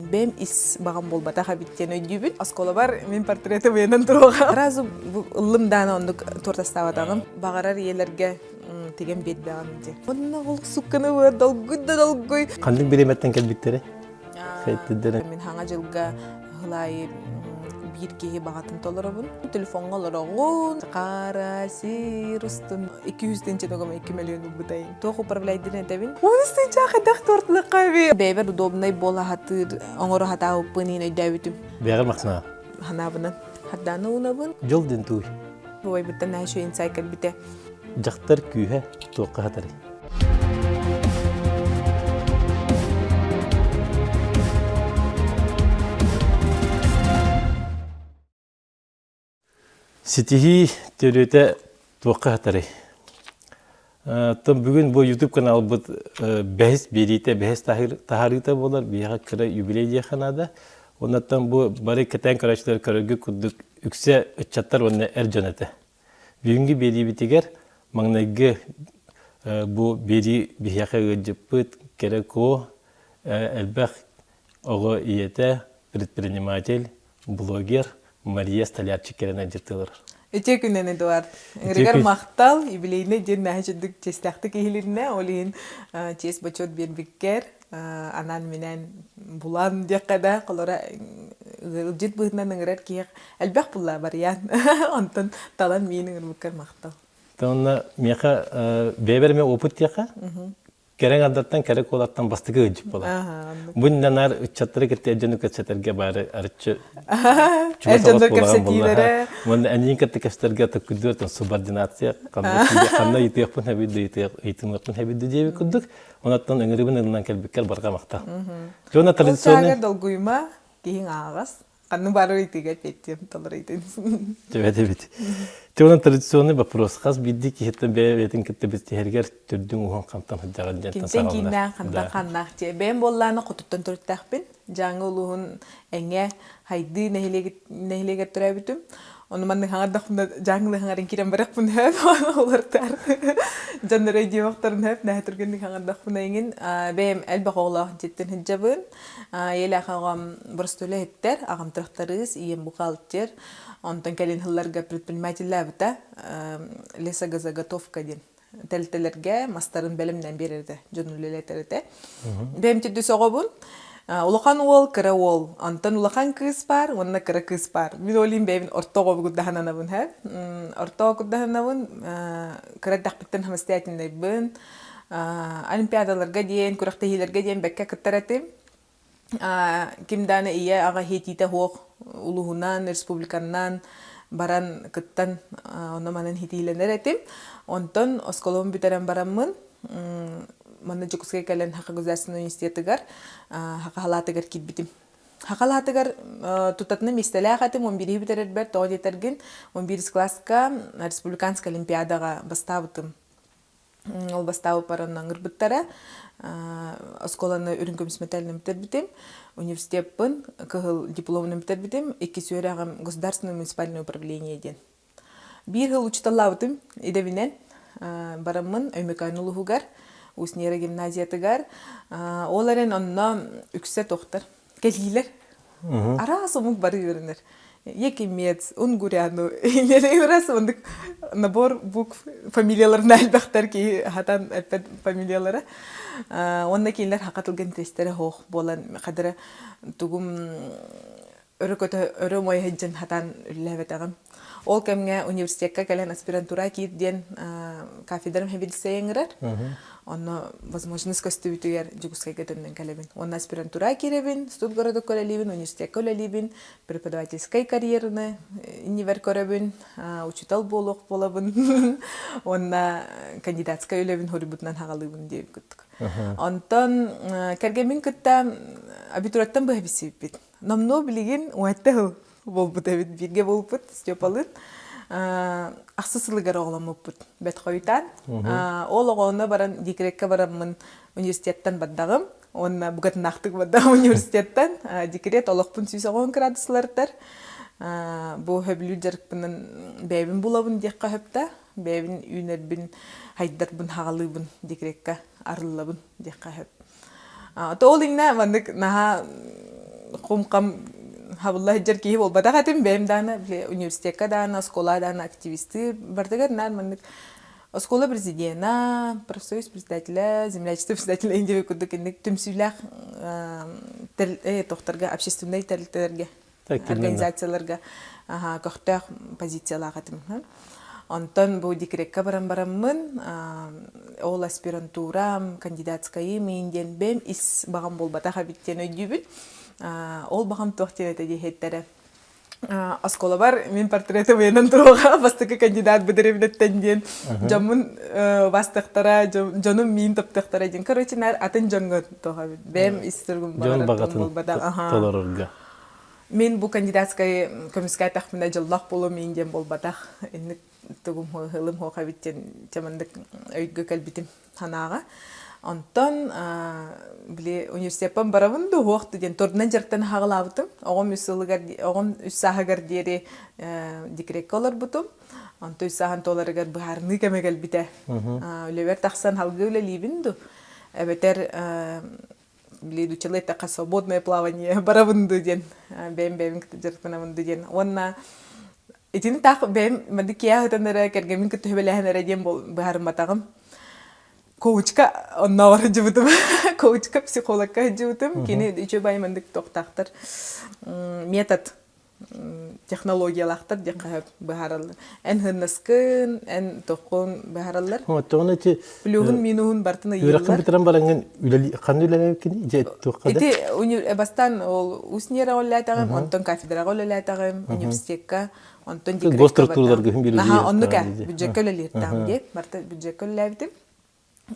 Бэйэм ис баҕам буолбатах эбит диэн өйдүүбүн. Оскуолабар мин портретым ыйанан туруоҕа. Сразу ыллым даана оннук торт астаабатаҕым. Баҕарар ийэлэргэ тигэн биэрдэҕим дии. Онно ол сукканы быар долгуй да долгуй. Ханнык бириэмэттэн кэлбиттэрэ? Мин хаҥа дьылга ыһылаайы биир киһи баҕатын толоробун. Телефоҥҥа олороҕун, хара сир устун 200 тыһыынча тогом 2 миллион ылбытайын. Туох управляйдын этэбин? Уонус тыһыынча хайдах туортулахха эби? Бэйэбэр удобнай буола хатыыр, оҥоро хатаабыппын иин өйдөөбүтүм. Бэҕэр махсана. Ханаабынан. Хардааны уунабын. Дьол дин тууй. Убайбыттан наһаа инсайт кэлбитэ. Дьахтар күүһэ туохха хатарый? Ситиһии төрүөтэ туохха хатарый? Оттон бүгүн бу YouTube каналбыт бэһис биэриитэ, бэһис таһаарыыта буолар. Биһиэхэ кыра юбилей диэххэ наада. Оннуттан бу бары кэтээн көрөөччүлэр көрөргө курдук үксэ ыччаттар уонна эр дьон этэ. Бүгүҥҥү биэриибитигэр маҥнайгы бу биэрии биһиэхэ ыалдьыппыт кэрэ куо, элбэх оҕо ийэтэ, предприниматель, блогер Мария Столярчик кэлэн ыалдьыттыылар. Үтүө күнүнэн, Эдуард. Ыҥырыгар махтал, юбилейный диэн наһаа чэддик чиэстээхтик иһилиннэ, ол иһин чиэс-бочуот биэрбиккэр анаан-минээн булан диэххэ да, холоро ыалдьыт быһыытынан ыҥырар киһи элбэх булла барыйаан. Онтон талан миин ыҥырбыккар махтал. Онно миэхэ бэйэбэр эмэ опыт диэххэ, кэрэҥ ардартан кэрэ куолаттан бастакы ыалдьыт буолар. Бу наар ыччаттары кытта эр дьону кэпсэтэргэ баары арыччы Эр дьоннор кэпсэтиилэрэ. Уонна эниин кытта кэпсэтэргэ токкуйдуор субординация ханна ыйытыахпын хэбидди ыйытымыахпын хэбидди диэбит курдук Онон ыҥырыбын ылынан кэлбиккэр барҕа махтал. Дьона традиционный... долгуйма, киһиҥ ааҕас. Ханны бары ыйтыыга эппиэттиэм, толор ыйтын. Төбөт эбит. Те традиционный вопрос. Хас биирдии киһиттэн бэйэ-бэйэтин кытта билсиһэргэр төрдүҥ уһун хантан сылдьаҕын диэн Кимтэн кииннээх, хантан ханнаах дьиэ. Бэйэм буоллаана хотуттан төрүттээхпин. Дьааҥы улууһун Эҥэ Хайдыы нэһилиэгэр төрөөбүтүм. Ону маннык хаҥардахпына дьааҥылыы хаҥарын киирэн барыахпын сөп, олортоор дьоннор өйдүөхтэрин сөп, наһаа түргэнник хаҥардахпына иҥин. Бэйэм элбэх оҕолоох дьиэттэн сылдьабын. Ийэлээх аҕам боростуой үлэһиттэр, аҕам тракторист, ийэм бухгалтер. Онтон кэлин сылларга предпринимателлээбитэ, лесогазоготовка диэн тэрилтэлэргэ мастарын бэлэмнээн биэрэр этэ, дьон үлэлэтэр этэ. Бэйэм төрдүс оҕобун. Улахан уол, кыра уол. Онтон улахан кыыс баар уонна кыра кыыс баар. Мин ол иһин бэйэбин орто оҕо курдаһананабын, һэ. Орто оҕо курдаһанабын, кыра эрдэхпиттэн самостоятельнайбын. Олимпиадаларга диэн, күрэхтэһиилэргэ диэн бэккэ кыттар этим. Ким даҕаны ийэ-аҕа иһитиитэ суох улууһунан, республиканнан баран кыттан онно-манан иһитиилэнэр этим. Онтон оскуолабын бүтэрэн бараммын манна Дьокуускайга кэлэн Саха государственнай университетыгар саха халаатыгар киирбитим. Саха халаатыгар тутатына миэстэлээх этим, он биири бүтэрэрбэр тоҕо диэтэргин, он биирис кылааска республиканскай олимпиадаҕа бастаабытым. Ол бастаабыппар онно ыҥырбыттара. Оскуоланы үрүҥ көмүс мэтээлинэн бүтэрбитим. Университеппын кыһыл дипломунан бүтэрбитим. Иккис үөрэҕим государственное муниципальное управление диэн. Биир сыл учууталлаабытым идэбинэн. Бараммын Өймөкөөн улууһугар, Усть-Нера гимназиятыгар. Ол эрэн онно үксэ тохтор кэлиилэр. Араас омук бары үөрэнэр. Якимец, Унгуряну, раз оннук набор букв фамилияларын элбэхтэр киһи хатан эппэт фамилиялара. Уонна кинилэр хака тылга интэриэстэрэ суох буолан хадара тугум өрө көтө өрө умайа сылдьан хатан үлэлээбэтэҕим. Ол кэмҥэ университекка кэлэн аспирантура киир диэн кафедрам хэбилсэй ыҥырар. Онно возможность көстүбүтүгэр Дьокуускайга төннөн кэлэбин. Уонна аспирантура киирэбин, студгородокка үлэлиибин, университекка үлэлиибин, преподавательскай карьераны иннибэр көрөбүн, учуутал буолуох буолабын уонна кандидатскай үлэбин хоруйбутунан хаҕалыыбын диэбит курдук. Онтон кэргэммин кытта абитураттан быһа билсибиппит. Номнуо билигин уонча сыл буолбут эбит бииргэ буолбут Степалыын ахсыс сылыгар оҕоломмуппут бэт хойутаан ол оҕону баран декреккэ бараммын университеттан бардаҕым уонна букатынаахтык бардаҕым университеттан декрет олохпун 190 градуслардар бу сөбүлүүр дьарыкпынан бэйэбин булабын диэххэ сөптө бэйэбин үүнэрбин хайдарбын хаҕалыыбын декреккэ арыллабын диэххэ сөп То ол иҥнэ маннык наһаа кум-хам хабылла сылдьар киһи буолбатах этим. Бэйэм даҕаны били университекка даҕаны, оскуола даҕаны активистыы бардыгар наар маннык оскуола президена, профсоюз председателя, землячество председателя диэбит курдук инник түмсүүлээх тохторго общественнай тэрилтэлэргэ организацияларга көхтөөх позициялаах этим. Онтон бу декрекка баран бараммын, ол аспирантурам, кандидатскайым иин диэн бэйэм ис баҕам буолбатах эбит диэн өйдүүбүн. Ол баҕам туох диэн этэ диэһиттэрэ. Оскуолабар мин портретым ыйанан туруоҕа бастакы кандидат быдырыбинаттан диэн дьоммун бастыхтара, дьонум миин топтуохтара диэн. Короче, наар атын дьоҥҥо туох эбит. Бэйэм ис туругум Дьон баҕатын толорорго. Мин бу кандидатскай көмүскээтэхпинэ дьоллоох буолуом иин диэн буолбатах. Инник тугум ыһылым суох эбит диэн чамандык өйгө кэлбитим санааҕа. Онтон били университеппын барабын да уһуох диэн турунан дьарыктан хаҕылаабытым. Оҕом үс сылыгар оҕом үс сааһыгар диэри декреккэ олорбутум. Онтон үс сааһын туоларыгар быһаарыныы кэмэ кэлбитэ. Үлэбэр тахсан халгыы үлэлиибин ду эбэтэр били дучалы эттэххэ свободное плавание барабын ду диэн бэйэм бэйэбин кытта дьарыктанабын ду диэн уонна итини таах бэйэм маннык киэһэ ыытан эрэ кэргэммин кытта сүбэлэһэн эрэ диэн быһаарымматаҕым коучка оннооҕор сылдьыбытым коучка психологка сылдьыбытым кини үчүгэй маннык туохтаахтар метод технологиялаахтар диэххэ быһаараллар. Эн хыннаскын, эн тоххун быһаараллар. Оттоҕуна ити Плюһун, минуһун бартын ыйыыллар. Үөрэххин бүтэрэн бараҥҥын үлэли ханна үлэлээбиккиний? Дьэ туохха да? Ити бастаан ол УСНИРа үлэлээтэҕим, онтон кафедраҕа үлэлээтэҕим, университекка, онтон декретка Госструктураларга күн биир Аха, оннук ээ, бюджекка үлэлииртээҕим дии. Барыта бюджекка үлэлээбитим.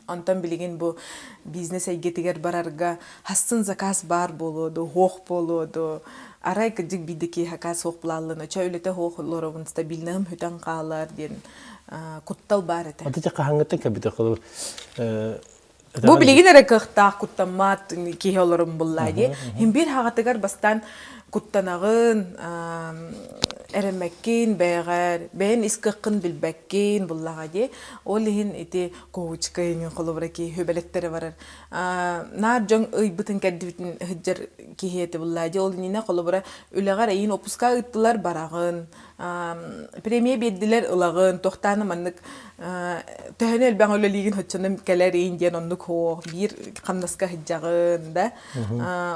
Онтон билигин бу бизнес эйгэтигэр барарга хассын заказ баар буолуо дуо, суох буолуо дуо, арай кырдьык биирдэ киһи заказ суох булааллын, очо үлэтэ суох олоробун, стабильноһым сүтэн хаалар диэн куттал баар этэ. Аты хаһааҥҥыттан кэлбитэ холобур Бу билигин эрэ кыахтаах куттаммат киһи олорун буллаа дии. Хин биир хаҕатыгар бастаан куттанаҕын, эрэммэккин бэйэҕэр, бэйэн ис кыаххын билбэккин буллаҕа дии. Ол иһин ити коучка иҥин холобура киһи хүбэлэттэрэ барар. Наар дьон ыйбытын кэрдибитин сылдьар киһи этэ буллаа дии. Ол иннинэ холобура үлэҕэр эйиин опуска ыыттылар бараҕын, премия биэрдилэр ылаҕын, туохтааны маннык төһөнү элбэх үлэлиигин оччону кэлэр диэн оннук суох биир хамнаска сылдьаҕын да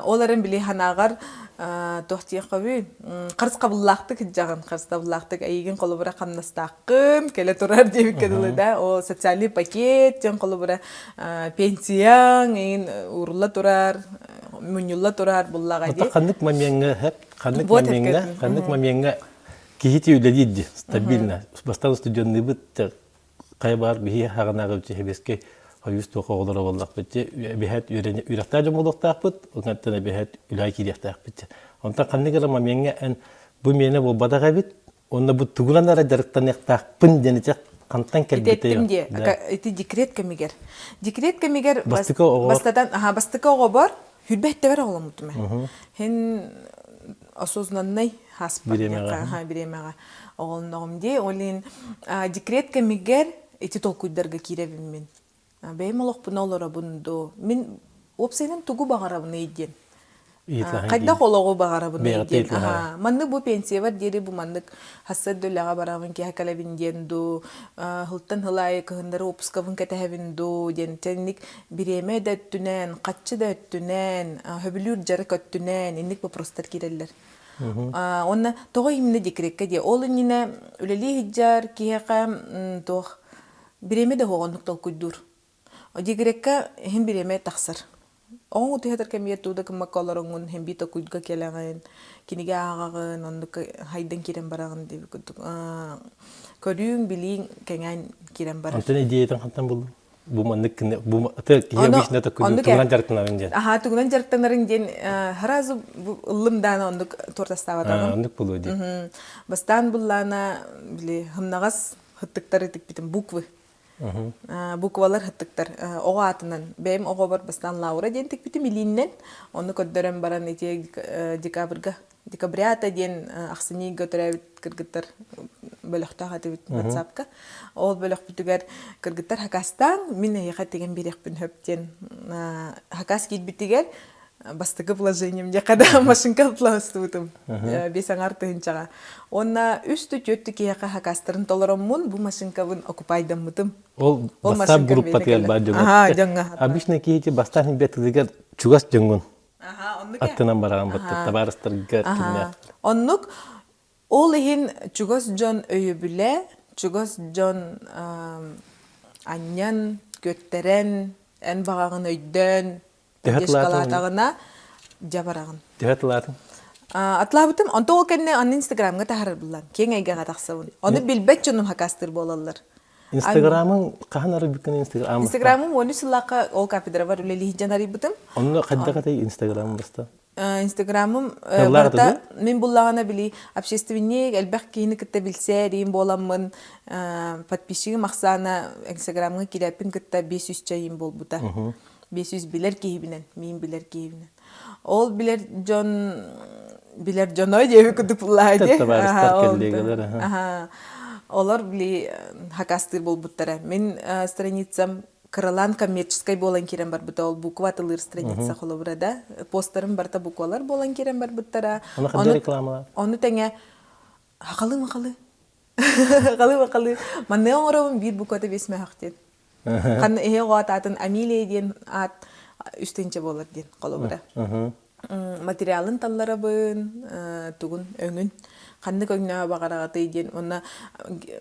ол эрэн били санааҕар туох диэххэ харысхабыллаахтык сылдьаҕын харыстабыллаахтык эйигин холобура хамнастааххын кэлэ турар диэбиккэ дылы да ол социальный пакет диэн холобура пенсияҥ эйигин уурулла турар мунньулла турар буллаҕа дии ханнык момеҥҥа ханнык момеҥҥа ханнык момеҥҥа киһити үлэлиир дии стабильно бастаан студенныыбыт хайа баар биһи хаҕынааҕы сэбиэскэй хойуус туох оҕолоро буоллахпыт эбиһээт үөрэхтээх дьон буолуохтаахпыт онтон эбиһээт үлэҕэ киириэхтээхпит онтон ханнык эрэ момеҥҥа эн бу миэнэ буолбатах эбит уонна бу тугунан эрэ дьарыктаныахтаахпын диэн ити хантан кэлбитэ Ити дии ити декрет кэмигэр декрет кэмигэр бастатан аха бастакы оҕобор хүрбэттебер оҕоломмутум хин осознанный хаспар бириэмэҕэ оҕолонноҕум дии ол иһин декрет кэмигэр ити толкуйдарга киирэбин мин бэйэм олохпун олоробун дуу мин уопсайынан тугу баҕарабыный диэн хайдах олоҕу баҕарабыный диэн маннык бу пенсиябар диэри бу маннык хассыат да үлэҕэ барабын киэһэ кэлэбин диэн дуу сылтан сыл аайы кыһыннары уоппускабын кэтэһэбин дуу диэн инник бириэмэ да өттүнэн хаччы да өттүнэн сөбүлүүр дьарык өттүнэн инник вопростар киирэллэр уонна тоҕо именно декреккэ диэ ол иннинэ үлэлии сылдьар киһиэхэ туох бириэмэ да суох оннук толкуйдуур декреккэ иһин бириэмэ тахсар оҕоҥ утуйар кэмигэр туу да гыммакка олороҥҥун иһин биир толкуйга кэлэҕин кинигэ ааҕаҕын оннук хайдан киирэн бараҕын диэбит курдук көрүүҥ билииҥ кэҥээн киирэн барар Онтон идеятын хантан буллуҥ бу маннык бу киһи обычно тугунан дьарыктанарын диэн аха тугунан дьарыктанарын диэн сразу ыллым даана оннук туортастаабатаҕым оннук буолуо дии бастаан буллаана били хымнаҕас хыттыктары тикпитим буквы буквалар хыттыктар оҕо аатынан бэйэм оҕобор бастаан Лаура диэн тикпитим илииннэн ону көрдөрөн баран ити декабрьга декабрята диэн ахсынньыга төрөөбүт кыргыттар бөлөхтөөх этибит ватсапка ол бөлөхпүтүгэр кыргыттар хакастаан мин эһиэхэ тигэн биэриэхпин сөп диэн хакас киирбитигэр. Бастакы положением диэххэ да машинка атлаастыбытым биэс аҥаар тыһыынчаҕа. Уонна үс түөрт киһиэхэ хакастарын толороммун бу машинкабын окупайдаммытым. Ол WhatsApp группатыгар баар дьоҥҥо. Обычно киһи бастаан бэтилигэр чугас дьоҥҥун аттынан бараҕын баттар табаарыстаргар кимнээх. Оннук Ол иһин чугас дьон өйөбүлэ, чугас дьон анньан, күөттэрэн, эн баҕаҕын өйдөөн, поддержкалаатаҕына дьэ бараҕын. Төһө тылаатыҥ? Атлаабытым. Онто ол кэннэ аны Инстаграмҥа таһаарар буллам. Киэҥ эйгэҕэ тахсабын. Ону билбэт дьонум хакастыыр буолаллар. Инстаграмыҥ хаһан арыйбыккын Инстаграм? Инстаграмым 13 сыллаахха ол кафедрабар үлэлии сылдьан арыйбытым. Онно хайдах этэй Инстаграмым баста? Инстаграмым барыта мин буллаҕына били общественник элбэх киһини кытта билсээриим буоламмын подписчигым ахсаана Инстаграмҥа киирээппин кытта 500 чайым буолбута. 500 билэр киһибинэн, миин билэр киһибинэн. Ол билэр дьон билэр дьоно диэби курдук буллаҕа дии. Олор били хакастыыр буолбуттара. Мин страницам кыралаан коммерческай буолан киирэн барбыта ол буква атылыыр страница холобура да посттарым барыта буквалар буолан киирэн барбыттара ону рекламалар ону тэҥэ хахалы махалы хахалы махалы манныга оҥоробун биир буквата биэс мөһөх диэн ханна иһи оҕо аатын Амилия диэн аат үс тыһыынча буолар диэн холобура материалын талларабын, тугун өҥүн ханнык өҥнөөх баҕараҕытый диэн уонна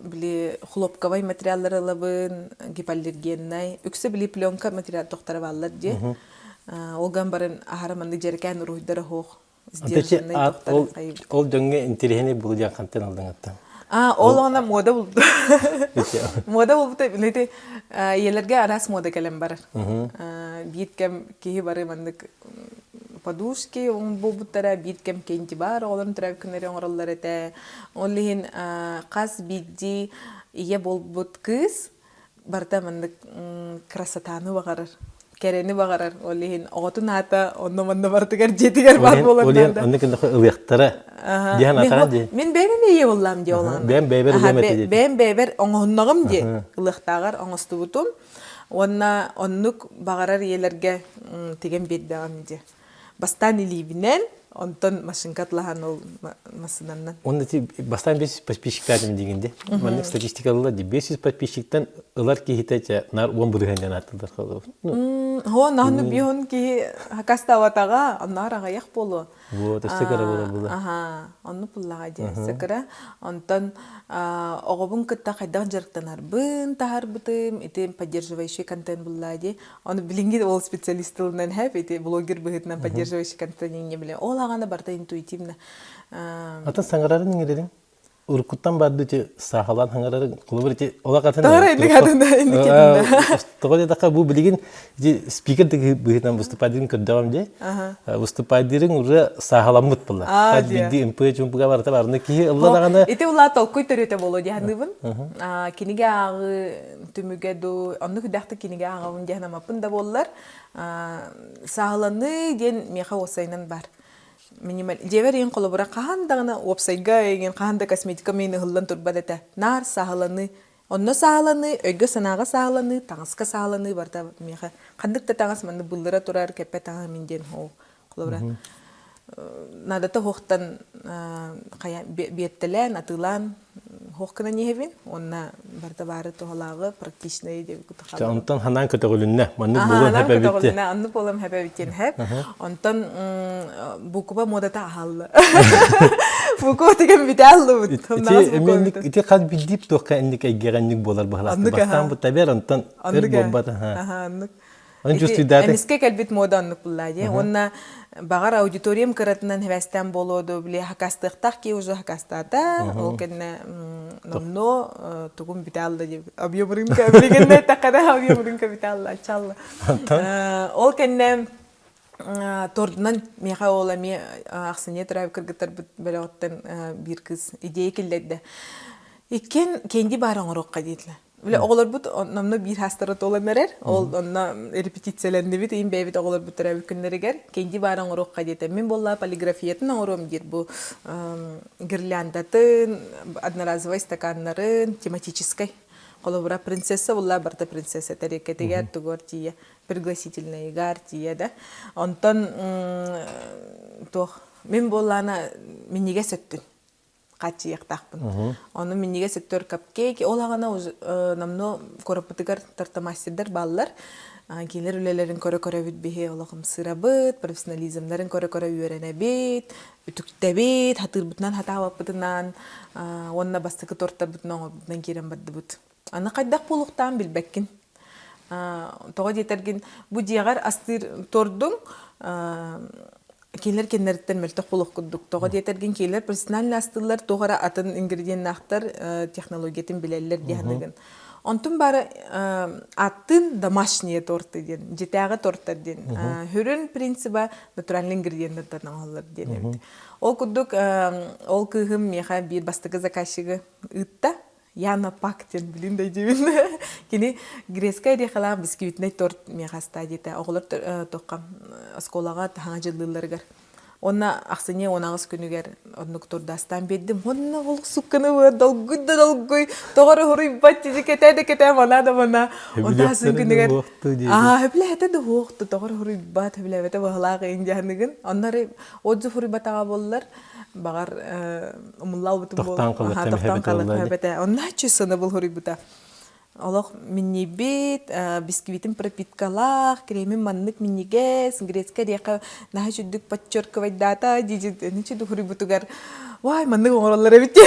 били хлопковай материаллары ылабын, гипоаллергеннай, үксэ били пленка материал тохтара бааллар дии. Ол ган баран аһара маннык дьэрэкээн уруһуйдара суох сдержанный тохтары хайыбыт. Ол дьоҥҥо интэриэһинэй буолу диэн хантан алдыҥ аттан? А, ол оҕона муода булду. Муода булбута ити ийэлэргэ араас муода кэлэн барар. Биир кэм киһи бары маннык подушки буолбуттара, биир кэм кентибар оҕолорун төрөөбүт күннэри оҥороллор этэ. Ол иһин хас биирдии ийэ буолбут кыыс барыта маннык красотаны баҕарар, кэрэни баҕарар. Ол иһин оҕотун аата онно-манна барытыгар дьиэтигэр баар буолар наада. Оннук ылыахтара. Диэн атаҕын дии. Мин бэйэм эмиэ ийэ буоллаам дии ол Бэйэм бэйэбэр ылыам этэ дии. Бэйэм бэйэбэр оҥоһуннаҕым дии. Ылыахтааҕар оҥостубутум. Уонна оннук баҕарар ийэлэргэ тигэн биэрдэҕим дии. Бастаан илиибинэн, онтон машинка атлаһан ол массыынаннан. Уонна ити бастаан 500 подписчиктаатым диигин дии. Маннык статистика ылла дии. 500 подписчиктан ылар киһитэ чэ наар 10 бырыһыан диэн ааттылар холобур. Хо наһаны биһон киһи хакастаабатаҕа, онноор аҕыйах буолуо. Вот, өссө кыра буолар була. Аха, оннук буллаҕа дии, өссө кыра. Онтон оҕобун кытта хайдах дьарыктанарбын таһарбытым, ити поддерживающий контент буллаа дии. Ону билиҥҥи ол специалист тылынан хэп, ити блогер быһыытынан поддерживающий контент инньэ билэ. Ол аҕана барыта интуитивно. Атын саҥарарын иҥэрэрин уруккуттан барды ити саахалаан хаҥарары холобур ити олох атын Тоҕо инник атын инник тоҕо диэтэххэ бу билигин ити спикер быһыытынан выступайдыырын көрдөҕүм дии выступайдыырыҥ уже сааһаламмыт буолла хас биирдии ымпыга чумпуга барыта барыны киһи ылла даҕаны ити улаа толкуй төрүөтэ буолуо дии саныыбын кинигэ ааҕыы түмүгэ дуу оннук үрдэхтик кинигэ ааҕабын диэн амаппын да буоллар сааһыланыы диэн миэхэ уопсайынан бар Минималь дьиэбэр иһин холобура хаһан даҕаны уопсайга эйигин хаһан да косметика миин ыһыллан турбат этэ. Наар сааһыланыы. Онно сааһыланыы, өйгө-санааҕа сааһыланыы, таҥаска сааһыланыы барыта миэхэ ханнык да таҥас маннык быллыра турар кэппэ таҥаһым мин диэн ол холобура наадата суохтан хайа биэртэлээн, атыылаан Хуох гынан иһэбин уонна барыта баары туһалааҕы практичнай диэбит кутахалар. Онтон ханаан көтөҕүлүннэ. Маннык буолан хэпэбитти. Оннук буолан хэпэбиттиэн хэп. Онтон буква муодата аһалла. Буква тигэн бүтэ аллыбыт. Ити ити хас билдип туохка инник эйгэҕэ инник буолар быһалаахты. Бастаан бу табер онтон өр буолбат. Аха, Эмискэ кэлбит мода оннук булла дии. Уонна баҕар аудиториям кыратынан хэвэстээн буолуо дуу, били хакастыахтаах киһи уже хакастаата. Ол кэннэ номнуо тугум бүтэ алла диэбит. Объем рынка билигин эттэххэ объем рынка бүтэ алла, ачалла. Ол кэннэ тордунан миэхэ ол эмиэ ахсынньы төрөөбүт кыргыттарбыт бөлөҕүттэн биир кыыс идея киллэрдэ. Иккиэн кэнди баар оҥоруохха диэтилэр. Бile оҕолорбут онно биир хаастара туолан эрэр. Ол онно репетициялэннибит, иин бэйэбит оҕолорбут төрөөбүт күннэригэр кэнди баара оҥоруохха диэтэ. Мин буолла полиграфиятын оҥоруом диир бу гирляндатын, одноразовай стаканнарын, тематическай. Холобура, принцесса булла барыта принцесса тэриэккэтигэр тугуар тиийэ, пригласительныйыгар тиийэ да. Онтон туох мин буоллаана минньигэс өттүн хааччыйыахтаахпын. Ону минньигэс өттүгэр капкейк, ол аҕана номнуо куораппытыгар тартамастердар бааллар. Кинилэр үлэлэрин көрө-көрөбүт биһи олох ымсыырабыт, профессионализмнарын көрө-көрө үөрэнэбит, үтүктэбит, хатыырбытынан хатаабаппытынан уонна бастакы тортарбытын оҥорбутунан киирэн бардыбыт. Аны хайдах буолуохтаан билбэккин. Тоҕо диэтэргин, бу дьиэҕэр астыыр тордуҥ кинилэр кинилэриттэн мөлтөх буолуох курдук. Тоҕо диэтэргин, кинилэр профессионально астыыллар, туох эрэ атын ингредиеннаахтар технологиятын билэллэр дии саныыгын. Онтун бары аттын домашние торты диэн, дьитээҕи торттар диэн. Хүрүн принциба натуральный ингредиенттэртэн оҥоһуллар диэн эбит. Ол курдук, ол кыыһым миэхэ биир бастакы заказчигы ыытта. Яна Пак диэн билин да дьиибин. Кини грецкай орехалаах бисквитнэй торт миэхэ астаа диэтэ. Оҕолор тохха оскуолаҕа таһаҥа дьыллыылларыгар. Уонна ахсынньы 18 күнүгэр оннук турдаастаан биэрдим. Уонна ол сукканы быар долгуй да долгуй, тоҕо эрэ хуруйбат тизи кэтээ да кэтээ мана да мана. Онтон ахсын күнүгэр аа хөбүлээтэ да хуохту тоҕо эрэ хуруйбат, хөбүлээбэтэ баһылаах ыйын дьаһаныгын. Онно эрэ отзыв хуруйбатаҕа буоллар, баҕар умуллаабытым Тохтоон буолуо. Тохтоон халык Онно чувствоны был хуруйбута. Олох минньийбит, бисквитин пропиткалаах, кремин маннык минньигэс, грецкэй ореха наһаа үчүгдүк подчеркивайдаата дии үчүгдүк хуруйбутугар вай маннык оҥороллор эбит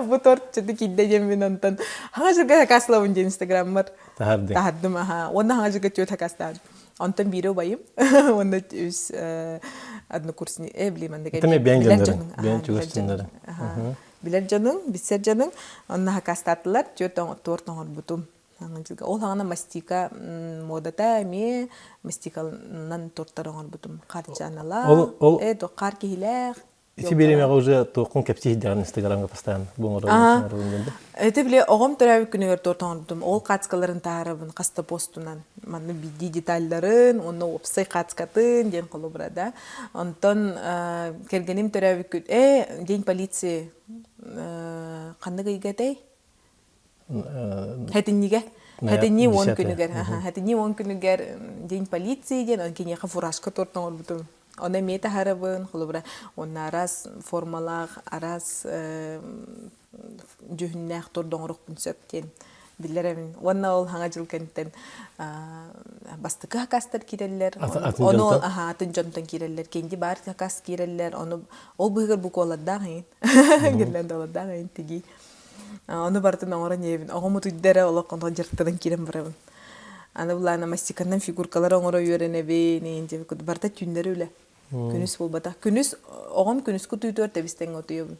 бу торт чөтү киирдэ диэн мин онтон хаҥа дьылга сакааслабын диэн инстаграммар таһардым таһардым аха уонна хаҥа дьылга түөрт сакаастаабын онтон биири убайым уонна үс однокурсник э били маннык билэр дьонуҥ бэйэн чугас дьоннорун билэр дьонуҥ, билсэр дьонуҥ онно хакаастаатылар, түөрт торт оҥорбутум. Ол хаҕана мастика муодата эмиэ мастиканан торттар оҥорбутум. Харчаналаах, э, хаар киһилээх. Ити бириэмэҕэ уже туоххун кэпсии сылдьаҕын инстаграмҥа постоянно бу оҥорорун диэн Это били оҕом төрөөбүт күнүгэр торт оҥорбутум. Ол хаацкаларын таһаарабын хаста постунан. Манна биирдии детальларын, уонна уопсай хаацкатын диэн холобура да. Онтон кэргэним төрөөбүт күн э день полиции ханнык ыйга этэй? Хэтиннигэ. Хэтинни 10 күнүгэр. Хэтинни 10 күнүгэр день полиции диэн, он киниэхэ фуражка торт оҥорбутум. Оны эмиэ таһарабын, холобура, уонна араас формалаах, араас дьүһүннээх торду оҥоруохпун сөп диэн биллэрэбин. Уонна ол хаҥа дьыл кэнниттэн бастакы хакастар киирэллэр. Ону атын дьонтон киирэллэр. Кэнди баар хакас киирэллэр. Ону ол быһыгар буквалардаах иин. Гирляндалардаах иин тигии. Ону барытын оҥорон иһэбин. Оҕом утуйда эрэ олох онон дьарыктанан киирэн барабын. Аны былаана мастиканнан фигуркалары оҥоро үөрэнэбин. Иин диэбит барыта түүннэри үлэ. Күнүс буолбатах. Күнүс оҕом күнүскү утуйутугар тэбис-тэҥҥэ утуйабын.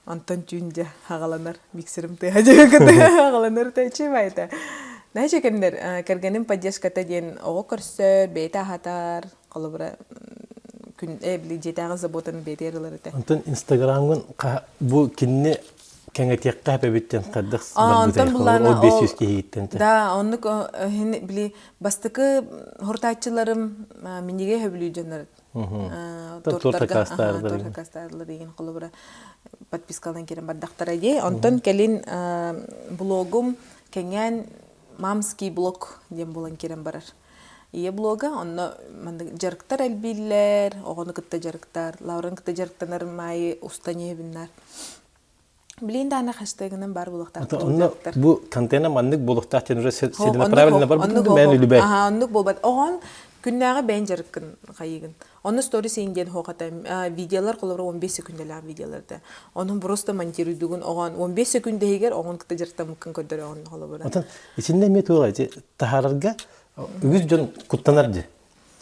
Онтон түүн дьэ аҕаланар миксерим тыаһа дьэ аҕаланар тэчи байта. Наһаа кэмнэр кэргэним поддержката диэн оҕо көрсөр, бэйэтэ аһатар, холобура күн э били дьиэтээҕи заботаны бэйэтигэр ылар этэ. Онтон Инстаграмҥын бу кинини кэҥэтиэххэ эбиттэн хайдах Онтон буллаана ол 500 киһигиттэн Да, оннук били бастакы хортааччыларым минигэ хөбүлүү дьоннор Тортарга деген холобура подпискалан киирэн бардахтара дии. Онтон кэлин блогум кэҥээн мамский блог диэн буолан киирэн барар. Ийэ блога онно маннык дьарыктар элбииллэр, оҕону кытта дьарыктар, Лаураны кытта дьарыктанарым аайы устан иһэбиннар. Билин даана хэштегынан бар буолуохтаах. Онно бу контена маннык буолуохтаах диэн уже целенаправленно барбытын да мээн үлүбэ. Аха, оннук буолбат. Оҕон күннээҕи бэйэн дьарыккын хайыгын. Онно сторис иин диэн хуохата видеолар холобура 15 секундалаах видеоларда. Онун просто монтируйдугун оҕон 15 секунда иһигэр оҕон кытта дьарыктаммыккын көрдөрөҕүн холобура. Отон итиннэ эмиэ туох ити таһаарарга үгүс дьон куттанар дии.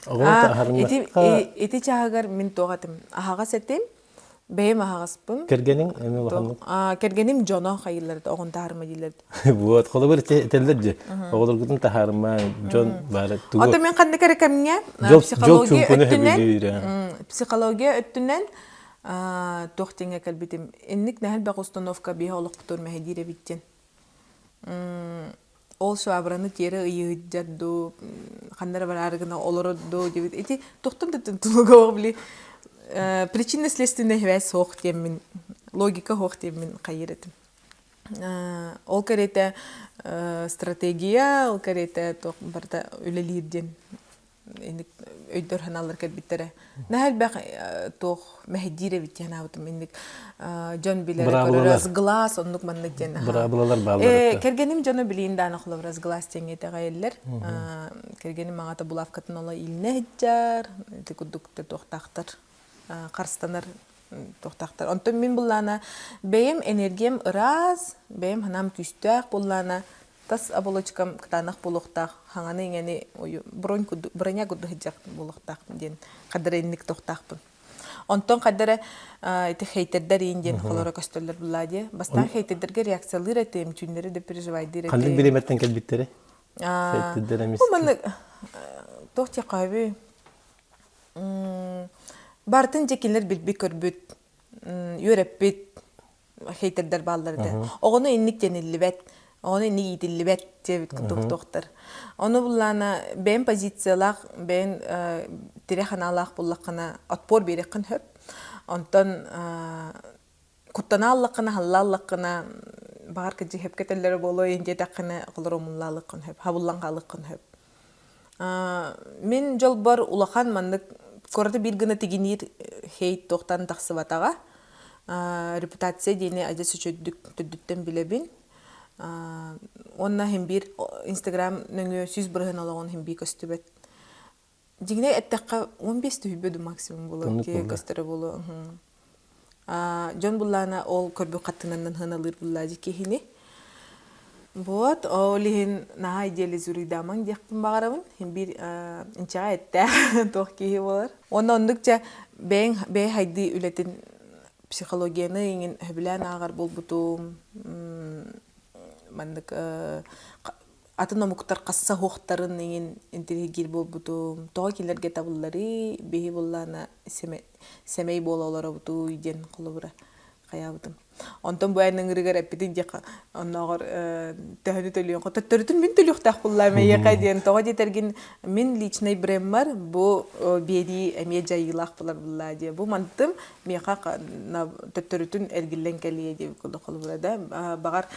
Ити ити чааһыгар мин туох этим аһаҕас этим Бэйэм аһаҕаспын. Кэргэниҥ эмиэ улаханнык? Кэргэним дьоно хайыыллар оҕон таһаарыма дииллэр. Вот, холобур этэллэр дии. Оҕолоргутун таһаарыма, дьон баара тугу... Ото мен ханнык эрэ кэмҥэ психология өттүнэн психология өттүнэн туох диэҥҥэ кэлбитим. Инник нэһил установка биһи олохпутугар мэһэйдиир эбит диэн. Ол швабраны тиэрэ ыйыһыддьар дуу, ханна эрэ бараары гына олорор дуу диэбит. Ити тохтон да тулуга били причинно-следственная связь суох диэммин, логика суох диэммин хайыыр этим. Ол кэриэтэ стратегия, ол кэриэтэ туох барыта үлэлиир диэн инник өйдөр санаалар кэлбиттэрэ. Наһаа элбэх туох мэһэйдиир эбит диэн аабытым инник дьон билэрэ көрөрө сглаз оннук маннык диэн быраабылалар бааллар. Кэргэним дьоно билиин даана холобура сглаз диэҥҥэ итэҕэйэллэр. Кэргэним аҕата булавкатын ола иилинэ сылдьар, ити курдук туохтаахтар харыстанар туохтаахтар. Онтон мин буллаана бэйэм энергиям ыраас, бэйэм санаам күүстээх буллаана тас оболочкам кытаанах буолуохтаах, хаҥаны-иҥэни бронь курдук, броня курдук сылдьар буолуохтаах диэн хадара инник туохтаахпын. Онтон хадара ити хейтердэр иин диэн холоро көстөллөр буллаа дии. Бастаан хейтердэргэ реакциялыыр этим, түүннэри да переживайдыыр этим. Ханнык бириэмэттэн кэлбиттэрэ? Хейтердэр эмис. Бу маннык туох диэххэ Бартын дьэ кинилэр билбит-көрбүт, үөрэппит хейтердэр бааллар этэ. Оҕону инник тэниллибэт, оҕону инник иитиллибэт диэбит курдук туохтар. Ону буллаана бэйэм позициялаах, бэйэм тирэх анаалаах буллаххына отпор биэриэххин сөп. Онтон куттана аллаххына, халла аллаххына, баҕар кыдьы хөпкө этэллэрэ буолуо иһин диэтэххинэ, холоро умуллаалыаххын сөп, хабыллан хаалыаххын сөп. Мин дьолбор улахан маннык куораты биир гына тигиниир хейт туохтан тахсыбатаҕа. Репутация диэни адьас үчүгдүк төрдүттэн билэбин. Уонна иһин биир Инстаграм нөҥүө 100% олоҕун иһин биир көстүбэт. Дьиҥинэ эттэххэ, 15 түһүйбэ ду максимум буолуо, киһи көстөрө буолуо. Дьон буллаана ол көрбүт хаттынаннан сыаналыыр буллаа дьи киһини. Вот, ол иһин наһаа идеализируйдаамаҥ диэхпин баҕарабын. Иһин биир инчэҕэ эттээх туох киһи буолар. Уонна оннук дьэ бэйэҥ бэйэ хайдыы үлэтин психологияны иҥин сөбүлээн ааҕар буолбутум. Маннык атын омуктар хасса суохтарын иҥин интириэһиргиир буолбутум. Тоҕо кинилэргэ табылларый, биһи буоллаана сэмэй буола олоробутуй диэн холобура хайаабытым. Онтон бу эн ыҥырыгар эппитин диэххэ оннооҕор төһөнү төлүөн төттөрүтүн мин төлүөхтээх буллаам эйиэхэ диэн тоҕо диэтэргин мин личный брэммэр бу биэрии эмиэ дьайыылаах булар буллаа диэ бу мантым миэхэ төттөрүтүн эргиллэн кэлиэ диэбит курдук холобура да баҕар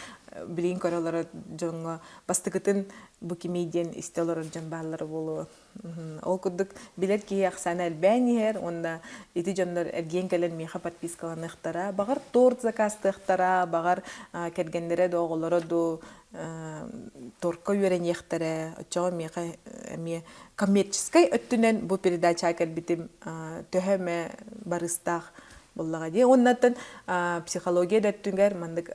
билигин көрө олорор дьоҥҥо бастакытын бу кимий диэн истэ олорор дьон бааллара буолуо. Ол курдук билэр киһи ахсаана элбээн иһэр уонна ити дьоннор эргийэн кэлэн миэхэ подпискаланыахтара, баҕар торт заказтыахтара, баҕар кэргэннэрэ да оҕолоро да тортка үөрэниэхтэрэ. Оччоҕо миэхэ эмиэ коммерческай өттүнэн бу передачаҕа кэлбитим төһө эмэ барыстаах буоллаҕа дии. Уоннаттан психология да өттүгэр маннык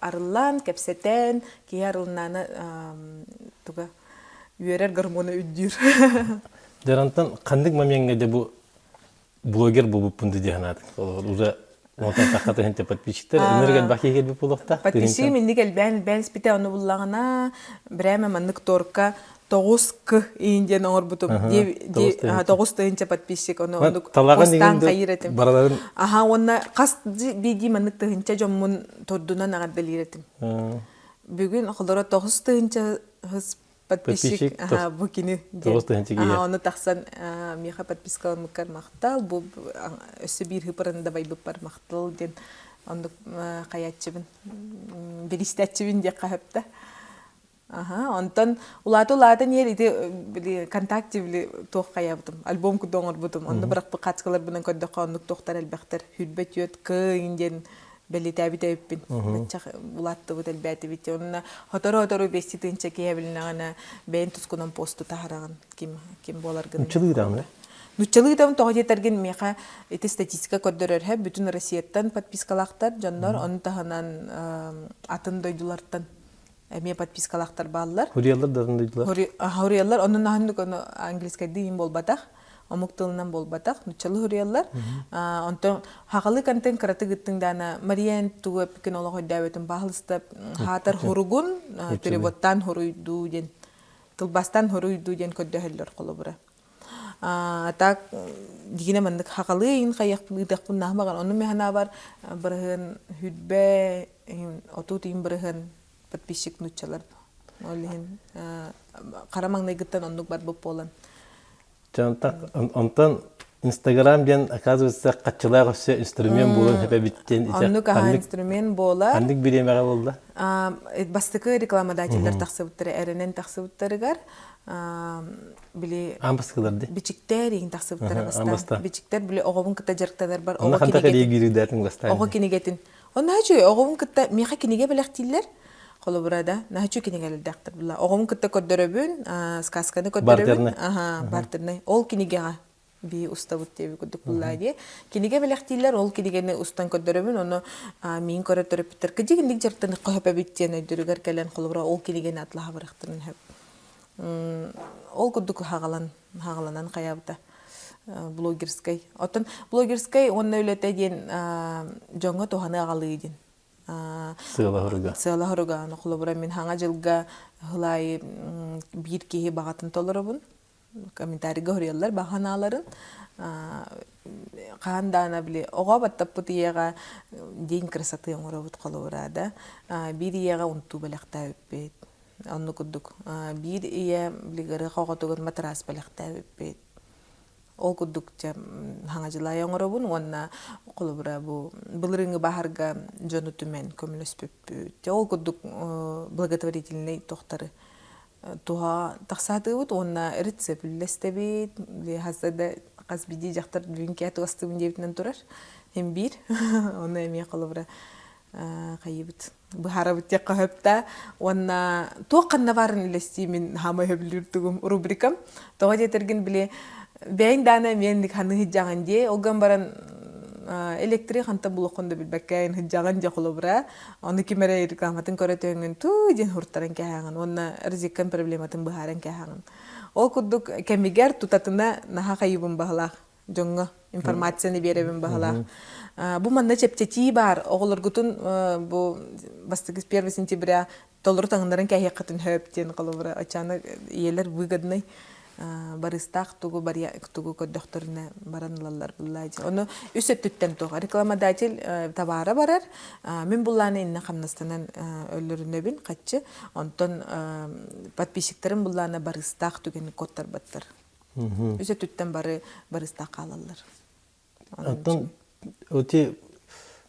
арыллан, кэпсэтэн, киһи арылыннаана туга үөрэр гормона үрдүүр. Дьарантан ханнык момеҥҥа дьэ бу блогер буолбуппун дии санаатыҥ? Уже онтон тахха тыһынча подписчиктар ынырык элбэх киһи кэлбит буолуохтаах. Подписчигим инник элбээн элбээн испитэ ону буллаҕына брэме маннык торка 9 к иин диэн оҥорбутум. 9 тыһыынча подписчик ону оннук постаан хайыыр этим. Бараларын Аха уонна хас биирдии маннык тыһыынча дьоммун тордунан эҕэрдэлиир этим. Бүгүн холоро 9 тыһыынча подписчик бу кини диэн. Аха ону тахсан миэхэ подпискаламмыккар махтал, бу өссө биир хыпарын да байбыппар махтал диэн оннук хайааччыбын биристээччибин диэххэ сөптө. Аха, онтон улаата-улаатан иһэр ити били ВКонтакте били туох хайаабытым, альбом курдук оҥорбутум. Онно бырахпыт хаачыкаларбынан көрдөххө оннук туохтар элбэхтэр. Хүрбэ түөт кыын диэн бэлиэтээбит эбиппин. Баччах улааттыбыт, элбээтибит. Онно сотору-сотору бэсти тыынча киһи эбилинэҕинэ бэйэн тускунан посту таһараҕын ким ким буоларгын. Нуччалыы даҕаны? Нуччалыы даҕаны тоҕо диэтэргин миэхэ ити статистика көрдөрөр бүтүн Россияттан подпискалаахтар дьоннор, ону таһынан атын дойдулартан эмиэ подпискалаахтар бааллар. Хурияллар да дойдулар. Хурияллар онон аһыннык ону английскайдыы иин буолбатах, омук тылынан буолбатах, нуччалыы хурияллар. Онтон хахалы контент кыратык ыттыҥ даана Мария тугу эппикин олох өйдөөбөтүм баһылыста хаатар хуругун переводтаан хуруйдуу диэн тылбастан хуруйдуу диэн көрдөһөллөр холобура. А так дигинэ маннык хахалыы иин хайыахпын ыытыахпын наһаа баҕар ону мин санаабар бырыһыан хүрбэ отут иин бырыһыан подписчик нууччалар ол иһин хара маҥнайгыттан оннук барбыт буолан онтон Инстаграм диэн, оказывается, хаччылаах өссө инструмент буолан сөп диэн ити Оннук аха инструмент буолар. Ханнык бириэмэҕэ буолла? Бастакы рекламодателлэр тахсыбыттара эрэнэн тахсыбыттарыгар били Аан бастакылар ди. Бичиктэр иин тахсыбыттара бастаан. Бичиктэр били оҕобун кытта дьарыктанарбар оҕо кинигэтин оҕо кинигэтин Онно үчүгэй оҕобун кытта миэхэ кинигэ бэлэхтииллэр. Холобура да, наһаа үчүгэй кинигэлэрдээхтэр була. Оҕобун кытта көрдөрөбүн, сказканы көрдөрөбүн. Аха, бартернай. Ол кинигэҕэ бии устабыт диэби курдук буллаа дии. Кинигэ бэлэхтииллэр, ол кинигэни устан көрдөрөбүн, ону миин көрөр төрөппүттэр кыдьык инник дьарыктаныхха сөп эбит диэн өйдөрүгэр кэлэн, холобура, ол кинигэни атлаһа барыахтарын сөп. Ол курдук хаҕалан хаҕаланан хайаабыта блогерскай. Оттон блогерскай уонна үлэтэ диэн дьоҥҥо туһаны аҕалыы диэн. Сыала хоруга. Сыала хоруга. Холобура, мин хаҥа дьылга хылаайы биир киһи баҕатын толоробун. Комментарийга хоруйаллар баҕа санааларын. Хаан даана били оҕо баттаппыт ийэҕэ день красоты оҥоробут холобура да. Биир ийэҕэ унтуу бэлэхтээбиппит. Оннук курдук биир ийэ билигин оҕотугар матыраас бэлэхтээбиппит. Ол курдук дьэ хаҥадьылаайа оҥоробун уонна холобура бу былырыыҥҥы баһарга дьону түмэн көмөлөспүппүт. Дьэ ол курдук благотворительный тохтары туһа тахсаатыыбыт уонна рецепт үллэстэбит. Хас да хас биирдии дьахтар бүгүн кээ тугастыыбын диэбитинэн турар. Син биир. Ону эмиэ холобура хайыыбыт быһаарабыт диэххэ сөп да уонна туох ханна баарын үлэстиимин хаамай сөбүлүүр тугум рубрикам тоҕо диэтэргин били бэйэҥ даана эмиэ ханны сылдьаҕын дии ол гынан баран электрик хантан булуоххун да билбэккэ сылдьаҕын дии холобура ону ким эрэ рекламатын көрө түһэҥҥин туу диэн хуртаран кээһэҕин уонна ризиккан проблематын быһааран кээһэҕин ол курдук кэмигэр тутатына наһаа хайыбын баһылаах дьоҥҥо информацияны биэрэбин баһылаах. Бу манна чэпчэтии баар. Оҕолоргутун бу бастакы 1 сентября толору таҥыннаран кээһиэххитин сөп диэн холобура оччоҕуна ийэлэр выгодный барыстаах тугу барыйа тугу көрдөхтөрүнэ баран ылаллар буллаа дии. Ону үс өттүттэн туох рекламодатель табаара барар. Мин буллааны иннэ хамнастанан өллөрүнэбин хаччы. Онтон подписчиктарым буллаана барыстаах түгэни куоттарбаттар. Үс өттүттэн бары барыстаах хаалаллар. Оттон оти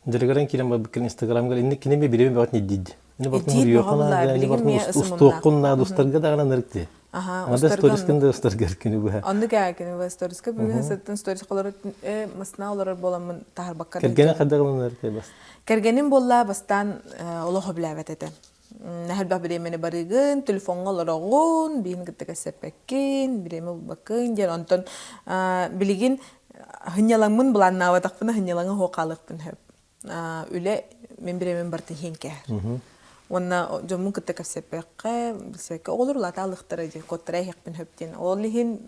дьарыгыран киирэн барбыккын Инстаграмгар инник кини эмиэ бириэмэ бөҕөтүн ирдиир. Ини бартын суруйуоххун наада, ини бартын устуоххун наада, устарга даҕаны ынырык Аха, Ада сторискын да устарга күнү быһа. Оннук ээ күнү быһа сториска бүгүн сыттын сторис олорор масына олорор буоламмын таһарбакка. Кэргэнин хайдах ылынар бас? Кэргэним буолла бастаан олох сөбүлээбэт этэ. Элбэх бириэмэни барыыгын, телефоҥҥа олороҕун, биһин кытта кэпсэппэккин, бириэмэ булбаккын диэн. Онтон билигин сынньалаҥмын былааннаабатахпына сынньалаҥы суох хаалыахпын сөп. Үлэ мин бириэмэм барыта иһин кээһэр. Уонна дьоммун кытта кэпсэппэххэ, билсибэккэ оҕолор улаата алыахтара диэн, куоттара иһиэхпин сөп диэн. Ол иһин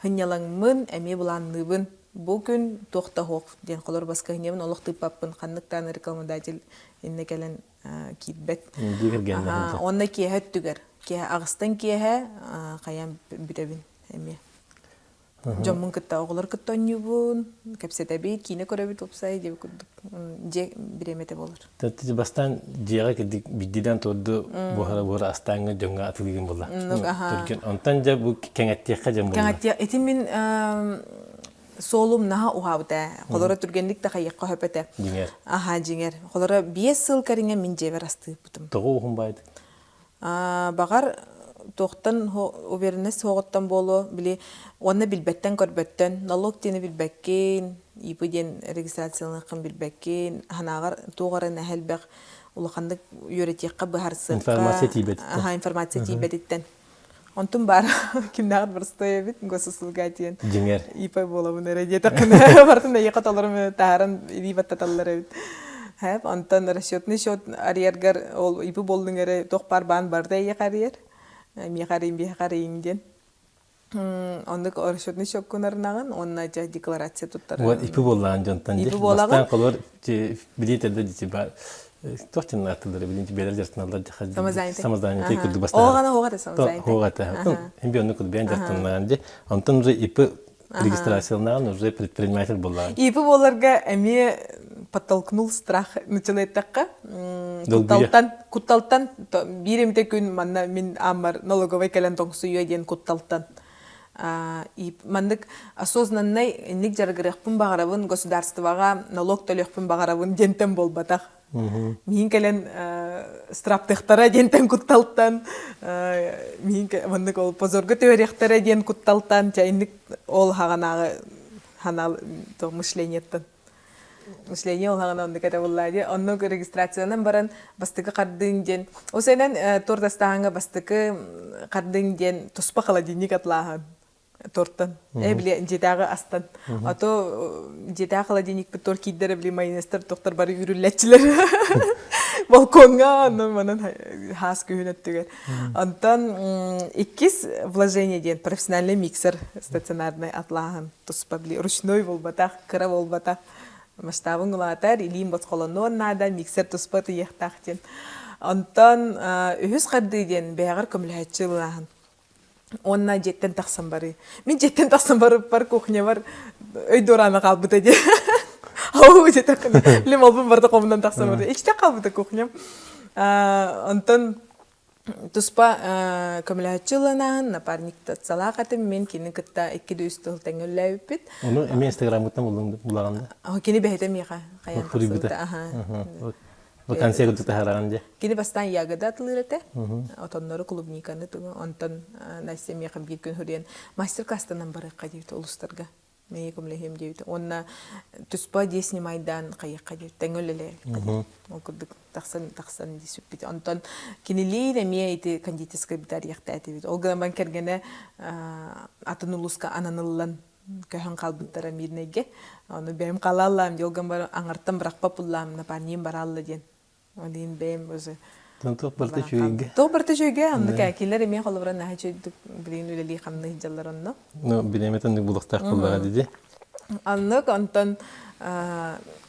сынньалаҥмын эмиэ былаанныыбын. Бу күн туох да суох диэн холор баскыһынньабын олох тыыппаппын. Ханнык даҕаны рекламодатель иннэ кэлэн киирбэт. Уонна киэһэ өттүгэр, киэһэ аҕыстан киэһэ хайаан бүтэбин эмиэ. Дьоммун кытта, оҕолор кытта оонньуубун, кэпсэтэбит, киинэ көрөбүт уопсай диэбит курдук дьиэ бириэмэтэ буолар. Бастаан дьиэҕэ кирдик биирдиилээн туорду буһара-буһара астааҥҥа дьоҥҥо атылыыгын буолла. Түргэн. Онтон дьэ бу кэҥэттиэххэ дьон буолла. Кэҥэттиэх. Ити мин суолум наһаа уһаабыта ээ. Холоро түргэнник да хайыахха сөп этэ. Дьиҥэр. Аһаа, дьиҥэр. Холоро 5 сыл кэриҥэ мин дьиэбэр астыыппытым. Тоҕо уһун баайдык? Баҕар, туохтан уверенность суоҕуттан буолуо, били уонна билбэттэн-көрбөттөн, налог диэни билбэккин, ИП диэн регистрацияланыаххын билбэккин, санааҕар туох эрэ наһаа элбэх улаханнык үөрэтиэххэ, быһаарсыахха. Информация тиийбэтиттэн. Аһаа, информация тиийбэтиттэн. Онтум баар кимнээҕэр боростуой эбит госуслуга диэн. Дьиҥэр. ИП буолабын эрэ диэтэххинэ барытын эйиэхэ толору таһааран илии баттаталлар эбит. Хэп, онтон расчетный счет арыйаргар ол ИП буоллуҥ эрэ туох баар баан барыта эйиэхэ арыйар. Миэхэ арыйын, биэхэ арыйын диэн. Оннук расчетный счеккун арынаҕын уонна дьэ декларация туттарар. Вот ИП буоллаҕын дьонтон ИП буолаҕын. Бастаан холор билии төрдө дити бар туох диэн ааттыыллар билин бээлэр дьарыктаналлар Самозанятый. Самозанятый курдук бастаан. Оҕана оҕата самозанятый. Оҕата. Хим би оннук курдук бэйэн дьарыктанаан ди. Онтон уже ИП регистрацияланаан уже предприниматель буоллаҕын. ИП буоларга эмиэ подтолкнул страх нуччалыы эттэххэ кутталтан кутталтан биир эмитэ күн манна мин ааммар налоговай кэлэн тоҥсуйуо диэн кутталтан. Маннык осознаннай инник дьарыгырыахпын баҕарабын, государствоҕа налог төлүөхпүн баҕарабын диэнтэн буолбатах. Миин кэлэн страптыахтара диэнтэн кутталтан, миин маннык ол позорга түһэриэхтэрэ диэн кутталтан, чэ инник ол хаҕанааҕы ханал мышлениеттан мышление улаҕана оннук этэ буллаа дии. Оннук регистрациянан баран бастакы хардыың диэн ол сэнэн торт астааһыҥҥа бастакы хардыың диэн туспа холодильник атлааһын тортан э били дьиэтээҕи астан а то дьиэтээҕи холодильникпыт тор киирдэрэ били майонезтар тохтор бары үүрүллэччилэр балкоҥҥа онон манан хаас күһүн өттүгэр онтон иккис вложение диэн профессиональный миксер стационарный атлааһын туспа били ручной буолбатах, кыра буолбатах. Масштабын улаатар, илиим босхолонуон наада, миксер туспа тыйыахтаах диэн. Онтон үһүс хардыы диэн бэйэҕэр көмөлөһөөччү ылааһын. Уонна дьиэттэн тахсан барыы. Мин дьиэттэн тахсан барыппар кухнябар өй дуораана хаалбыта дии. Ау диэтэххинэ, билим олбун барыта хомунан тахсан барда. Ичтэх хаалбыта кухням. Онтон Туспа көмөлөһөччү ылынаһын, напарниктацалаах этим, мин кини кытта икки да үс тыл тэҥҥэ үлэлээбиппит. Ону эмиэ Инстаграмҥыттан буллаҕын да? Кини бэйэтэ миэхэ хайаан тахсыбыта. Аха. Вакансия курдук таһаараҕын дии. Кини бастаан ягода атылыыр этэ. Отоннору, клубниканы тугу. Онтон Настя миэхэ биир күн суруйан мастер-класстанан барыахха диэбит улустарга. Мэйи көмөлөһүөм диэбит. Уонна туспа дьиэ снимайдаан хайыахха диэбит. Тэҥҥэ үлэлээбит. Ол курдук тахсан тахсан дии сүппүт. Онтон кинилиин эмиэ ити кондитерскай битарыйахтаатыбыт. Ол гынан баран кэргэнэ атын улууска ананыллан көһөн хаалбыттара Мирнэйгэ. Ону бэйэм халааллаам дии. Ол гынан баран аҥартан бырахпап буллаам напарнигым бараалла диэн Олин бэйэм уже Туох барыта үчүгэйгэ. Туох барыта үчүгэйгэ, онно кээкилэр эмиэ холобура наһаа үчүгэйдик билигин үлэлии хамныы сылдьаллар онно. Ну, бириэмэтэ оннук булуохтаах буоллаҕа дии. Оннук, онтон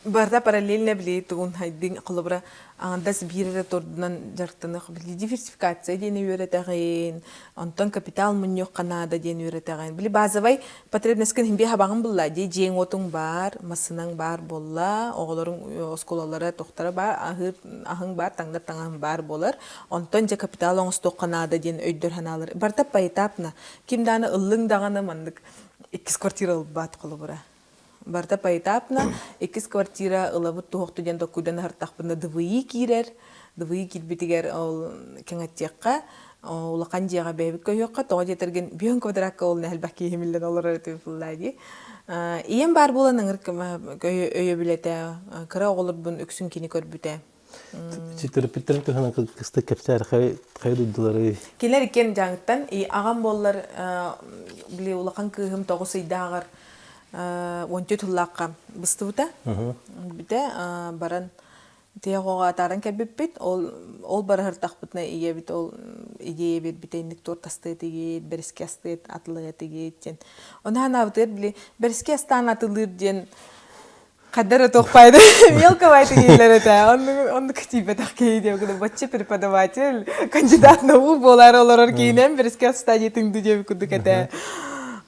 барыта параллельно били тугун хайдыҥ холобура аҥардас биир эрэ турдунан дьарыктаныах били диверсификация диэни үөрэтэҕин, онтон капитал мунньуохха наада диэн үөрэтэҕин. Били базовай Потребностькын иһин биэ хабаҕын булла дии дьиэҥ-уотуҥ баар, массыынаҥ баар буолла, оҕолоруҥ оскуолалара тохторо баар, аһыыр аһыҥ баар, таҥнар таҥаһыҥ баар буолар. Онтон дьэ капитал оҥостуохха наада диэн өйдөр санаалар. Барыта поэтапно. Ким даҕаны ыллыҥ даҕаны маннык иккис квартира ылбат холобура. Барыта поэтапно иккис квартира ылабыт туһохту диэн токкуйдан аһартахпына ДВИ киирэр. ДВИ киирбитигэр ол кэҥэттиэххэ, улахан дьиэҕэ бэйэбит көһүөххэ, тоҕо диэтэргин бүөн квадратка ол элбэх киһи миллэн олорор этибит буллаа дии. Ийэм баар буолан ыҥыр өйөбүл этэ, кыра оҕолорбун үксүн кини көрбүтэ. Төрөппүттэрин туһунан кыстык кэпсээр хайа дойдулары? Кинилэр иккиэн дьааҥыттан аҕам буоллар били улахан кыыһым тоҕус ыйдааҕар 14 сыллаахха быстыбыта. Бүтэ баран тиһэх оҕо атааран кэлбиппит. Ол ол барыһыртахпытына ийэбит ол идея биэрбитэ инник туорт астыа этигит, бэрэски астыа атылыа этигит диэн. Ону санаабытыгар били бэрэски астаан атылыыр диэн Хайда эрэ туохпайда мелковай дииллэр этэ. Оннук оннук тиийбэтэх киһи диэн курдук бачча преподаватель, кандидат наук буолаары олорор киһинэн бирискэ стадиятын диэн курдук этэ.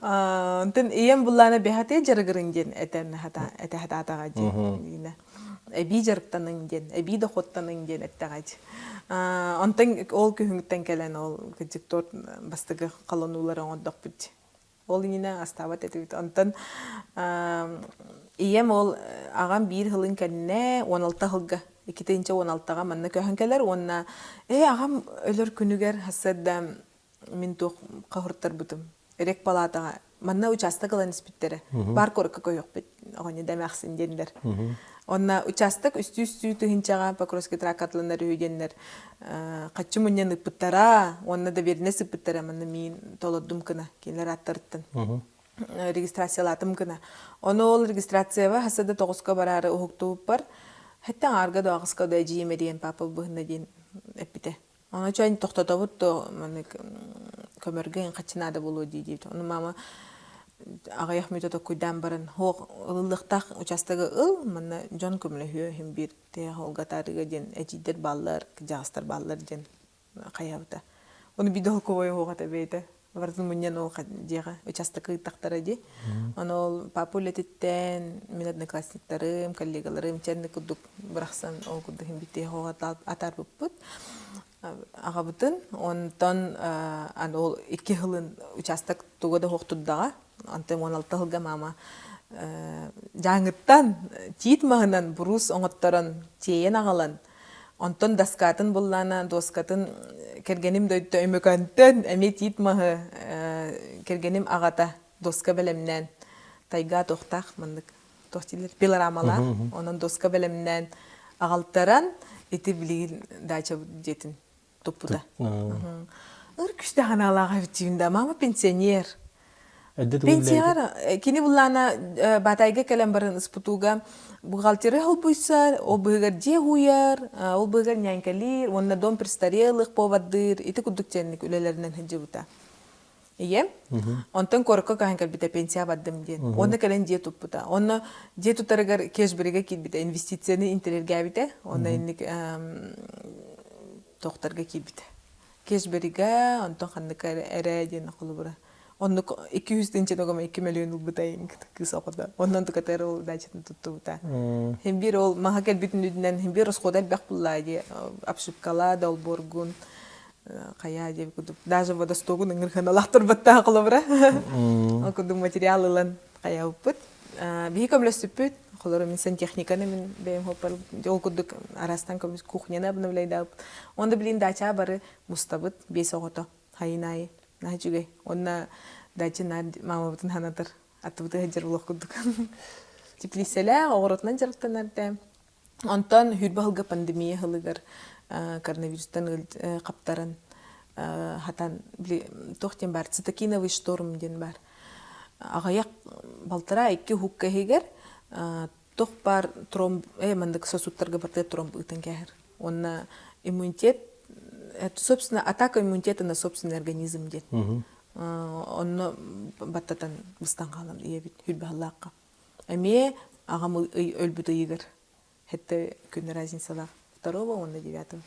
Онтон ийэм буллаана бэхэтэ дьарыгырын диэн этэн этэ хатаатаҕа диэн. Эбии дьарыктаныҥ диэн, эбии доходтаныҥ диэн эттэҕэ дии. Онтон ол күһүҥүттэн кэлэн ол кырдьык торт бастакы колонуулары оҥордохпут Ол иннинэ астаабат этибит. Онтон ийэм ол аҕам биир сылын кэннэ 16 сылга 2016-ҕа манна көһөн кэлэр уонна ээ аҕам өлөр күнүгэр сарсыарда мин туох хаһыртарбытым рек палатаҕа манна учаастак ылан испиттэрэ баар куоракка көһүөхпүт оҕонньо да эмээхсин диэннэр Онно учаастак үстүү-үстүү тыһыынчаҕа Покровский тракт атыланар үһү диэннэр хаччы мунньан ыыппыттара уонна доверенность ыыппыттара манна миин толордум гына кинилэр ааттарыттан регистрациялаатым гына. Ону ол регистрацияба хаса да тоҕуска бараары уһуктубуппар хэттэ аҥаарга да аҕыска да эдьиийим эриэн папа быһына диэн эппитэ. Ону чөн тохтотобут то маннык көмөргө хаччы наада буолуо дии диэбит. Ону мама аҕыйах мүнүүтэ токкуйдаан баран суох ылыллыахтаах учаастагы ыл манна дьон көмөлөһүө иһин биир тыа холгатаарыга диэн эдьиийдэр бааллар, кырдьаҕастар бааллар диэн хайаабыта. Ону биир да холкуобай уһуох этэ бэйэтэ. Барытын мунньан ол дьиэҕэ учаастакка ыыттахтара дии. Ону ол папа үлэтиттэн мин одноклассниктарым, коллегаларым чэнник курдук бырахсан ол курдук иһин биир тыа атаарбыппыт. Аҕабытын. Онтон аны ол икки сылын учаастак туга да суох турдаҕа. Онтон 16 сылга маама дьааҥыттан тиит маһынан буруус оҥотторон тиэйэн аҕалан онтон доскатын буллаана доскатын кэргэним дойдута Өймөкөөнтөн эмиэ тиит маһы кэргэним аҕата доска бэлэмнээн тайга туохтаах маннык туох дииллэр пилорамалаах онон доска бэлэмнээн аҕалтаран ити билигин дача дьиэтин туппута. Ыр күстээх анаалаах эбитиин да мама пенсионер. Пенсионер кини буллаана Батайга кэлэн баран ыспытууга бухгалтеры холбуйсар, ол быһыгар дьиэ уйар, ол быһыгар ньээҥкэлиир уонна дом престарелых поводдыыр ити курдук тиэнник үлэлэринэн сылдьыбыта. Ийэм онтон куоракка көһөн кэлбитэ пенсия бардым диэн. Онно кэлэн дьиэ туппута. Онно дьиэ тутарыгар кешбэригэ киирбитэ, инвестицияны интэрэргээбитэ. Онно инник тохторго киирбитэ. Кешбэригэ, онтон ханныка эрэ диэн холобура. Оннук 200 тыһыынча ногома 2 мөлүйүөн ылбыта кыыс оҕото. Оннон тукатар ол дачатын туттубута. Хим бир ол маһа кэлбитин үрдүнэн хим бир расхода элбэх буллаа дии обшивкала да олбуоргун хайаа диэбит курдук даже водостогун ыҥырханалаах турбаттаах холобура ол курдук материал ылан хайаабыппыт биһи көмөлөстүппүт холору мин сантехниканы мин бэйэм хоппар ол курдук араастан көмүс кухняны обновляйдаабыт онда билин дача бары мустабыт биэс оҕото хайын аайы наһаа үчүгэй уонна дача наар маамабытын санатар аттыбыты сылдьар буолуох курдук теплицэлээх оҕоротунан дьарыктанар да Онтон хүрбэ сылга пандемия сылыгар коронавирустан хаптаран хатан били туох диэн баар цитокиновый шторм диэн баар. Аҕыйах балтараа икки уһукка иһигэр туох баар тромб маннык сосудтарга барытыгар тромб ыытан кээһэр. Уонна иммунитет собственно атака иммунитета на собственный организм диэн. Онно баттатан быстан хаалан ийэбит хүрбэ сыллаахха. Эмиэ аҕам ый өлбүт ыйыгар хэттэ күн разницалаах второго уонна девятого.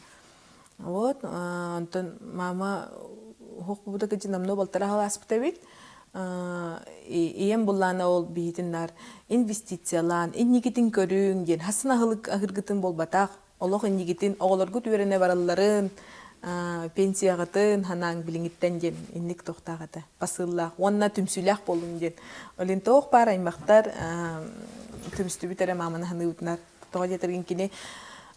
Вот, онтон мама уһук буда кыдьы намно балтара халааспыт эбит. Ийэм буллаана ол биһитин наар инвестициялаан, инникитин көрүҥ диэн хасын аһылык аһыргытын буолбатах. Олох иннигитин оҕолоргут үөрэнэ баралларын, пенсияҕытын ханаан билиҥиттэн диэн инник туохтаах этэ посыллаах уонна түмсүүлээх буолуҥ диэн. Олин туох баар аймахтар түмүстүбүт эрэ мааманы саныыбытынар. Тоҕо диэтэргин кини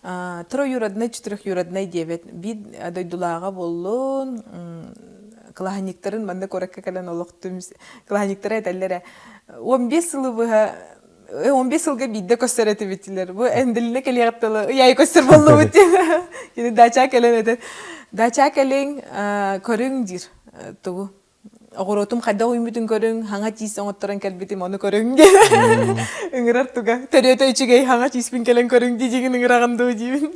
троюродный, четырехюродный диэбэт биир дойдулааҕа буоллун, кылааһынньыктарын манна куоракка кэлэн олох түмс кылааһынньыктара этэллэрэ 15 сылы быһа 15 сылга биирдэ көстөр этибитилэр. Бу энделине кэлиэҕит тылы ыйай көстөр боллубут диэн. Кини дача кэлэн этэр. Дача кэлиҥ, көрүҥ диир. Тугу? Оҕуруотум хайдах үүммүтүн көрүҥ, хаҥа тиис оҥотторон кэлбитим, ону көрүҥ диэн. Ыҥырар туга. Төрүөтэ үчүгэй, хаҥа тииспин кэлэн көрүҥ дии дьиҥин ыҥыраҕын дуу диибин.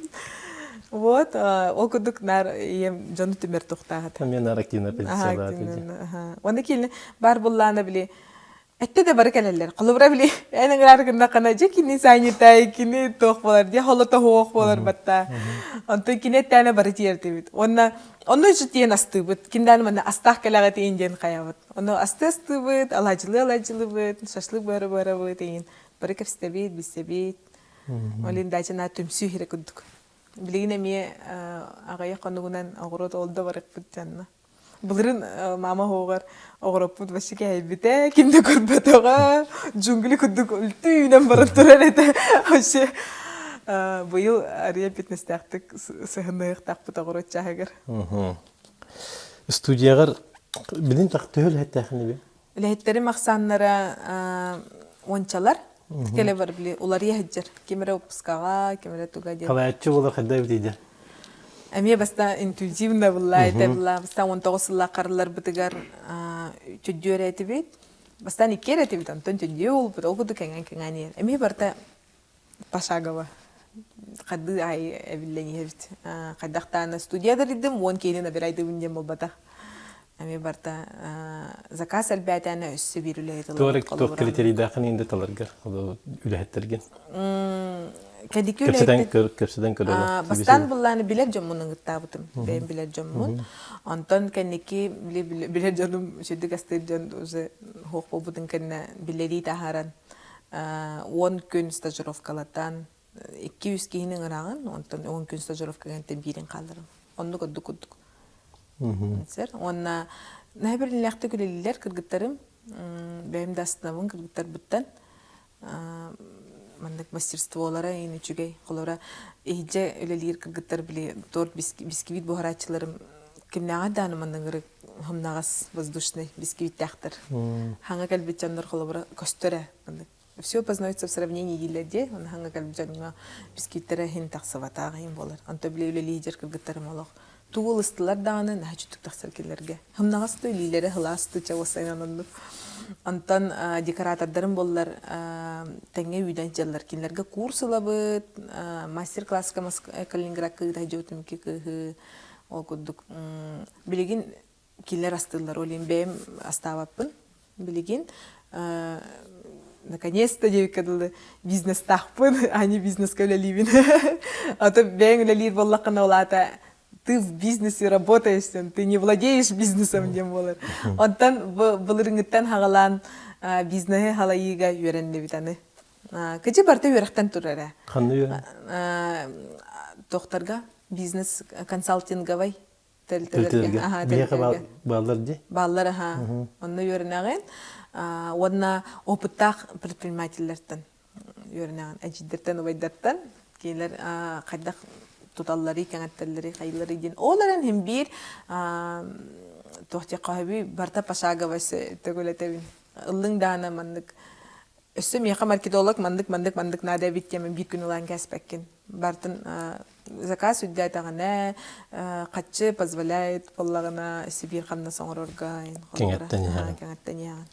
Вот, ол курдук наар ийэм дьону түмэр тухтаах этэ. Мен активно позициялааты. Уонна киинэ бар буллаана били Этте да бары кэлэллэр. Холобура били эн ыҥыраары гыннаххына дьэ кини санитай, кини туох буолар, дьэ холото суох буолар батта. Онтон кини эттээнэ бары тиэрдибит. Уонна онно үчү тиэн астыыбыт. Киндээн манна астаах кэлэҕит иин диэн хайабыт. Ону асты астыыбыт, алаадьылыы алаадьылыыбыт, шашлык быара быарабыт иин. Бары кэпсэтэбит, билсэбит. Ол дачана түмсүү иһирэ курдук. Билигин эмиэ аҕыйах хонугунан оҕуруот ол да барыппыт дьанна. Былырын мама оһоҕор оҕороппут вообще кэһэйбитэ, ким да көрбөтөҕө, джунгли курдук үлтү үүнэн баран турар этэ. Вообще быйыл арыйа фитнестээхтик сыһыныахтаахпыт оҕуруот чааһыгар. Студияҕар билин төһө үлэһиттээххиний? Үлэһиттэрим ахсааннара уончалар. Кэлэ бар били уларыйа сылдьар. Ким эрэ выпускаҕа, ким эрэ туга диэн. Халааччы буолар хайда эбитий Эмиэ баста интуитивно булла этэ булла. Бастаан 19 сыллаах харыларбытыгар төддүө эрэ этибит. Бастаан икки эрэ этибит, онтон төддүө буолбут. Ол курдук кэҥээн-кэҥээн иһэр. Эмиэ барыта пошагово хардыы аайы эбиллэн иһэбит. Хайдахтаана студия дарыйдым, уон киһини набирайдыбын диэн буолбатах. Эмиэ барыта заказ элбээтээнэ өссө биир үлэһит ылабыт. Туох критерийдааххын инде таларгар үлэһиттэргин? Кэдики үлэһиттэр көрөбүн. Бастаан буллааны билэр дьоммун ыҥыттаабытым. Бэйэм билэр дьоммун. Онтон кэнники билэр дьонум үчүгдүк астыыр дьон уже хуох буолбутун кэннэ биллэрии таһааран 10 күн стажировкалатан 200 киһини ыҥыраҕын, онтон 10 күн стажировка кэнниттэн биирин хаалларым. Оннук ордук курдук. Сэр. Уонна наһаа бэриллээхтик үлэлииллэр кыргыттарым. Бэйэм да астынабын кыргыттарбыттан. Маннык мастерстволара иин үчүгэй. Холобура, иһдьэ үлэлиир кыргыттар били торт бисквит буһарааччыларым кимнээҕэр даҕаны манныгырык хымнаҕас воздушный бисквиттээхтэр. Хаҥа кэлбит дьоннор холобура көстөр ээ маннык все познается в сравнении дииллэр дии. Оны хаҥа кэлбит дьоҥҥо бисквиттэрэ иһин тахсыбатаах иһин буолар. Онто били үлэлии кыргыттарым олох тугу ылыстылар даҕаны наһаа чүтүк тахсар кинилэргэ. Хымнаҕас туу илиилэрэ сылаас туу чавасайынан оннук. Онтон декоратордарым буоллар тэҥҥэ үүнэн дьаллар. Кинилэргэ курс ылабыт, мастер-класска Калининградка ыыта сылдьыбытым кыыһы ол курдук билигин кинилэр астыыллар ол иһин бэйэм астаабаппын билигин наконец-то диэбиккэ дылы бизнестаахпын а не бизнескэ үлэлиибин а то бэйэҥ үлэлиир буоллаххына ол аата ты в бизнесе работаешь ты не владеешь бизнесом диэн буолар онтон былырыҥҥыттан хаҕалаан бизнеһи халайыыга үөрэннибит аны кыдьы барыта үөрэхтэн турар ээ ханна үөрэн тохтарга бизнес консалтинговай тэрилтэлэргэ Биһиэхэ бааллар дии бааллар аха онно үөрэнэҕин уонна опыттаах предпринимателлэртэн үөрэнэҕин эдьиийдэртэн убайдартан кинилэр хайдах туталларый кэҥэттэллэрий хайылларый диэн ол эрэн иһин биир туох диэххэ барыта пошагово төгүлэтэбин ыллыҥ даана маннык өссө миэхэ маркетолог маннык маннык маннык наада эбит диэмин биир күн ылан кээспэккин бартын заказ үрдээтэҕинэ хаччы позволяет буоллаҕына өссө биир хамнас оҥорорго кэҥэттэн иһэҕин кэҥэттэн иһэҕин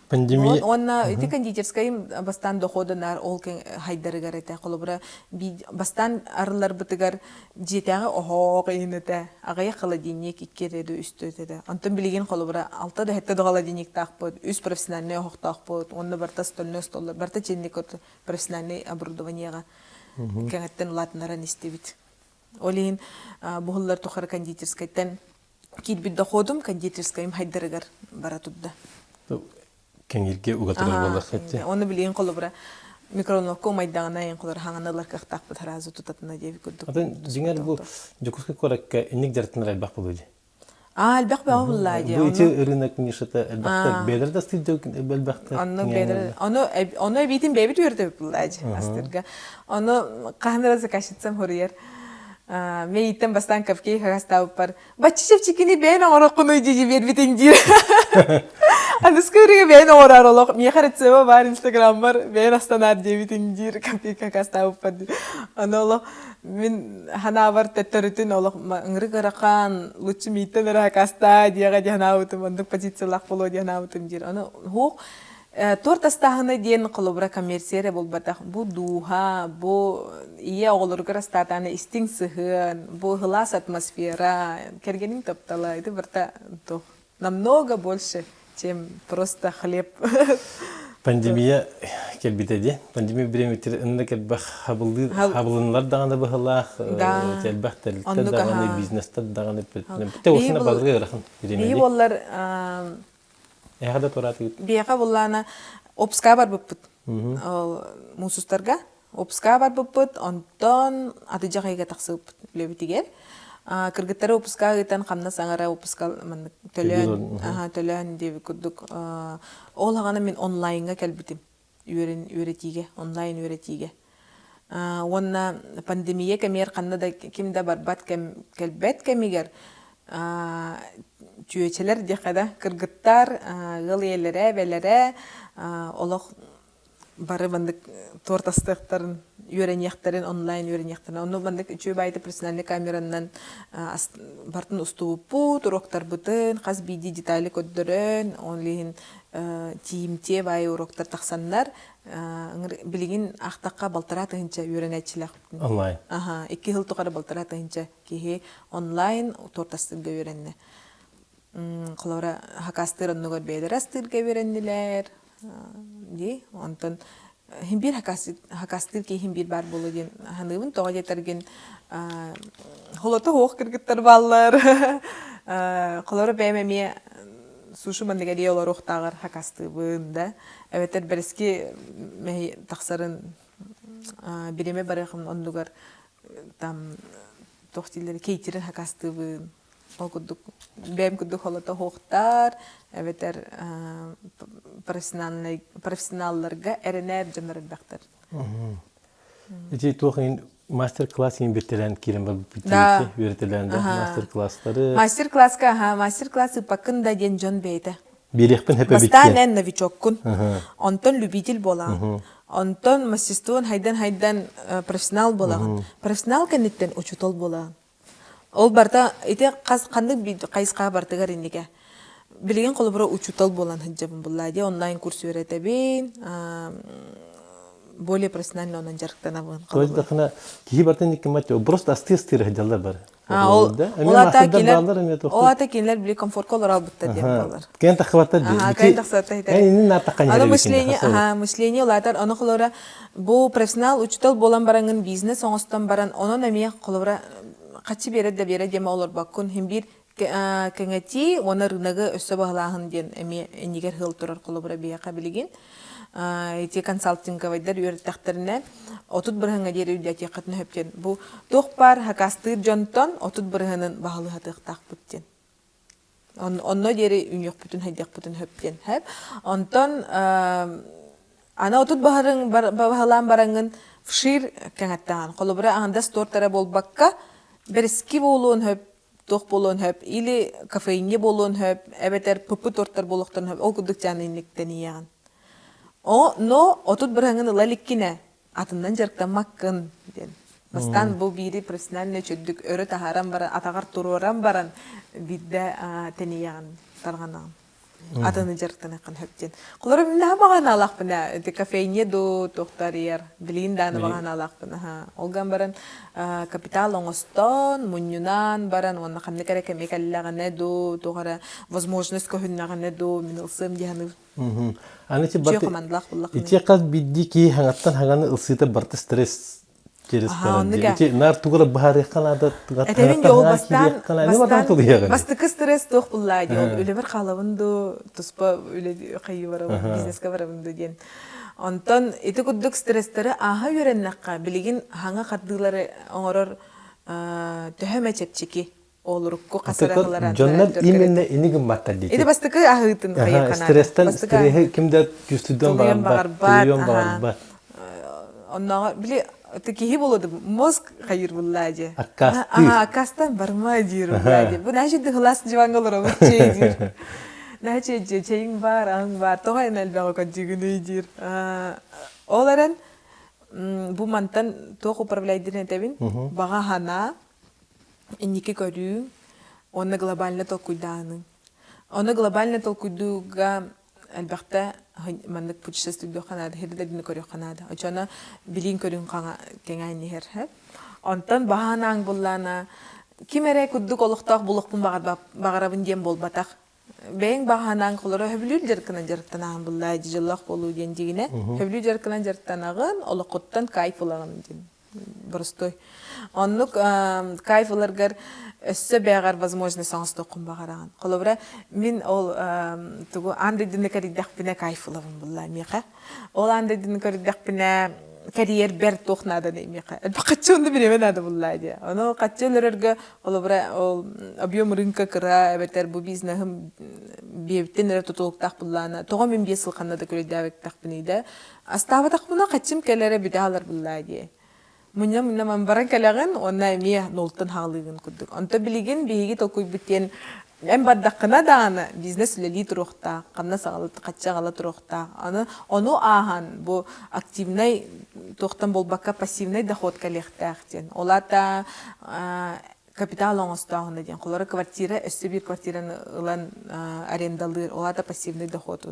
Пандемия уонна ити кондитерскайым бастаан дохода наар ол хайдарыгар этэ холобура бастаан арылларбытыгар дьиэтээҕи оһоох иһин этэ аҕыйах холодильник икки эрэ үстэ этэ онтон билигин холобура алта да сэттэ да холодильниктаахпыт үс профессиональнай оһохтоохпут уонна барыта стольной столлар барыта чинник профессиональнай оборудованиеҕа кэҥэттэн улаатыннаран истибит. Ол иһин буһуллар тухары кондитерскайтан киирбит доходум кондитерскайым хайдарыгар бара турда. Кэҥииргэ угатырар буоллаххыт Оны билигин холобура микроволновка умайдаҕына эн холор хаҥаны ылар кыахтаахпыт сразу тутатына диэбит курдук. Атын дьиҥэр бу Дьокуускай куоракка инник дьарыктанар элбэх буолуо дии. Аа, элбэх бөҕө буллаа дии. Бу ити рынок нишата элбэхтэр. Бэйэлэр да астыыр элбэхтэр. Онно бэйэлэр ону ону эбиитин бэйэбит үөрдэбит буллаа дии астыырга. Ону хаһан эрэ заказчицам хоруйар. Мейиттэн бастаан капкейк хагастаабыппар бачча чэпчэкини бэйэн оҥороххунуй дии биэрбитиҥ диир. Аныскы үрүгэ бэйэн оҥороор олох миэхэ рецеба баар инстаграммар бэйэн астанаар диэбитиҥ диир капкейк хагастаабыппар дии. Аны олох Мин ханаабар төттөрүтүн олох ыҥырык ыарахан, лучше мииттэн эрэ акаастаа диэҕэ дии санаабытым, оннук позициялаах буолуо дии санаабытым диир. Ону уһуох торт астааһына диэн холобура коммерция эрэ буолбатах. Бу дууһа, бу ийэ оҕолоругар астаатааны истиҥ сыһыан, бу ыһылаас атмосфера, кэргэниҥ таптала, ити барыта туох намного больше, чем просто хлеб. Пандемия кэлбитэ дии. Пандемия бириэмэтигэр ынна кэлбэх хабыллыы хабылыннар даҕаны быһылаах, элбэх тэрилтэ даҕаны, бизнестэр даҕаны Тэ осына барыга ыарахан бириэмэ Биһи буоллар Эһэ да тураатыгыт. Биэхэ буллаана Обска барбыппыт. Ол муусустарга Опуска барбыппыт, онтон атыдьах ыйга тахсыбыппыт үлэбитигэр. Кыргыттары опуска ыытан хамнас аҥара опуска маннык төлөөн, төлөөн диэбит курдук. Ол аҕана мин онлайҥҥа кэлбитим үөрэн үөрэтиигэ, онлайн үөрэтиигэ. Уонна пандемия кэмигэр ханна да ким да барбат кэм кэлбэт кэмигэр чүөчэлэр диэххэ да кыргыттар, ыал ийэлэрэ, эбэлэрэ олох бары маннык торт астыахтарын үөрэниэхтэрин онлайн үөрэниэхтэрин онно маннык үчүгэй баайыта профессиональный камеранан бартын устубуппут уроктарбытын хас биирдии детали көрдөрөн ол иһин тиийимтиэ баайы уроктар тахсаннар билигин аахтахха балтараа тыһыынча үөрэнээччилээхпит онлайн аха икки сыл тухары балтараа тыһыынча киһи онлайн торт астыырга үөрэннэ холобура хакастыыр оннугар бэйэлэрэ астыырга үөрэннилэр дии онтон иһин биир хакастыыр киһи иһин биир баар буолуо диэн саныыбын тоҕо диэтэргин холото суох кыргыттар бааллар холоро бэйэм эмиэ суши маннык эрийэ олоруохтааҕар хакастыыбын да эбэтэр бэрэски тахсарын бириэмэ барыахым оннугар там. туох дииллэр кейтерин хакастыыбын. Ол курдук бэйэм курдук холото суохтар, эбэтэр профессиональнай профессионалларга эрэнэр дьоннор элбэхтэр. Ити туох мастер-класс иин биртэлээн киирэн барбыт Да. үөрэтэлээн да мастер-класстары Мастер-класска аха мастер-класс ыыппаккын да диэн дьон бэйэтэ. Биэриэхпин хэпэ Бастаан эн новичоккун, онтон любитель буолаҕын, онтон мастерствон хайдан-хайдан профессионал буолаҕын, профессионал кэнниттэн учуутал буолаҕын. Ол барыта ити хас ханнык хайысхаҕа барытыгар иннигэ. Билигин холобура учуутал буолан сылдьабын буллаа дии онлайн курс үөрэтэбин, более профессионально онон дьарыктанабын. То есть дахына киһи бартын иккимат просто астыы-астыыр сылдьаллар бары. Ол ата кинилэр ол ата кинилэр били комфортка олоро албыттар диэн буолар. Кэн тахыбаттар ди. Кэн тахсыбаттар хитер. Эн иннин Аны мышление, аха, мышление улаатар, ону холобура бу профессионал учуутал буолан бараҥын бизнес оҥостон баран, онон эмиэ холобура хаччы биэрэр да биэрэ диэмэ олорбоккун, хин биир кэҥэтии уонна рыногы өссө баһылааһын диэн эмиэ иннигэр сыл турар холобура биһиэхэ билигин. Ити консалтинговайдар үөрэттэхтэринэ 30 бырыһыҥҥа диэри үрдэтиэххитин сөп диэн. Бу туох баар хакастыыр дьонтон 30 бырыһынын баһылыһатыахтаахпыт диэн. Онно диэри үнүөхпүтүн хайдыахпытын сөп диэн. Хэп. Онтон аны 30 баһырын баһылаан бараҥҥын вшир кэҥэттэҕин. Холобура аҥардас тортара буолбакка бэрэски буолуон сөп туох буолуон сөп или кофейня буолуон сөп эбэтэр пыпы тортар буолуохтарын сөп ол курдук дьаан инниктэн О, но 30 бырыһыҥын ыла иликкинэ атыннан дьарыктаммаккын диэн. Бастаан бу биири профессиональный чөддүк өрө таһааран баран, атаҕар туруоран баран биирдэ тэнийэҕин, тарҕанаҕын. Атыны дьарыктаныаххын сөп диэн. Холоро наһаа баҕанаалаахпын ээ, ити кофейня дуу, туохтарыйар, билигин даҕаны баҕанаалаахпын аһаа. Ол гынан баран капитал оҥостон, мунньунан баран уонна ханнык эрэ кэми кэллэҕинэ дуу, туох эрэ возможность көһүннэҕинэ дуу, мин ылсыам дии саныыбын. Аны ити ити хас биирдии киһи хаҥаттан хаҥаны ылсыыта барыта стресс через Ити наар тугу да быһаарыахха наада Этэбин дьэ ол бастаан бастаан бастакы стресс туох буллаа дии ол үлэбэр хаалабын дуу туспа үлэ хайыы барабын бизнеска барабын дуу диэн онтон ити курдук стресстары ааһа үөрэннэххэ билигин хаҥа хардыылары оҥорор төһө эмэ чэпчэки ол урукку хасаралара дьоннор именно ини гымматтар диити ити бастакы аһыытын хайыахха стресстен стреһи ким да чувствуйдуон баҕарбат тулуйуон баҕарбат оннооҕор били киһи буолуоду мозг хайыр буллаа дии аккастыыр аккастан барма диир буллаа дии бу наһаа үчүгэй хылаас диваҥҥа олоробут чэй диир наһаа үчүгэй чэйиҥ баар аһыҥ баар тоҕо эн элбэҕи көрдүүгүнүй диир ол эрэн бу мантан туох управляйдыын этэбин баҕа санаа инники көрүү уонна глобально толкуйдааһыныҥ. Ону глобально толкуйдууга элбэхтэ маннык путешествуйдуохха наада, сири-дойдуну көрүөххэ наада. Оччоно билиин-көрүүҥ кэҥээн иһэр. Онтон баһаанаҥ буллаана ким эрэ курдук олохтоох булуохпун баҕарабын диэн буолбатах. Бэйэҥ баҕаһанаан холоро сөбүлүүр дьарыккынан дьарыктанаҕын буллаа дьоллоох буолуу диэн дьигинэ. Сөбүлүүр дьарыккынан дьарыктанаҕын, олоххуттан кайф ылаҕын диэн боростуой. Оннук кайф ыларгар өссө бэйэҕэр возможность оҥостуоххун баҕараҕын. Холобура, мин ол тугу аан дойдуну кэрийдэхпинэ кайф ылабын булла миэхэ. Ол аан дойдуну көрүдэхпинэ кэрийэрбэр туох нааданы миэхэ. Хаччы онно бириэмэ наада булла дии. Ону хаччы өлөрөргө холобура ол объем рынка кыра эбэтэр бу бизнеһым биэбиттэн эрэ тутулуктаах буллаана. Тоҕо мин биэс сыл ханна да күрөйдээбэтэхпиний да Астаабатахпына хаччым кэлэрэ бүтэ хаалар буллаа дии. Мунньа-мунньа баран кэлэҕин уонна эмиэ нолтон хаалыыгын курдук. Онто билигин биһиги толкуйбут диэн эн бардаххына даҕаны бизнес үлэлии туруохтаах, ханна саҕала хаччы аҕала туруохтаах. Аны ону ааһан бу активнай туохтан буолбакка пассивнай доход кэлиэхтээх диэн. Ол аата капитал оҥостооһуна диэн. Холоро квартира, өссө биир квартираны ылан арендалыыр, ол аата пассивный доход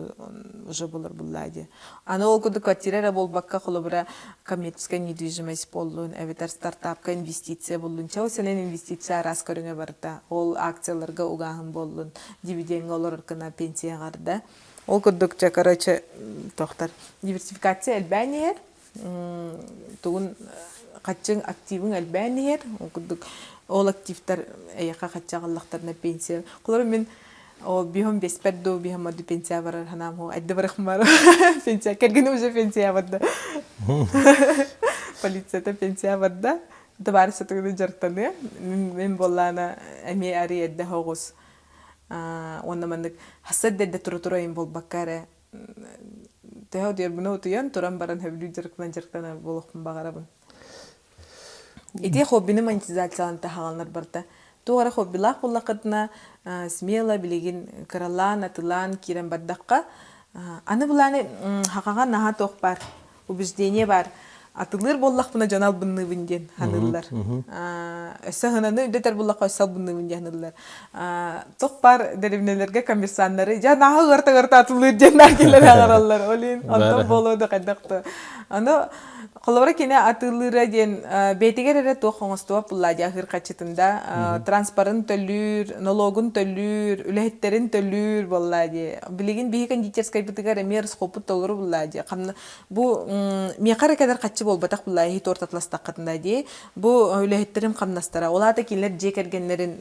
уже булар буллаа дии. Аны ол курдук квартира эрэ буолбакка, холобура, коммерческая недвижимость буоллун, эбэтэр стартапка инвестиция буоллун. Чэ, ол сэнэн инвестиция араас көрүҥэ барыта. Ол акцияларга угааһын буоллун, дивидеҥҥэ олорор гына пенсияҕар да. Ол курдук, чэ, короче, тохтор. Диверсификация элбээн иһэр. тугун хаччыҥ активыҥ элбээн иһэр ол курдук ол активтар эйиэхэ хаччы аҕаллахтарына пенсия холобур мин ол биһом беспер дуу биһом орду пенсия барар ханаам хо айда барахым бар пенсия кэргэним уже пенсия барда полицията пенсия барда. Табаарыс сатыгыны дьарыктаныа. Мин буоллаана эмиэ арый эрдэ оҕус. Уонна маннык хасса эрдэ тура-тура буолбакка эрэ төһө утуйарбына утуйан туран баран сөбүлүүр дьарыкпынан дьарыктанар буолуохпун баҕарабын. Ити хоббины монетизациялаан таһааланар барыта. Туох эрэ хоббилаах буоллаххытына, смело билигин кыралаан, атылаан киирэн бардахха, аны былааны хахаҕа наһаа туох баар убеждение баар атылыыр буоллахпына дьон албынныыбын диэн саныыллар. Өссө хананы үрдэтэр буоллахха өссө албынныыбын диэн саныыллар. Туох баар дэриэбинэлэргэ коммерсаннары дьэ наһаа ыарта-ыарта атылыыр диэн кэлэн аҕараллар. Ол иһин онтон буолуо да хайдах да. Аны холобура кини атыылыыра диэн бэйэтигэр эрэ туох оҥостубат буллаа дии аһыыр хаччытын да транспорын төлүүр, налогун төлүүр, үлэһиттэрин төлүүр буоллаа дии. Билигин биһи кондитерскайбытыгар эмиэ расхоппут толору буллаа дии. Бу миэхэ эрэ кэлэр хаччы буолбатах буллаа иһи торт атластаххытына дии. Бу үлэһиттэрим хамнастара. Ол аата кинилэр дьиэ кэргэннэрин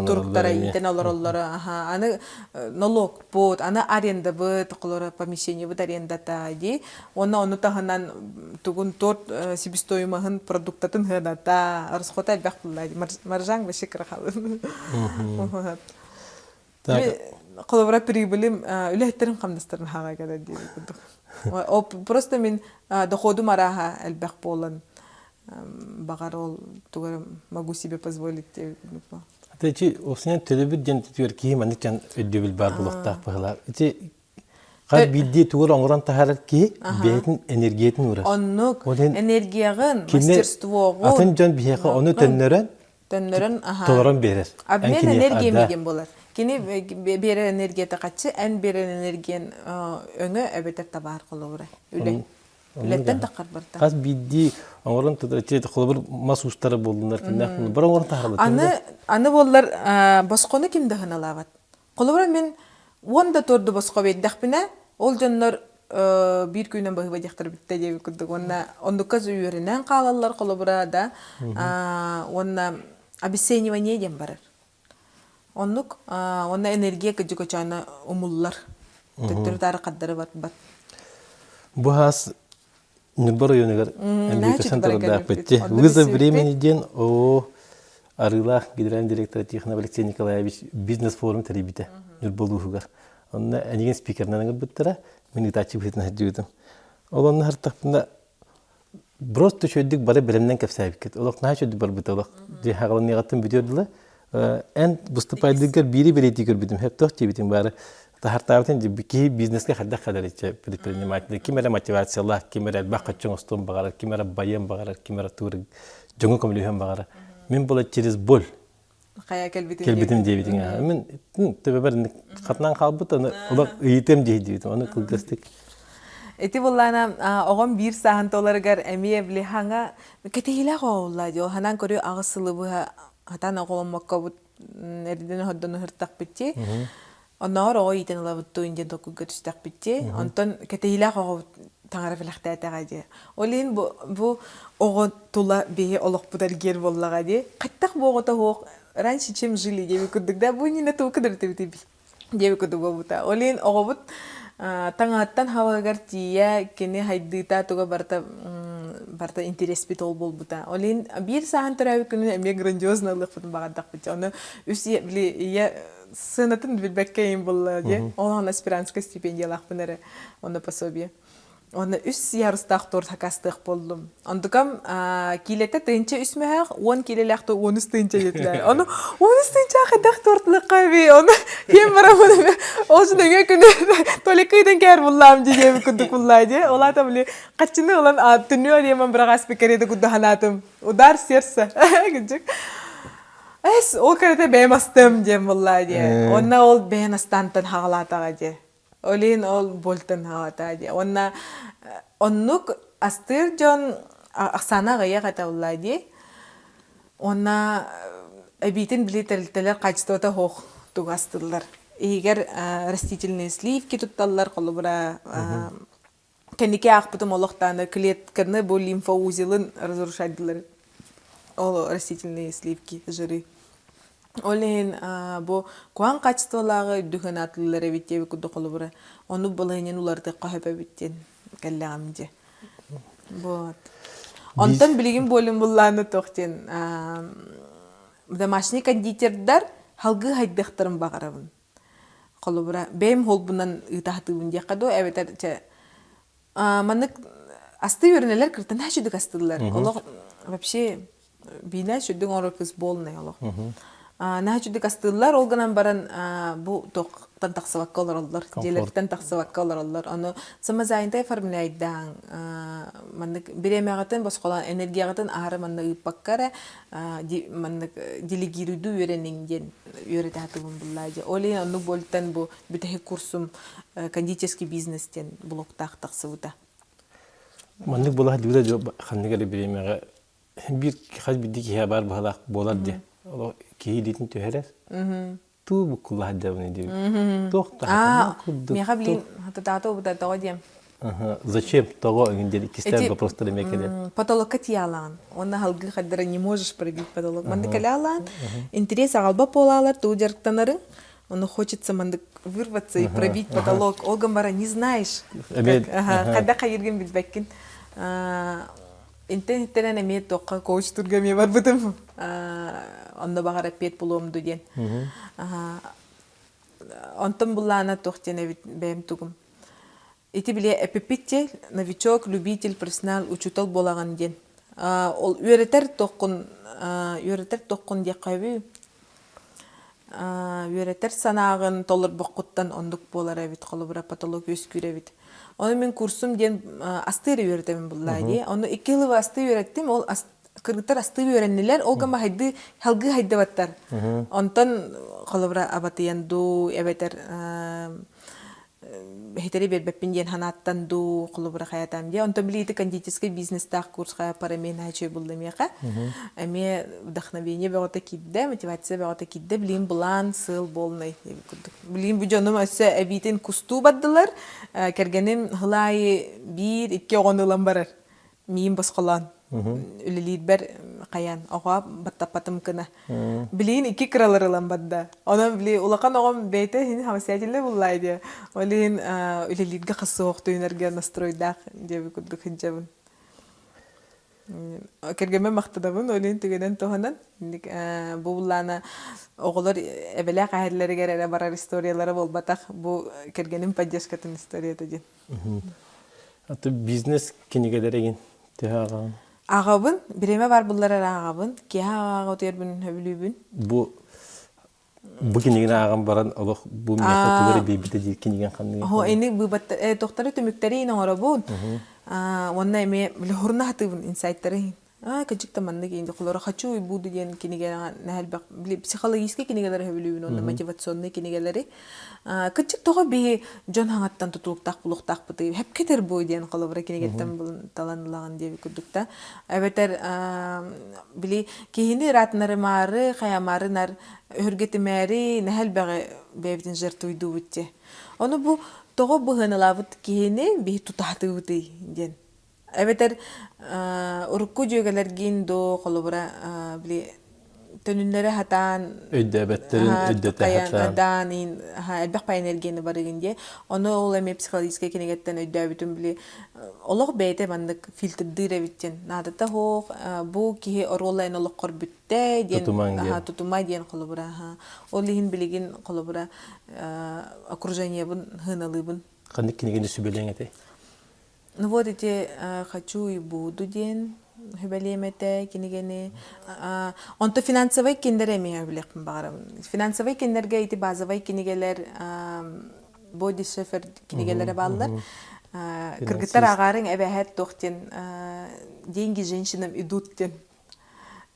туруктара иитэн олороллоро. Аны налогпут, аны арендабыт, холоро помещениебыт арендата дии. Уонна ону таһынан тугун торт себестоимоһын продуктатын сыаната, расхода элбэх булла. Маржаҥ вообще кырахалын. Холобура прибылим үлэһиттерин хамнастарын хаҕа кэлэр диэбит курдук. Просто мин доходум арааһа элбэх буолан баҕар ол тугу могу себе позволить диэбит курдук. Ити осунан төлөбүр диэн түгэр киһи маннык дьон өйдөбүл баар буолуохтаах быһыылаах. Ити хас биирдии тугу оҥорон таһаарар киһи бэйэтин энергиятын уурар. Оннук энергияҕын, мастерствоҕун. Атын дьон биһиэхэ ону төннөрөн төннөрөн аха толорон биэрэр. Обмен энергиями диэн буолар. Кини биэрэр энергията хаччы, эн биэрэр энергиян өҥө эбэтэр табаар холобура. Үлэ. Үлэттэн таххар барта. Хас биирдии оҥорон тутар холобур мас уустара буоллуннар кинилэр бары оҥорон таһаараллар. Аны аны буоллар босхону ким да хыналаабат. Холобура мин уон да торду босхо биэрдэхпинэ, ол дьоннор биир күнүнэн баһыыба диэхтэрэ бүттэ диэбит курдук. Уонна оннукка үөрэнэн хаалаллар холобура да уонна обесценивание диэн барар. Оннук уонна энергия кыдьык өчөөнө умуллар. Төттөрү-таары хардары барбат. Бу хаас Ньурба оройуонугар Эмбиэкэсэн турардаахпыт. Вызов времени диэн оо Арыылаах генеральный директора Тихонов Алексей Николаевич бизнес-форум тэрийбитэ Ньурба улууһугар. Онно эйигин спикеринэн ыҥырбыттара, мин ыытааччы быһыытынан сылдьыбытым. Ол онно сырыттахпына просто үчүгэйдик бары бэлэмнэн кэпсээбиккит. Олох наһаа үчүгэйдик барбыта олох. Дьэ хаҕаланыаҕыттан бүтүөр дылы эн выступайдыгар биири бэлиэтии көрбүтүм сөптөөх диэбитим баары таһартаабытын киһи бизнескэ хайдах кэлэр предприниматель ким эрэ мотивациялаах ким эрэ элбэх хаччы оҥостуон баҕарар ким эрэ байыан баҕарар ким эрэ тугу дьоҥҥо көмөлөһүөн баҕарар мин була через боль хайа кэлбитим кэлбитим диэбитиҥ мин төбөбөр хатынан хаалбыт аны олох ыйытыам дии диэбитим аны кылгастык Ити буллаана оҕом биир сааһын толарыгар эмиэ били хаҥа кэтэһиилээх оҕолла дии ханан көрүү аҕыс сылы быһа хатан оҕоломмоккобут эрдэн оһордон ыһыртахпыт дии оннооҕор оҕо иитэн ылабыт дуу диэн толкуйга түстэхпит дии онтон кэтэһиилээх оҕобут таҥара бэлэхтээтэҕэ дии ол иһин бу, бу оҕо тула биһи олохпут эргиэр буоллаҕа дии хаттах бу оҕото суох раньше чем жили диэбит курдук да бу иннинэ тугу кыдырытыбытый диэбит курдук буолбута. Ол иһин оҕобут таҥаһыттан хабаҕыгар тиийэ кини хайдыыта туга барыта барыта интэриэспит ол буолбута. Ол иһин биир сааһын төрөөбүт күнүн эмиэ грандиозно ылыахпытын баҕардахпыт. Ону үс ийэ били ийэ сыанатын билбэккэ иһин булла дии. Ол аҕана аспирантскай стипендиялаахпын эрэ онно пособие. Уонна үс ярустаах торт хакастыах буоллум. Онтукам киилэтэ тыһыынча үс мөһөөх, уон киилэлээх то 13 тыһыынча диэтилэр. Ону 13 тыһыынча хайдах тортлыахха эбий? Ону киэн барамын ол үшін өҥө күнү толика ыйтан кээр буллаам дии диэбит курдук буллаа дии. Ол аата били хаччыны ылан түннү алиэман быраҕаас биккэриэдэ курдук санаатым. Удар сердца. Кырдьык. Эс, ол кэрэтэ бэйэм астым диэн буллаа дии. Онна ол бэйэн астаантан хаҕалаатаҕа дии. Ол иһин ол буолтун аҕата дии. Уонна оннук астыыр дьон ахсаана аҕыйах этэ буолла дии. Уонна эбиитин били тэрилтэлэр качествота суох тугу астыыллар. Иһигэр растительные сливки тутталлар, холобура кэнники аахпытым олох даҕаны клетканы бу лимфоузелын разрушайдылар ол растительные сливки жиры ол иһин бу куһаҕан качестволааҕы үрдүк ынаатыллар эбит диэбит курдук холобура ону балаһыанньаны уларытыахха сөп эбит диэн кэллэҕим дии вот. Онтон билигин буолун буллааны туох диэн домашний кондитердар халгыы хайдыахтарын баҕарабын. Холобура, бэйэм холбунан ыыта сатыыбын диэххэ дуо, эбэтэр чэ маннык астыы үөрэнэлэр кыртан үчүгдүк астыыллар. Олох вообще биинэ сүрдүк оҥорор кыыс буолунай олох. Наһаа үчүгдүк астыыллар, ол гынан баран бу туохтан тахсыбакка олороллор, дьиэлэриттэн тахсыбакка олороллор. Ону самозанятый оформляйдаан маннык бириэмэҕитин босхолоон энергияҕытын аһары манна ыыппакка эрэ маннык делегируйдуу үөрэниҥ диэн үөрэтэ сатыыбын буллаа дьэ. Ол иһин оннук буолтан бу бүтэһик курсум кондитерский бизнес диэн блоктаах тахсыбыта. Маннык буолар дьиэ ханнык эрэ бириэмэҕэ биир хас биирдии киһи баар быһалаах буолар диye. Ол киһи илиитин түһэрэр. Туу буккуллаһа дьабыны диэбит. Туох да курдук. Миэхэ билин хатытаата убута тоҕо диэм. Зачем того эҥин диэн иккистээн вопростар эмиэ кэлэр. Потолокка тиийаалаан. Уонна халгыы хардара не можешь пробить потолок. Маннык кэлэалаан интерес аҕалба буолаалар туу дьарыктанарыҥ. Ону хочется мандык вырваться и пробить потолок. Ол гын бара не знаешь. Хайда хайыргын билбэккин. Интэн иттэнэн эмиэ туохха коучтурга эмиэ барбытым. Онно баҕар эппиэт булуом ду диэн. Онтон буллаана туох диэн эбит бэйэм тугум. Ити били эпиппит новичок, любитель, профессионал, учуутал буолаҕын диэн. Ол үөрэтэр туоххун үөрэтэр туоххун диэххэ Үөрэтэр санааҕын толорбоккуттан оннук буолар эбит, холобура, потолок үөскүүр эбит. Ону мин курсум диэн астыы эрэ үөрэтэбин буллаа дии. Ону икки сыл астыы үөрэттим, ол кыргыттар астыы үөрэннилэр, ол гына хайдыы халгыы хайдыбаттар. Онтон холобура абатыйан дуу, эбэтэр иһитэри биэрбэппин диэн санааттан дуу холобура хайатаам диэ. Онтон билиити кондитерскай бизнестаах курс хайаппар эмиэ наһаа үчүгэй булла миэхэ. Эмиэ вдохновение бөҕөтө киирдэ, мотивация бөҕөтө киирдэ. Билигин былаан, сыал буолнай курдук. Билигин бу дьонум өссө эбиитин кустуу бардылар. Кэргэним сыл аайы биир, икки оҕону ылан барар. Миин босхолоон үлэлиирбэр хайаан оҕо баттаппатым гына. Билигин икки кыралар ылан барда. Онон били улахан оҕом бэйэтэ иһин самостоятельно буллаай диye. Ол иһин үлэлииргэ хасыох түйүнэргэ настройдаах диэби курдук сылдьабын. Кэргэммэр махтанабын, ол иһин түгэнэн туһанан. Бу буллаана оҕолор эбэлээх эһэлэригэр эрэ барар историялара буолбатах. Бу кэргэним поддержкатын историята диэн. Аты бизнес кинигэлэр эгин төһө ааҕаҕын? Ааҕабын, бириэмэ баар буллар эрэ ааҕабын. Киэһэ ааҕа утуйарбын сөбүлүүбүн. Бу бу кинигини ааҕан баран олох бу миэхэ тугу эрэ биэрбитэ диир кинигэн ханныгый? Оһо ини быыбатта тохтары түмүктэри ин оҥоробун. Уонна эмиэ хурна хатыыбын инсайттары Аа, кырдьык да маннык инди холоро «Хочу и буду» диэн кинигэҕэ наһаа элбэх били психологическай кинигэлэри сөбүлүүбүн уонна мотивационнай кинигэлэри. Аа, кырдьык тоҕо биһи дьон хаҥаттан тутулуктаах булуохтаахпытый хэпкэтэр буой диэн холобура кинигэттэн булан талан ылаҕын диэбит курдук да. Эбэтэр били киһини ыраатынарымаары, хайамаары нар өһүргэтимээри наһаа элбэҕи бэйэбитин жертвуйдуубут дии. Ону бу тоҕо быһыаналаабыт киһини биһи тутаатыыбытый диэн Эбэтэр урукку дьүөгэлэргин дуу, холобура, били төнүннэрэ сатаан Өйдөөбөттөрүн өйдөтө сатаан. даан элбэх пай энергияны барыгын диye. Ону ол эмиэ психологическай кинигэттэн өйдөөбүтүм били олох бэйэтэ маннык фильтрдыыр эбит диэн. Наадата суох бу киһи оруола эн олоххор бүттэ диэн Тутумаҥ диэн. тутума диэн холобура. Ол иһин билигин холобура окружениебын сыаналыыбын. Ханнык кинигэни сүбэлиэҥ этэй? Ну вот эти «Хочу и буду» диэн сүбэлиэм этэ кинигэни. Онто финансовай кинилэр эмиэ билиэхпин баҕарабын. Финансовай кинилэргэ ити базовай кинигэлэр Боди Шефер кинигэлэрэ бааллар. Кыргыттар ааҕаарыҥ эбэһээт туох диэн «Деньги женщинам идут» диэн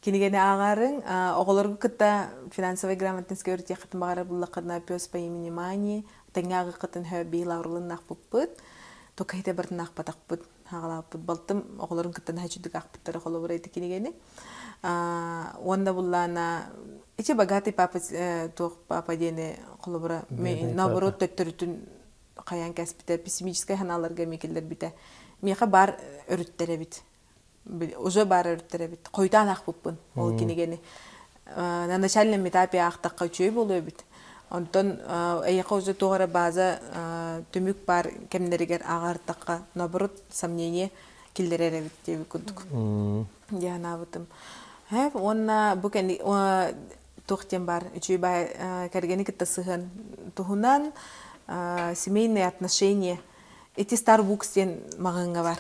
кинигэни ааҕаарыҥ. Оҕолорго кытта финансовай грамотность өрүтүөххүтүн баҕарар буллаххытына «Пес по имени Мани» тэҥҥэ ааҕыаххытын сөп биһи лаврлын аахпыппыт. Только ити барытын аахпатахпыт, ааҕалаабыппыт. Балтым оҕолорун кытта наһаа үчүгдүк аахпыттара холобура ити кинигэни. Уонна буллаана ити богатый папа туох папа диэни холобура наоборот төттөрүтүн хайаан кэспитэ пессимическай санааларга эмиэ киллэрбитэ. Миэхэ баар өрүттэр эбит. Уже баар өрүттэр эбит. Хойутаан аахпыппын ол кинигэни. На начальном этапе аахтахха үчүгэй буолуо эбит. Онтон эйиэхэ уже туох эрэ база түмүк баар кэмнэригэр ааҕартахха, наоборот, сомнение. киллэрэр эбит диэбит курдук дии санаабытым. Уонна бу кэнни туох диэн баар үчүгэй баай кэргэни кытта сыһыан туһунан семейные отношения ити Starbucks диэн маҕаһыыҥҥа бар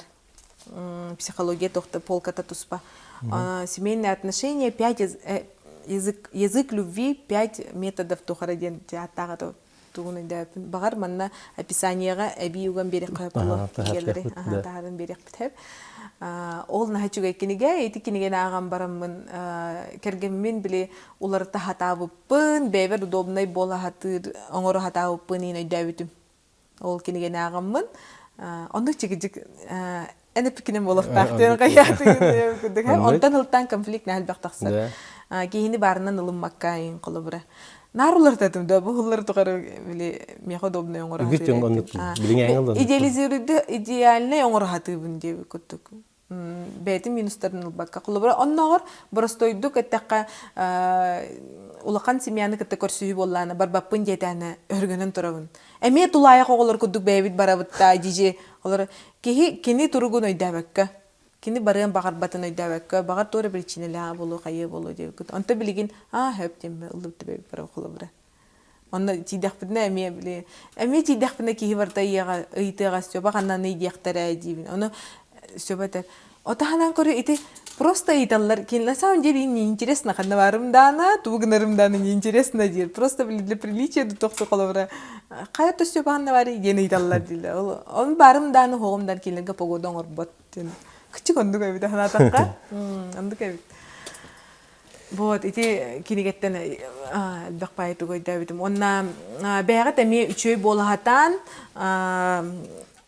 психология туохта полката туспа семейные отношения пять язык язык любви пять методов тухара диэн ааттааҕа тугун өйдөөппүн. Баҕар манна описаниеҕа эбии уган биэриэххэ буолуо кинигэлэри таһааран биэриэхпит сөп. Ол наһаа үчүгэй кинигэ. Ити кинигэни ааҕан бараммын кэргэммин били уларыта сатаабыппын, бэйэбэр удобнай буола сатыыр, оҥоро сатаабыппын иин өйдөөбүтүм. Ол кинигэни ааҕаммын оннук чигидик эн эппикинэн буолуохтаах диэн хайаатыгын курдук онтон ылтаан конфликт наһаа элбэх тахсар киһини баарынан ылыммакка иин холобура наар уларытатым да бу улар тухары били миэхэ удобный оҥоро идеализируйды идеальный оҥоро сатыыбын диэбит курдук бэйэтин минустарын ылбакка. Холобура, оннооҕор боростуойдук эттэххэ, улахан семьяны кытта көрсүһүү буоллаана барбаппын диэтээнэ өһүргэнэн турабын. Эмиэ тулаайах оҕолор курдук бэйэбит барабыт да дьиже олор киһи кини туругун өйдөөбөккө кини барыан баҕарбатын өйдөөбөккө баҕар туора причинэлээх буолуо хайыа буолуо диэбиккит онто билигин аа хөп диэммэ ыллыбыт бэйэбит барабыт холобура Онно тиийдэхпитинэ эмиэ били эмиэ тиийдэхпинэ киһи барыта ыйыаҕа ыйытыаҕа Степа ханнаный диэхтэрэ диибин. Ону Степа этэр отаһанан көрө ити просто ыйыталлар на самом деле неинтересно ханна барым даана тугу гынарым даана неинтересно диир просто били для приличия тохту холобура хайа то Степа ханна барый диэн ыйыталлар дииллэр ол он барым даана хоҕум дан кинилэргэ погода оҥорбот диэн кычык оннук эбит санаатахха оннук эбит Вот ити кинигэттэн элбэх баайы тугу өйдөөбүтүм. Уонна бэйэҕит эмиэ үчүгэй буола сатаан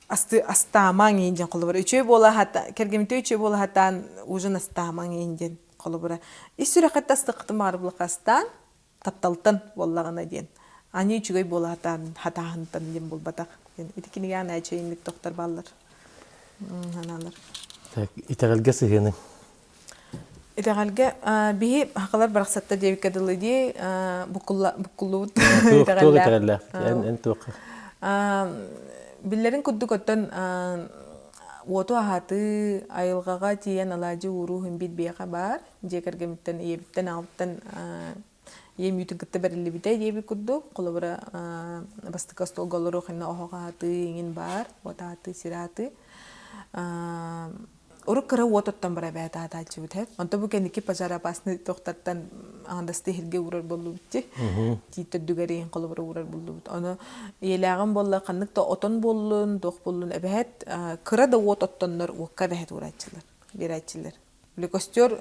асты астаамаҥ иин диэн холобура. Үчүгэй буола сата кэргэммитэ үчүгэй буола сатаан ужин астаамаҥ иин диэн холобура. Ис сүрэххит астыккытын баҕарбылыкка астаан тапталтан буоллаҕына диэн. Ани үчүгэй буола сатаан хатааһынтан диэн буолбатах. Ити кинигэҕэ наачайыннык тохтор бааллар. Санаалар. Так, итэҕэлгэ сыһыаныҥ. Итэҕэлгэ биһи хахалар барахсаттар диэбиккэ дылы дии буккуллубут итэҕэллээх. Итэҕэллээх. Эн эн туохха? Биллэрин курдук оттон уоту аһатыы, айылҕаҕа тиийэн алаадьы ууруу иһин биир биэхэ баар. Дьиэ кэргэмиттэн, ийэбиттэн, аҕабыттан ийэм үүтүн кытта бэриллибитэ диэбит курдук. Холобура, бастакы остуолга олоруох иннинэ оһох аһатыы иҥин баар, уот аһатыы, сир аһатыы. Урут кыра уот оттон бара эбээт аатааччыбыт һэ. Онто бу кэнники пожароопасный тохтартан аҥардасты иһиргэ уурар буоллубут дии. Тиит төрдүгэр иһин холобура уурар буоллубут. Ону ийэлээҕим буолла ханнык да отон буоллун, туох буоллун эбэһэт кыра да уот оттоннор уокка эбэһэт уурааччылар, биэрээччилэр. Били костер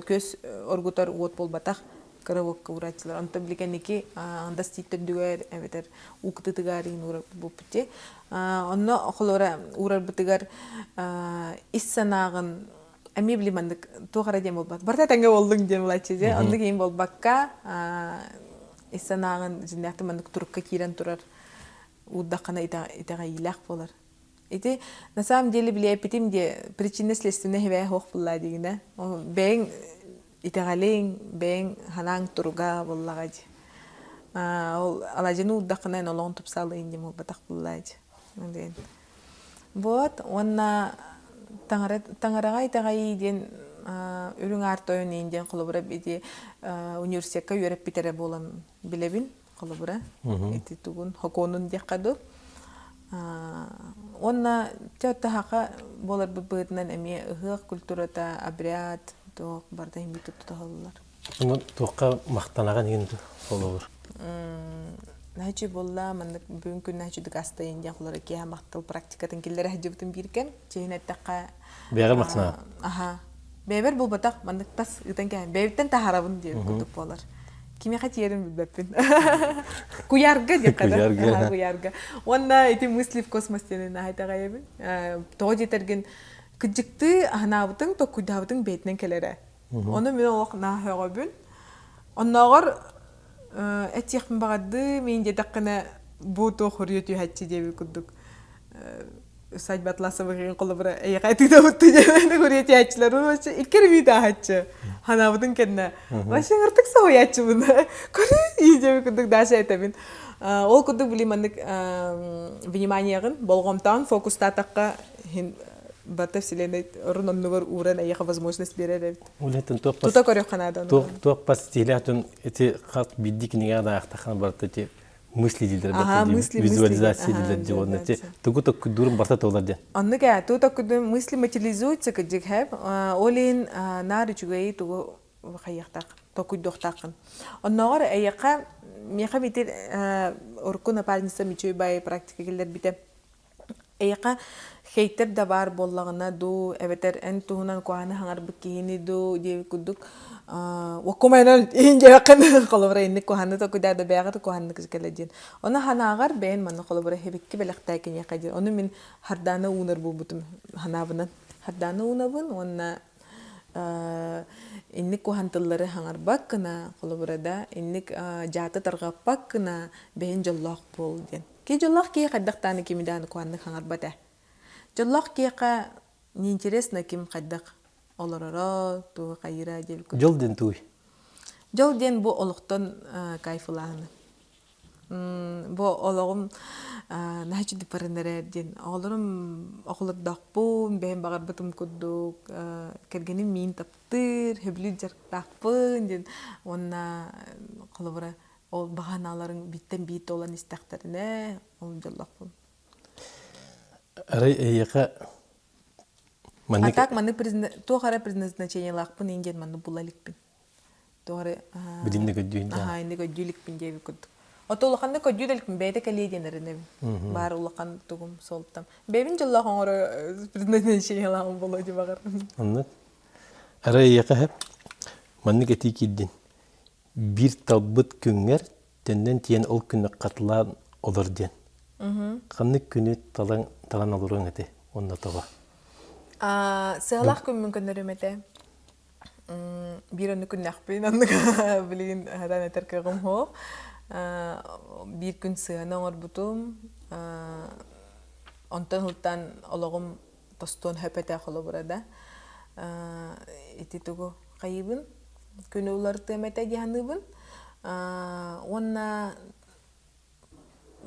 күөс оргутар уот буолбатах кыра уокка уурааччылар. Онтон били кэнники андас тиит төрдүгэр эбэтэр уу кытытыгар иһин уурар буолбут дии. Онно холобура уурарбытыгар ис санааҕын эмиэ били маннык туох эрэ диэн буолбат. Барыта тэҥҥэ буоллуҥ диэн булааччы дьэ. Оннук иһин буолбакка ис санааҕын дьиҥнээхтик маннык турукка киирэн турар уурдаххына итэҕэйиилээх буолар. Ити на самом деле билиэппитим диэ причинно-следственнай сибээһэ суох буоллаа диигинэ. Бэйэҥ итэҕэлиҥ, бэйэҥ санааҥ туруга буоллаҕа дии. Ол аладьыны уурдаххына эн олоҕун тупсаалыйын диэн буолбатах буоллаа дии. Диэн. Вот уонна таҥара таҥараҕа итэҕэйии диэн үрүҥ аар тойон иин диэн холобура ити университекка үөрэппит эрэ буолан билэбин холобура ити тугун хокуонун диэххэ дуу уонна чэ таһаха буоларбыт быһыытынан эмиэ ыһыах культурата обряд туох барыта иһин тутуһаллар туохха махтанаҕын иһин холобур Наһаччы буолла маннык бүгүн күн наһаччы дакаастайын диэн холобура киэһэ махтал практикатын киллэрэ сылдьыбытым биир кэм чиһин эттэххэ бэйэҕэр махтанаҕын аха Бэйэбэр буолбатах, маннык тас ыытан кэһэн, бэйэбиттэн таһаарабын диэбит курдук буолар. Кимиэхэ тиийэрин билбэппин. Куйаарга диэххэ да. Куйаарга. Куйаарга. Уонна ити мысли в космос диэни наһаа итэҕэйэбин. Тоҕо диэтэргин кыдьыктыы аһынаабытыҥ, токкуйдаабытыҥ бэйэтинэн кэлэрэ. Ону мин олох наһаа сөҕөбүн. Оннооҕор этиэхпин баҕардыы, мин диэтэххинэ бу туох хоруйа түһээччи диэбит курдук усадьба Атласовыгын холобура эйиэхэ этиитэ диэн хуриэтиээччилэр вообще икки эрэ тааһаччы ханаабытын кэннэ вообще ыртык соһуйааччыбын көрү диэбит курдук Даша этэбин ол курдук били маннык вниманиеҕын болҕомтоон фокустаатахха иһин. Барыта вселенной орун оннугар ууран эйиэхэ возможность биэрэр эбит. Үлэттэн туох Тута көрүөххэ наада ону. Туох туох бас стилях дьон ити хас биирдии кинигэҕэ да аахтаххына барыта ити мысли дииллэр Аха, мысли, мысли. визуализация дииллэр дии уонна ити тугу токкуйдуурун барыта туолар диэн. Оннук ээ, тугу токкуйдуурун мысли материализуются кырдьык хэп. Ол иһин наар үчүгэйи тугу хайыахтаах, толкуйдуохтааххын. Оннооҕор эйиэхэ миэхэ битир урукку напарницам үчүгэй баайы практика киллэрбитэ. Эйиэхэ хейтер да баар буоллаҕына дуу, эбэтэр эн туһунан куһаҕаны хаҥарбыт киһини дуу диэбит курдук уоккумайынан иһин дьиэххин холобура инник куһаҕаны толкуйдаа да бэйэҕит куһаҕаннык кэлэ диэн. Ону ханаҕар бэйэн манна холобура хибикки бэлэхтээ киниэхэ диэн. Ону мин хардаана уунар буолбутум ханаабынан. Хардаана уунабын уонна инник куһаҕан тыллары хаҥарбат гына, холобура да, инник дьааты тарҕаппат гына бэйэн дьоллоох буол диэн. Киһи дьоллоох киһи хайдах даҕаны кими даҕаны куһаҕаннык хаҥарбат ээ. Дьоллоох киһиэхэ неинтересно ким хайдах олороро, тугу хайыыра диэбит курдук. Дьол диэн тугуй? Дьол диэн бу олохтон кайфылааһыны. Бу олоҕум наһаа үчүгэй баран эрэр диэн. Оҕолорум оҕолордоохпун, бэйэм баҕарбытым курдук, кэргэним миин таптыыр, сөбүлүүр дьарыктаахпын диэн. Уонна холобура ол баҕаналарыҥ бииртэн биир туолан истэхтэринэ ол дьоллоохпун. Арай эйиэхэ маннык... А так маннык туох эрэ предназначениелаахпын иин диэн маннык була иликпин. Туох эрэ Билинник өйдүүн Аһаа, инник өйдүү иликпин диэбит курдук. Ото улаханнык өйдүү да иликпин, бэйэтэ кэлиэ диэн эрэнэбин. Баар улахан тугум, суолтам. Бэйэбин дьоллоох оҥоро предназначениелааҕым буолуо дии баҕар. Оннук. Арай эйиэхэ маннык этии киирдин. Биир талбыт күҥҥэр төннөн тиийэн ол күнү хатылаан олор диэн. Ханнык күнү талан талан олоруоҥ этэй уонна тоҕо? Сыалаах күммүн көннөрүм этэ. Биир оннук күннээхпин, оннук билигин сатаан этэр кыаҕым суох. Биир күн сыана оҥорбутум. Онтон сылтаан олоҕум тостуон сөп этэ холобура да. Ити тугу хайыыбын? Күнү уларытыам этэ дии саныыбын. Уонна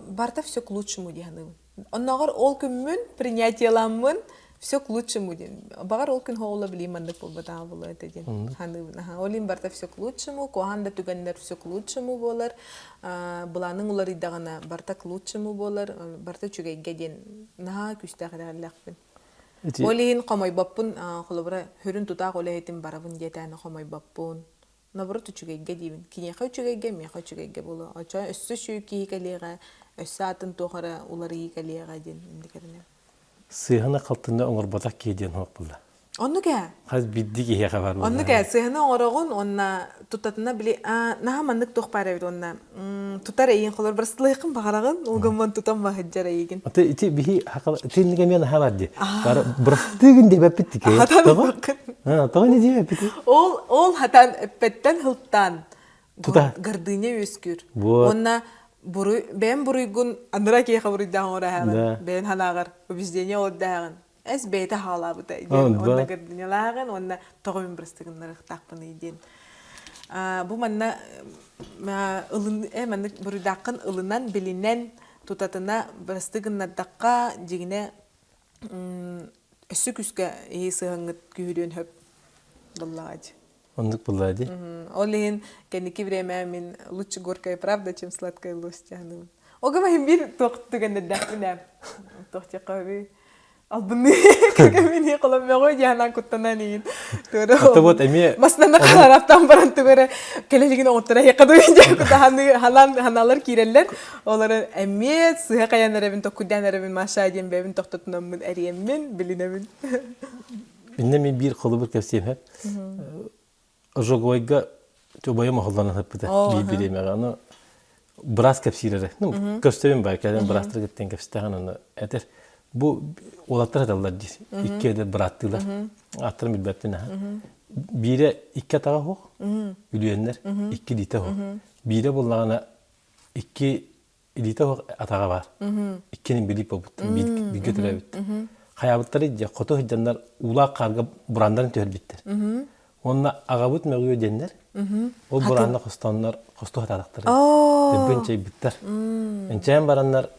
барыта все к лучшему дии саныыбын. Оннооҕор ол күммүн принятиеламмын все к лучшему диэн. Баҕар ол күн хоҕула билиим маннык буолбатаҕа буолуо этэ диэн саныыбын. Ол иһин барыта все к лучшему, куһаҕан да түгэннэр все к лучшему буолар. Былааныҥ уларыйдаҕына барыта к лучшему буолар, барыта үчүгэйгэ диэн наһаа күүстээх итэҕэллээхпин. Ол иһин хомойбоппун, холобура, сүрүн тутаах үлэһитим барабын диэтээн хомойбоппун. Наоборот үчүгэйгэ диибин. Киниэхэ үчүгэйгэ, миэхэ үчүгэйгэ буолуо. Оччоҕо өссө үчүгэй киһи кэлиэҕэ, өссө атын туох эрэ уларыйыы кэлиэҕэ диэн инник эрэнэбин. Сыыһаны-халтыны оҥорботох киһи диэн суох буолла. Оннук ээ. Хас биирдии киһиэхэ баар буолла. Оннук ээ, сыыһаны оҥороҕун уонна тутатына били наһаа маннык туох баар эбит уонна тутар эйиин холор бырастылыаххын баҕараҕын, ол гымман тутан баһыдьар эйигин. Аты ити биһи итинник эмиэ наһаа бар дии. Бары бырастыгын диэбэппит тикэ. Хатан Тоҕо? Тоҕо не диэбэппит? Ол ол хатан эппэттэн хылтаан Тута. гордыня үөскүүр. Вот. Уонна буруй бэйэм буруйгун аныра киһиэхэ буруйдаах оҥорооһоҕун, бэйэн санааҕар убеждение олордооһоҕун эс бэйэтэ хаалаабыта диэн уонна гордынялааҕын уонна тоҕо мин бырастыгыннарыахтаахпыный диэн бу манна ылын э маннык буруйдааххын ылынан билинэн тутатына бырастыы гыннардахха дьиҥинэ өссө күүскэ иһи сыһаҥҥыт күүһүрүөн сөп буоллаҕа дии Оннук буоллаа дии. Ол иһин кэнники время мин лучше горькая правда, чем сладкая ложь диэханыбын. Ол гына биир туох түгэннэрдээхпин ээ. Туох диэххэ албынныы кэмини холоммөҕү диэханан куттанан иин. Туора Ата вот эмиэ маснана хараптан баран тугара кэлэлигин оҥоттора хекка дуйун кутаханы ханан ханалар киирэллэр. Олары эмиэ сыһа кайан эрэбин токкуйдаан эрэбин Маша диэн бэйэбин тохтотунаммын эриэммин билинэбин. Иннэ мин биир холобур кэпсиэм Ожоговойга убайым оһоллонон сыппыта биир бириэмэҕэ. Ону быраас кэпсиир эрэ. Ну, көрсөбүн бай, кэлэн быраастар кыттан кэпсэтэҕин ону этэр. Бу уолаттар эталлар диир. Икки эдэр бырааттыылар. Ааттарын билбэппин аха. Биирэ икки атаҕа суох, үлүөннэр, икки илиитэ суох. Биирэ буоллаҕына икки илиитэ суох атаҕа баар. Иккиэн билип буолбуттар, бииргэ төрөөбүттэр. Хайаабыттары дьэ хоту сылдьаннар уулаах хаарга бурааннарын түһэрбиттэр. Уонна аҕабыт мөҕүө диэннэр, ол бураанна хостооннор хостуу хатаатахтар. Дырбын чайбыттар. Энчээн бараннар.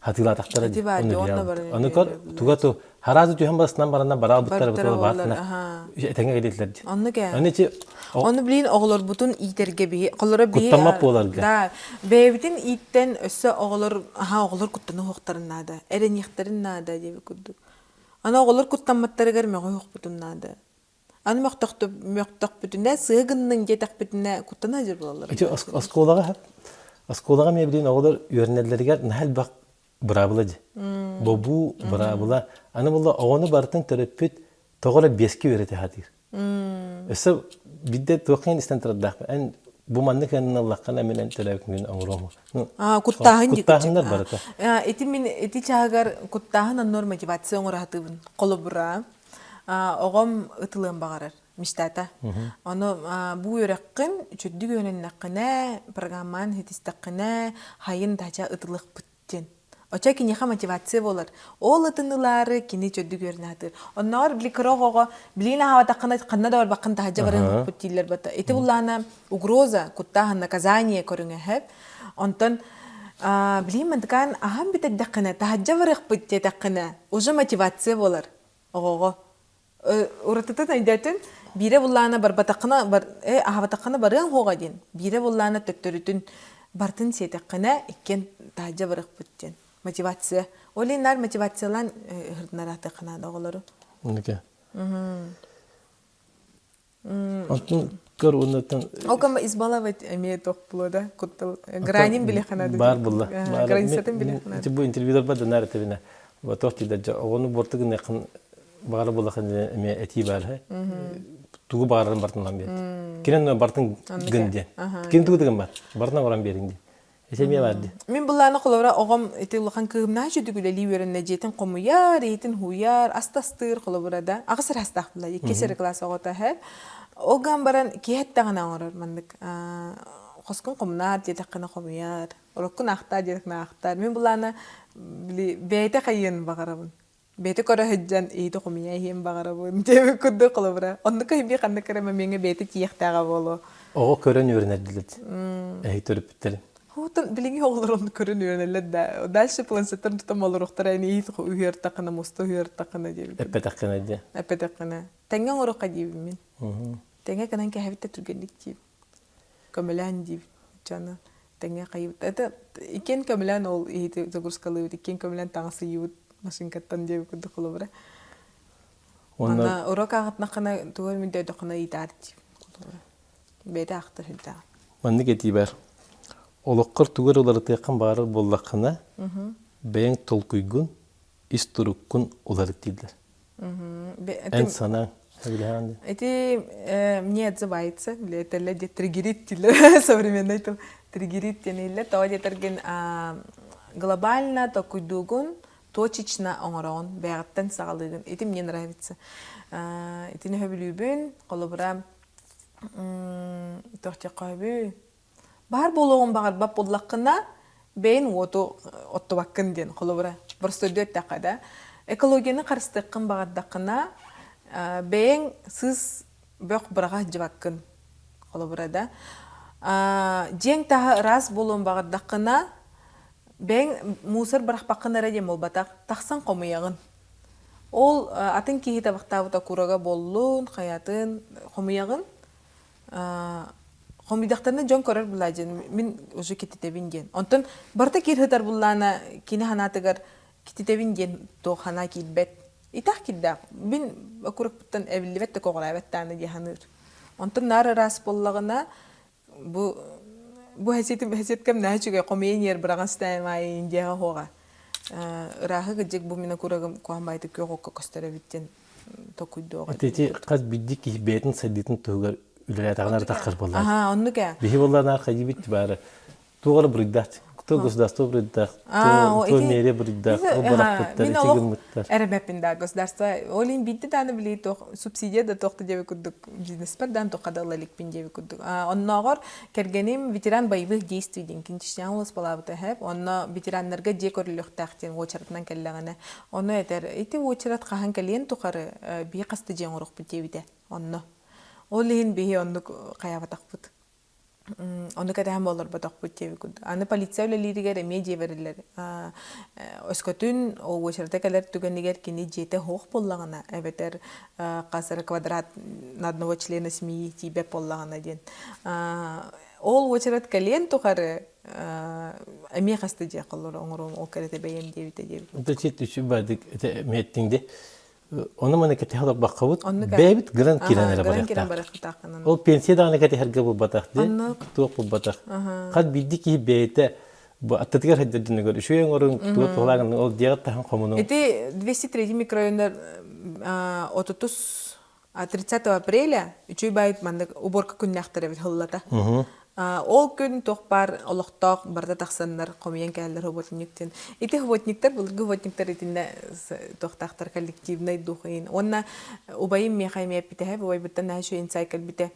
хатыылаатахтара Ити дии. баар Ону дии, онно билиэҕим. баран Ону көр туга ту хараазы түһэн барысынан баранна бараалбыттара Бартара бытыла буоллар, баартына аха. этэҥҥэ кэлиэтилэр дии. Оннук ээ. Аны ити Ону билин оҕолорбутун иитэргэ биһи холоро биһи куттаммат буоларга. да бэйэбитин ииттэн өссө оҕолор аха оҕолор куттана уһуохтарын наада, эрэниэхтэрин наада диэбит курдук. Аны оҕолор куттамматтарыгар мөҕү наада. Аны мөхтөхпүтүнэ, сыа гынныҥ диэтэхпитинэ куттана сылдьар буолаллар. Ити оскуолаҕа оскуолаҕа эмиэ билин оҕолор үөрэнэллэригэр наһаа элбэх быраабыла дии. Бобуу, быраабыла. Аны буолла оҕону барытын төрөппүт тоҕо эрэ биэскэ үөрэтэ сатыыр. Өссө биирдэ туоххын истэн турардаахпын. Эн бу маннык ыллаххына мин эн төрөөбүт оҥоруом. Куттааһын Куттааһыннар барыта. Ити мин ити чааһыгар куттааһын оннугар мотивация оҥоро сатыыбын. Холобура, оҕом ытылыан баҕарар мечтата. Ону бу үөрэххин үчүгдүк үөрэннэххинэ, программаан ситистэххинэ, хайын дача ытылыахпыт диэн. Очо киниэхэ мотивация буолар. Ол ытын ылаары кини чөддүк үөрэнэ сатыыр. Оннооҕор били кыра оҕоҕо билиин аһаабатаххына ханна да барбаккын таһырдьа баран укпут дииллэр бата. Ити буллаана угроза, куттааһын, наказание көрүҥэ сөп. Онтон билиин мантыкаан аһан бүтэрдэххинэ таһырдьа барыахпыт диэтэххинэ уже мотивация буолар оҕоҕо. Уратытын өйдөөтүн биирэ буллаана барбатаххына бар, э, аһабатаххына барыаҥ хуоҕа диэн биирэ буллаана төттөрүтүн бартын сиэтэххинэ иккиэн таһырдьа барыахпыт диэн мотивация ол иһин наар мотивациялаан ыһырдынараатыахха наада оҕолору Окей. Онтун көр уоннаттан Ол кама избаловать эмиэ туох буолуо да куттал гранин билиэххэ наада баар булла. Границатын билиэххэ наада. Ити бу интервьюларба да наар этебине. Туох дииллэр оҕону буорту гыныаххын баҕара буоллахын эмиэ этии баар тугу баҕарарын бартын ылан биэрди. Кинен бартын гын диэн. Кини тугу гын бар. Бартын оҥорон биэриҥ диэн. Ити эмиэ бар дии. Мин былааны холобура оҕом ити улахан кыыһым наһаа үлэлии үөрэннэ дьиэтин хомуйар, иһитин хууйар, ас тастыыр холобура да. Аҕыс ыраастаах була, иккис эрэ кылаас оҕото эһэр. Ол гынан баран киһи эттэҕинэ оҥорор маннык хоскун хомунаар диэтэххинэ хомуйар, уруккун аахтаа диэтэххинэ аахтаар. Мин былаана били бэйэтэ хайыан баҕарабын. Бэйэтэ көрө сылдьан иһити хомуйа иһиэн баҕарабын диэбит курдук холобура. Оннук иһин ханнык эрэ момеҥҥа бэйэтэ тиийиэхтээҕэ буолуо. Оҕо көрөн үөрэнэр дииллэр. Эһи төрөппүттэрин. Оттон билиҥҥи оҕолор оннук көрөн үөрэнэллэр да. Дальше планшеттарын тутан олоруохтара ини иһит үһүөртэххинэ, муста үһүөртэххинэ диэбит. Эппэтэххинэ диэ. Эппэтэххинэ. Тэҥҥэ оҥоруохха диибин мин. Тэҥҥэ гынан кэһэбит да түргэнник диибин. Көмөлөөн диибит. Дьону тэҥҥэ хайыбыт. Это иккиэн көмөлөөн ол иһити загрузкалыыбыт, иккиэн көмөлөөн таҥас ыйыыбыт машинкаттан диэбит курдук холобура. Онно урок ааҕытнаххына тугу эмит өйдөххүнэ ыйытаар диибин. Бэйэтэ аахтар сылдьаҕын. Маннык этии бар. Олоххор тугу эрэ уларытыаххын баҕарар буоллаххына, бэйэҥ толкуйгун, ис туруккун уларыт дииллэр. Эн санааҥ Ити мне отзывается, этэллэр диэ триггерит дииллэр современный тыл триггерит диэн тоҕо диэтэргин глобально толкуйдуугун точечно оҥороҕун бэйэҕиттэн саҕалыыгын ити мне нравится итини сөбүлүүбүн холобура туох диэххэ сөбүй Баар буолуоҕун баҕарбат буоллаххына, бэйэн уоту оттубаккын диэн холобура боростуойдуу эттэххэ да, экологияны харыстыаххын баҕардаххына, бэйэҥ сыыс бөх быраҕа сылдьыбаккын холобура да. Дьиэҥ таһа ыраас буолуон баҕардаххына, бэйэҥ мусор бырахпаккын эрэ диэн буолбатах, тахсан хомуйаҕын. Ол атын киһи табахтаабыт окурога буоллун, хайатын хомуйаҕын, хомуйдахтарына дьон көрөр булаа диэн мин уже кититэбин диэн. Онтон барыта киир сытар буллаана кини санаатыгар кититэбин диэн туох санаа киирбэт. Итах киирдээх. Мин окурокпуттан эбиллибэт да көҕүрээбэт дааны дии саныыр. Онтон наар ыраас буоллаҕына бу бу хэсиэтим хэсиэткэм наһаа үчүгэй хомуйан иэр быраҕан сытаайым аайы индияҕа хуоҕа ырааһы кыдьык бу мин окурогым куһаҕан баайдык күөх окко көстөр эбит диэн токуйдуоҕа. Ити хас биирдии киһи бэйэтин сайдыытын туһугар үлэлээтэҕинэ эрэ таххар буоллаҕа. Аһаа, оннук ээ. Биһи буоллаҕына хайдыбыт баары туох эрэ буруйдаах то государство буруйдаах, то то мэрия буруйдаах, ол барахпыттар, ити гыммыттар. Эрэбэппин да государство ол иһин биирдэ дааны билии туох субсидия да туох да диэбит курдук бизнеспэр даан туохха да ыла иликпин диэбит курдук. Оннооҕор Кэргэним ветеран боевых действий диэн кинчичнэҕэ уласпалаабыта эһэп. Онно ветераннарга дьиэ көрүллүөхтээх диэн уочаратынан кэллэҕинэ. Ону этэр, ити уочарат хаһан кэлиэн тухары биһи хаста дьиэ оҥоруохпут диэбитэ онно. Ол иһин биһи оннук хайаабатахпыт. Ону кэтэһэн буолларбатахпыт диэбит курдук. Аны полиция үлэлииригэр эмиэ дьиэ бэриллэр. Өскөтүн ол уочарата кэлэр түгэнигэр кини дьиэтэ суох буоллаҕына, эбэтэр хас эрэ квадрат на одного члена семьи тиийбэт буоллаҕына диэн. Ол уочарат кэлиэн тухары эмиэ хаста дьиэ холлору оҥоруом ол кэрэтэ бэйэм диэбитэ диэбит. Это чит үчү это меттиңде Ону маны кэтэһэ олорбоккобут, бэйэбит гынан киирэн эрэ барыахтаах. Ол пенсия даҕаны кэтэһэргэ булбатах дии, туох булбатах. Хас биирдии киһи бэйэтэ бу аттытыгар сылдьар дьонугар үчүгэй оҥоруҥ, туох туһалааҕын ол дьиэҕит таһын хомунуҥ. Ити 203 микрорайоннар 30 30 апреля үчүгэй баайыт маннык уборка күннээхтэр эбит сыллата. Ол күн туох баар олохтоох барыта тахсаннар хомуйан кэлэллэр субботник диэн. Ити субботниктар былыргы субботниктар итиннэ туохтаахтар коллективнай дух иһин. Уонна убайым миэхэ эмиэ эппитэ, убайбыттан наһаа үчүгэй инсайт кэлбитэ.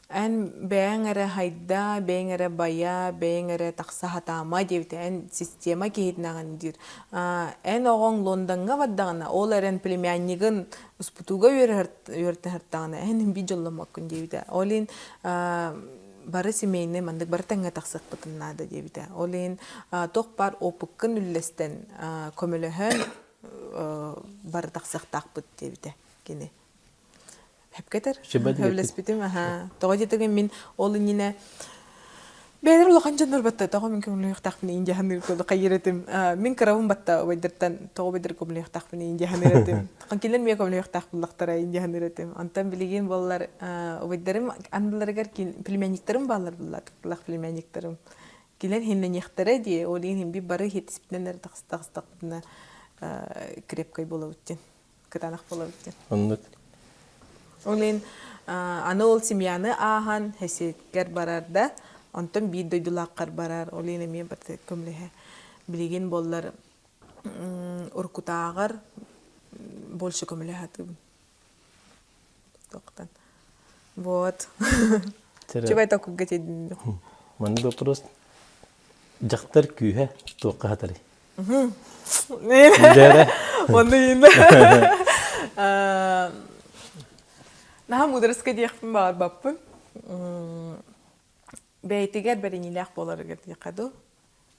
Эн бэйэҥ эрэ хайда, бэйэҥ эрэ бая, бэйэҥ эрэ тахса сатаама диэбитэ. Эн система киһитинэҕин диир. Эн оҕоҥ Лондоҥҥа бардаҕына, ол эрэн племяннигын успутууга үөрэтэ эн биир дьолломмоккун диэбитэ. Ол иһин бары семейный маннык бары тэҥҥэ тахсыахпытын наада диэбитэ. Ол иһин туох баар опыккын үллэстэн көмөлөһөн бары тахсыахтаахпыт диэбитэ кини. Хэпкэтэр. Сөбүлэспитим аха. Тоҕо диэтигин мин ол иннинэ Бэйэлэр улахан дьоннор батта тоҕо мин көмөлөһүөхтээхпин иин дьаһаныыр курдук хайыыр этим. Мин кырабын батта убайдартан тоҕо убайдар көмөлөһүөхтээхпин иин дьаһаныыр этим. Кинилэр миэ көмөлөһүөхтээх буллахтара иин дьаһаныыр этим. Онтон билигин буоллар убайдарым андыларыгар племянниктарым бааллар буллар племянниктарым. Кинилэр хиннэниэхтэрэ дии, ол иһин би бары хитиспитинэн эрэ тахыстахпытына крепкой буолабыт диэн. кытаанах буолабыт диэн. Оннук. Ол иһин аны ол семьяны ааһан хэсиэккэр барар да, онтон биир дойдулааххар барар, ол иһин эмиэ барыта көмөлөһө. Билигин буоллар уруккутааҕар больше көмөлөһө сатыыбын. Туохтан. Вот. Чубай токуга тиэдин. Маннык вопрос. Дьахтар күүһэ туохха хатарый? Онну иинэ. Наһаа мудроска диэхпин баҕарбаппын. Бэйэтигэр бэриниилээх буоларыгар диэххэ дуу.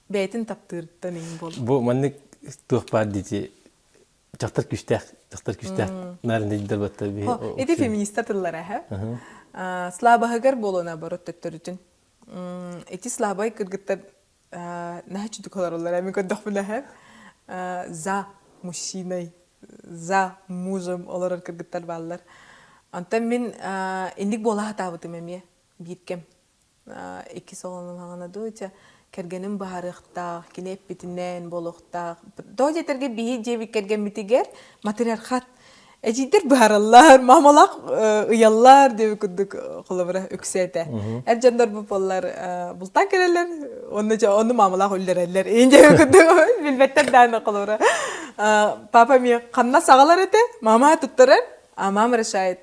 Бэйэтин таптыырыттан иин буол. Бу маннык туох баар дии дьахтар күүстээх дьахтар күүстээх наар иннидэр батта Ити феминистэр тыллара һэ. Слабаһыгар буолуо наоборот төттөрүтүн. Ити слабай кыргыттар наһаа чудук олороллор мин көрдөхпүнэ һэ. За мужчиной, за мужем олорор кыргыттар бааллар. Онтон мин инник буола сатаабытым эмиэ биир кэм. Иккис оҕолонноҕуна дуу, чэ, кэргэним быһаарыахтаах, кини эппитинэн буолуохтаах. Тоҕо диэтэргэ биһи дьиэбит кэргэммитигэр матриархат эдьиийдэр быһаараллар, маамалаах ыйаллар диэбит курдук холобура үксэ этэ. Эр дьоннор бу буоллар бултаан кэлэллэр, уонна дьэ ону маамалаах үллэрэллэр. Иин диэбит курдук билбэттэр даҕаны холобура. Папа эмиэ хамнас аҕалар этэ, мама туттарар, а мама решает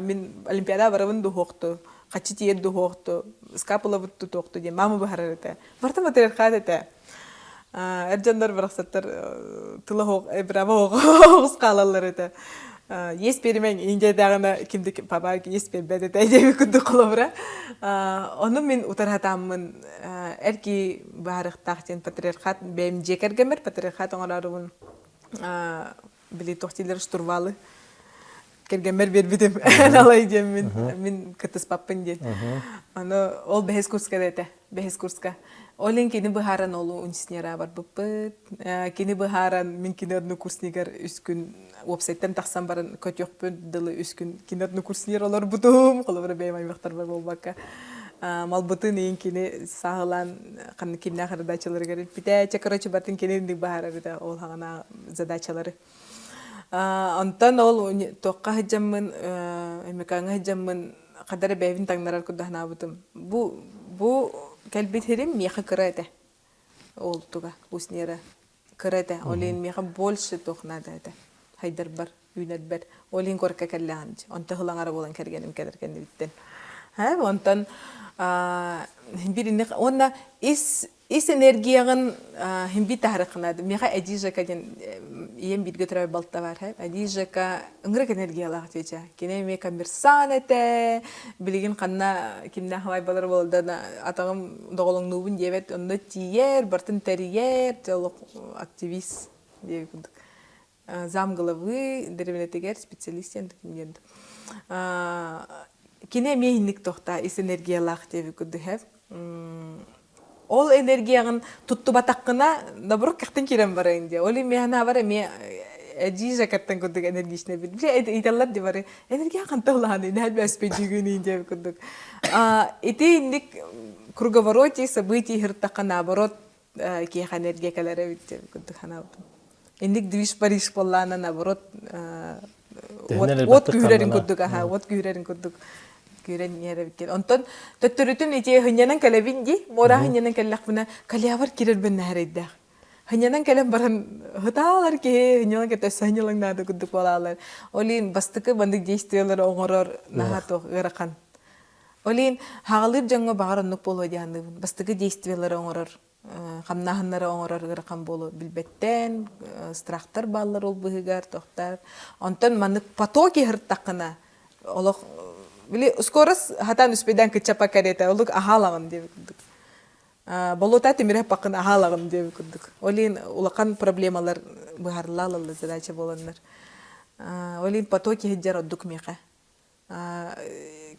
мин олимпиада барабын дуһуохту, хаччы тиийэр дуһуохту, скапулабыт тутуохту диэн мама быһарар этэ. Барыта матриархат этэ. Эр дьоннор барахсаттар тыла оһох, браво оҕус хаалаллар этэ. Есть перемень индиядааҕына кимди папа есть биэрбэт этэ диэбит курдук холобура. Ону мин утарыһатааммын эр киһи быһаарыахтаах диэн патриархат бэйэм дьиэ кэргэммэр патриархат оҥороорубун били туох дииллэр штурвалы кэргэммэр биэрбитим алай диэммин мин кыттыспаппын диэн аны ол бэһис курска этэ бэһис курска ол иһин кини быһааран ол унснера барбыппыт кини быһааран мин кини однокурснигар үс күн уопсайтан тахсан баран көтүөхпүн дылы үс күн кини однокурснигар олорбутум холобура бэйэм аймахтарбар буолбакка малбытын иин кини сааһылаан ханнык кимнээх ырыдааччыларыгар илпитэ чэ короче батын кини инник быһаарар этэ ол хаҕана задачалары Онтон ол туохха сылдьаммын, Өймөкөөҥҥө сылдьаммын ханна эрэ бэйэбин таҥнарар курдук санаабытым. Бу бу кэлбит сирим миэхэ кыра этэ. Ол туга, Уснера кыра этэ. Ол иһин миэхэ больше туох наада этэ. Хайдарбар, үүнэрбэр. Ол иһин куоракка кэллэҕим. Онто сыл аҥара буолан кэргэним кэлэр кэннибиттэн. Онтон биир инник уонна ис. Ис энергияҕын химби таһарыххына миэхэ Эдии Жека диэн ийэм бииргэ төрөөбүт балта бар Эдии Жека ыҥырык энергиялаах тетя. Кини эмиэ коммерсан этэ. Билигин ханна кимнээх халайбалар буолда атаҕым доҕолоҥнуубун диэбэт онно тиийэр, бартын тэрийэр, олох активист диэбит курдук. Зам главы дэриэбинэтигэр специалист диэн диэн кини эмиэ инник тохта ис энергиялаах диэбит курдук ол энергияҕын туттубатаххына наоборот кэхтэн киирэн барайын диэ ол эмиэ санаабар эмиэ эдьиий жакаттан курдук энергичный бит бile ыйталлар ди бары энергия ханта улахан инэһэл бэспэйдүүгүн диэбит курдук ити инник круговороте событий хыртахха наоборот киэхэ энергия кэлэр эбит диэн курдук санаабытым. Инник движ Париж буоллаана наоборот уот күүрэрин курдук аха уот күүрэрин курдук күүрэн иһэр эбиккин. Онтон төттөрүтүн ити хынньанан кэлэбин дии. Муора хынньанан кэллэхпинэ калиабар кирэрбин нэһэрэйдээх. Хынньанан кэлэн баран хытаалар киһи хынньанан кэтэ сынньалаҥнаады курдук буолаалар. Ол иһин бастакы маннык действиелары оҥорор наһаа туох ыарахан. Ол иһин хаҕалыыр дьоҥҥо баҕар оннук буолуо дии саныыбын. Бастакы действиелары оҥорор, хамнааһыннары оҥорор ыарахан буолуо билбэттэн, страхтар бааллар ол быһыгар, тохтар. Онтон маннык потоки ыһыртаххына, олох били скорость хатаан үспэйдээн кыччапа кэриэтэ олук аһаалаҕын диэбит курдук. Болуота тимире пакын аһаалаҕын диэбит курдук. Ол иһин улахан проблемалар быһаарыллаалалла задача буоланнар. Ол иһин потоки сылдьар ордук миэхэ.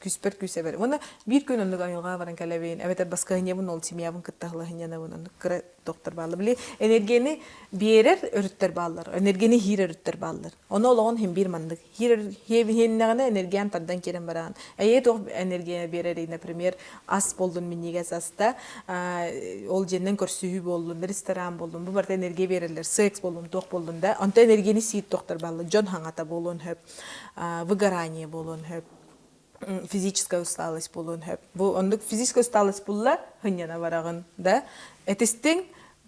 Күүспэр күүс эбэр. Уонна биир күн оннук айылҕаҕа баран кэлэбин, эбэтэр баскыһынньабын ол семьябын кытта аһылаһынньанабын, оннук кыра доктор бааллар. Били энергияны биэрэр өрүттэр бааллар, энергияны иһиир өрүттэр бааллар. Ону олоҕун иһин биир маннык. Иһиэннэҕинэ энергиян тардан киирэн бараҕын. Эйиэ туох энергия биэрэрий, например, ас буоллун минньигэс аста, ол дьиэннэн көрсүһүү буоллун, ресторан буоллун, бу барыта энергия биэрэллэр, секс буоллун, туох буоллун да. Онто энергияны сиир тохтор бааллар, дьон хаҥата буолуон сөп. Выгорание буолуон сөп, физическая усталость буолуон сөп. Бу оннук физическая усталость булла хынньана бараҕын да этистиҥ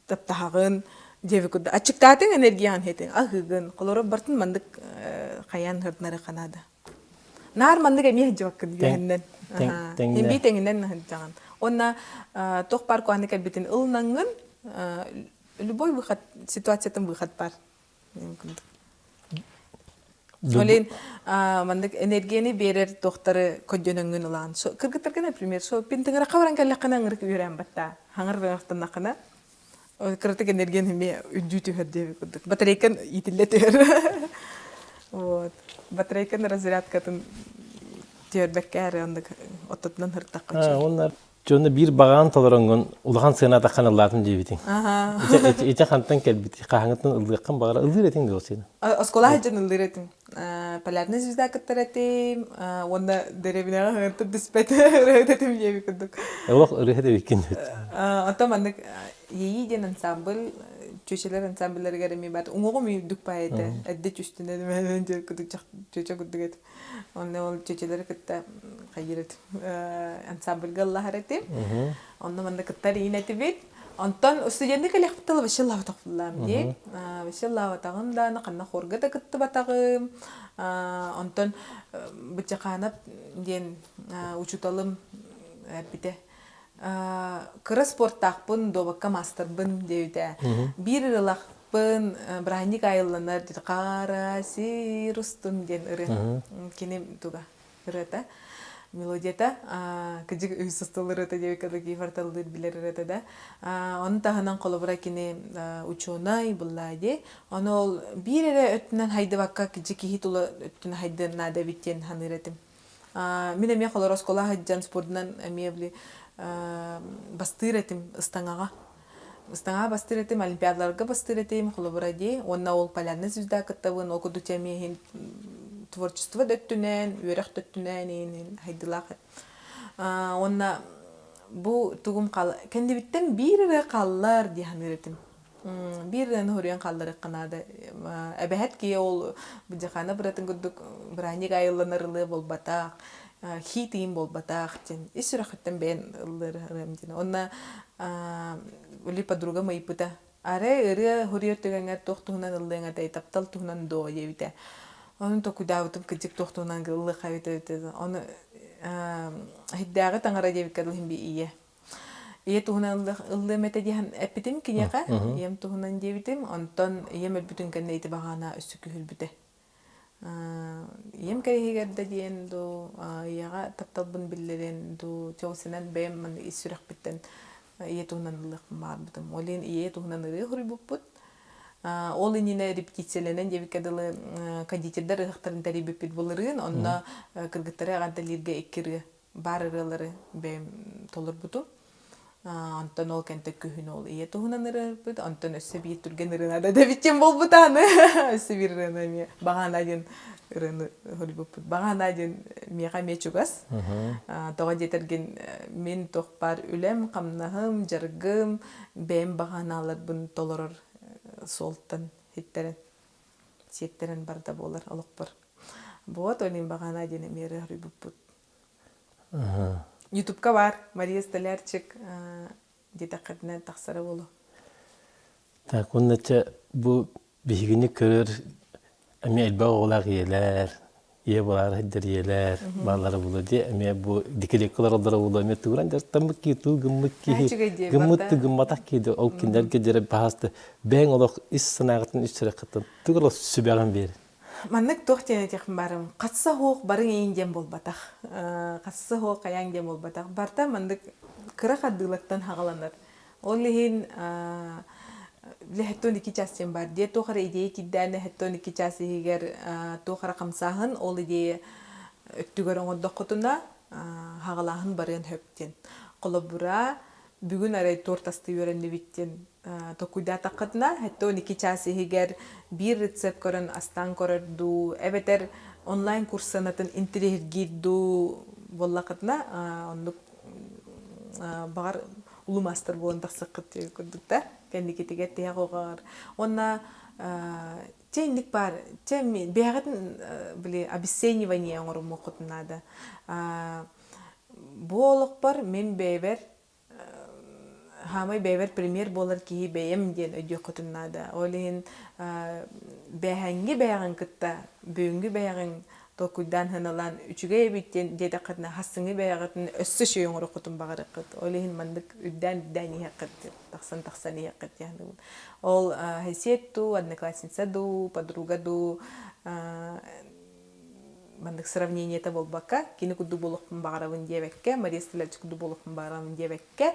таптаһаҕын диэби курдук аччыктаатыҥ энергияҕын хэтиҥ аһыыгын холоро бартын маннык хайаан хырдынары ханаада наар маннык эмиэ сылдьыбаккын үөһэннэн имби тэҥинэн сылдьаҕын уонна туох баар куһаны кэлбитин ылынаҥҥын любой выход ситуациятын выход бар Ол иһин маннык энергияны биэрэр туохтары көрдөнөҥҥүн ылаан. Кыргыттарга, например, шоппинтыҥырахха баран кэллэххинэ ыҥырык үөрээн баттаа. Хаҥар ыҥыртаннаххына кыратык энергияны эмиэ үрдүү түһэр диэбит курдук. Батарейкан иитиллэ түһэр. Вот. Батарейкан разрядкатын түһэрбэккэ эрэ оннук оттотунан һыртахха Уонна Дьону биир баҕаҕын толороҥҥун улахан сыаната ыллаатым диэбитиҥ. Ити, ити хантан кэлбит? Хаһаҥыттан ыллыаххын баҕара ыллыыр этиҥ дуо син? Оскуола сылдьан ыллыыр этим. Полярная звезда кыттар этим. Уонна дэриэбинэҕэ хаҥыртып түспэт ырыаһыт этим диэбит курдук. Олох ырыаһыт эбиккин. Оттон маннык Иэйии диэн ансамбль чүөчэлэр ансамблларыгар эмиэ баар. Уҥуоҕум үрдүк баай этэ. Эрдэ түстүнэн курдук чүөчэ курдук этим. Онно ол чүөчэлэри кытта хайыыр этим ансамбльга ыллаһар этим. Онно манна кыттар иин этибит. Онтон студенты кэлиэхпит тылы вообще ыллаабатахпыллаам дии. Вообще ыллаабатаҕым даҕаны, ханна хорга да кыттыбатаҕым. Онтон Быччахаанап диэн учууталым эппитэ. Кыра спорттаахпын, дуобакка маастарбын диэбитэ. Биир ырылахпын бырааһынньык айылланар Хара сир устун диэн ырыа. Кини туга ырыата мелодията кыдьык үһүс устул ырыата диэбиккэ Кифар билэр ырыата да. Ону таһынан холобура кини учуонай буллаа дии. Ону ол биир эрэ өттүнэн хайдыбакка кыдьык киһи тула өттүнэн хайдыан наада эбит диэн саныыр этим. Мин эмиэ холоро оскуола сылдьан спордунан эмиэ били бастыыр этим ыстаҥаҕа. Ыстаҥаҕа бастыыр этим, олимпиадаларга бастыыр этим, холобура дии. Уонна ол полярная звезда кыттабын, ол курдук эмиэ иһин творчество да өттүнэн, үөрэх да өттүнэн иһин хайдылаах. Уонна бу тугум хал кэннибиттэн биир эрэ хааллар дии саныыр этим. Биир ырыаны хоруйан хаалларыахха наада. Эбэһэт киһи ол Быдьахаана быратын курдук бырааһынньык айылланар ылыа буолбатах, хит-иин буолбатах диэн ис сүрэххиттэн бэйэн ыллыыр ырыам диэн. Уонна ули подругам ыйыппыта. Арай ырыа хоруйар түгэҥҥэр туох туһунан ыллыаҥ этэй, таптал туһунан дуо диэбитэ. Ону токуйдаабытым кырдьык туох туһунан ыллыахха эбитэ эбитэ. Ону иһирдээҕи таҥара диэбиккэ дылы иһин би ийэ. Ийэ туһунан ыллыам этэ диэн эппитим киниэхэ. Ийэм туһунан диэбитим. Онтон ийэм өлбүтүн кэннэ ити баҕана өссө күһүрбүтэ. Ийэм кэриһигэр да диэн дуу, ийэҕэ тапталбын биллэрэн дуу, чолсунан бэйэм манна ис сүрэхпиттэн ийэ туһунан ыллыахпын баҕарбытым. Ол иһин ийэ туһунан ырыа суруйбуппут. Ол иннинэ репетициялэнэн диэбиккэ дылы кондитердар ыһыахтарын тэрийбиппит былырыын. Онно кыргыттары эҕэрдэлииргэ икки ырыа баар ырыалары бэйэм толорбутум. Онтон ол кэнтэ күһүн ол ийэ туһунан ырыарбыт, онтон өссө биир түргэн ырыана да дэбиччим буолбута аны. Өссө биир ырыаны эмиэ Баҕана диэн ырыаны хоруйбуппут. Баҕана диэн миэхэ эмиэ чугас. Тоҕо диэтэргин мин туох баар үлэм, хамнаһым, дьарыгым, бэйэм баҕанааларбын толорор суолтан иттэрэн, сиэттэрэн барда буолар олохпор. Вот ол иһин Баҕана диэн эмиэ ырыа хоруйбуппут. Ютубка баар Мария Столярчик диэтэххитинэ тахсара буолуо. Так, уонна чэ бу биһигини көрөр эмиэ элбэх оҕолоох ийэлэр, ийэ буолаары сылдьар ийэлэр бааллара буолуо дии. Эмиэ бу декрекка олороллоро буолуо эмиэ тугуран дьарыктаммыт киһи, тугу гыммыт киһи, гыммыт гымматах киһи ол кинилэргэ дьэрэ баһаасты бэйэҥ олох ис санааҕыттан ис сүрэххиттэн тугу олох сүбэҕин биэр. Маннык туох диэн этиэхпин баарым, хатса суох барыҥ иин диэн буолбатах. Хатса суох хайаан диэн буолбатах. Барыта маннык кыра хардыылартан хаҕаланар. Ол иһин 72 час диэн баар. Диэ туох эрэ идея киирдээнэ 72 час иһигэр туох эрэ хамсааһын ол идея өттүгэр оҥордоххутуна хаҕалааһын барыан сөп диэн. Холобура, бүгүн арай торт астыы үөрэннибит диэн толкуйдаатаххытына, 72 чаас иһигэр биир рецепт көрөн астаан көрөр дуу, эбэтэр онлайн курс сыанатын интэриэһиргиир дуу буоллаххытына, оннук баҕар улуу маастар буолан тахсыаххыт диэн курдук да кэнникитигэр тиһэх оҕоҕор. Уонна чэ инник баар, чэ бэйэҕитин били обесценивание оҥорумуоххутун наада. Бу олохпор мин бэйэбэр Хаамай бэйэбэр премьер буолар киһи бэйэм диэн өйдүөххүтүн наада. Ол иһин бээһэҥҥи бэйэҕин кытта бүгүҥҥү бэйэҕиҥ толкуйдаан сыаналаан үчүгэй эбит диэн диэтэххитинэ хассыҥҥы бэйэҕитин өссө үчүгэй оҥоруоххутун баҕарыаххыт. Ол иһин маннык үрдээн-үрдээн иһиэххит, тахсан-тахсан иһиэххит диэн саныыбын. Ол сосед дуу, одноклассница дуу, подруга дуу маннык сравнениета буолбакка, кини курдук буолуохпун баҕарабын диэбэккэ, Мария Столярчик курдук буолуохпун баҕарабын диэбэккэ,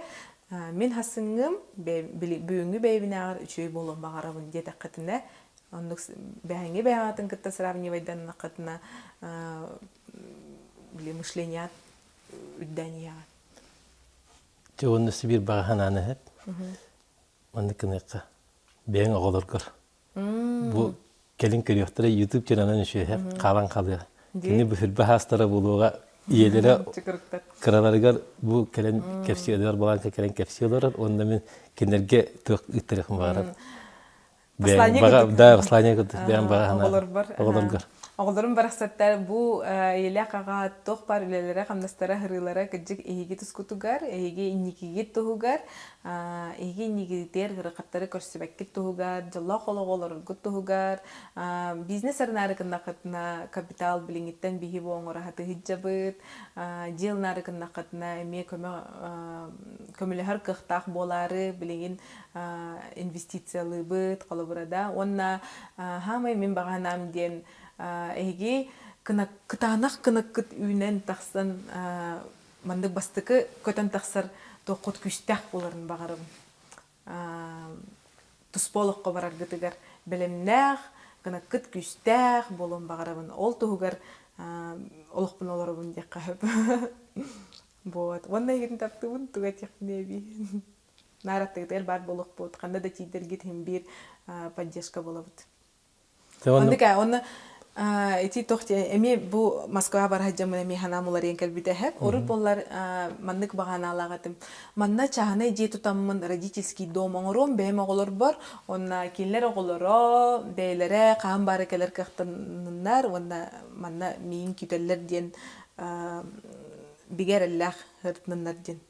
мин хасыҥҥым бүгүҥҥү бэйэбинээҕэр үчүгэй буолуон баҕарабын диэтэххитинэ, оннук бэһэҥҥи бэйэҕитин кытта сравнивайданнаххытына, били мышленият үрдээн иһэҕин. Дьэ уонна Сибиир баҕа санааны эһэт. Маннык гыныахха. Бэйэҥ оҕолоргор Бу кэлин көрүөхтэрэ YouTube чананан үчүгэйэ хаалан халыа. Кини бүһүрбэ хаастара буолуоҕа ийэлэрэ кыраларыгар бу кэлэн кэпсии Эдуард Баланка кэлэн кэпсии олорор уонна мин кинилэргэ туох ыыттарыахпын баҕарабын. Послание курдук. Да, послание курдук. Бэйэм баҕа Оҕолорбор. Оҕолорум барахсаттар бу ийэлээх аҕа туох баар үлэлэрэ, хамнастара, һырыылара кырдьык эһиги тускутугар, эһиги инникигит туһугар Эһиги иннигитигэр ыарахаттары көрсүбэккит туһугар, дьоллоох олоҕу олороргут туһугар, бизнес арынаары гыннаххытына капитал билиҥҥиттэн биһи бу оҥоро сатыһыдьабыт, дьиэ ылынаары гыннаххытына эмиэ көмө көмөлөһөр кыахтаах буолаары билигин инвестициялыыбыт холобура да уонна хаамай мин баҕа санаам диэн эһиги кытаанах кынаккыт үүнэн тахсан маннык бастакы көтөн тахсар туоххут күүстээх буоларын баҕарабын. Туспа олоххо бараргытыгар бэлэмнээх, гынаккыт күүстээх буолуон баҕарабын. Ол туһугар олохпун олоробун диэххэ сөп. Вот. Уонна эһигини таптыыбын, тугу этиэхпиний эбии. Наар аттыгытыгар баар буолуохпут, ханна да тиийдэргит иһин биир поддержка буолабыт. Оннук ээ, уонна ити туох диэн эмиэ бу Москваҕа бара сылдьаммын эмиэ санаам уларыйан кэлбитэ эһэп. Урут буоллар маннык баҕанаалаах этим. Манна чааһынай дьиэ тутаммын родительский дом оҥоруом бэйэм оҕолорбор уонна кинилэр оҕолоро бэйэлэрэ хаһан баара кэлэр кыахтанныннар уонна манна миигин күүтэллэр диэн бигэ эрэллээх сырытыннар диэн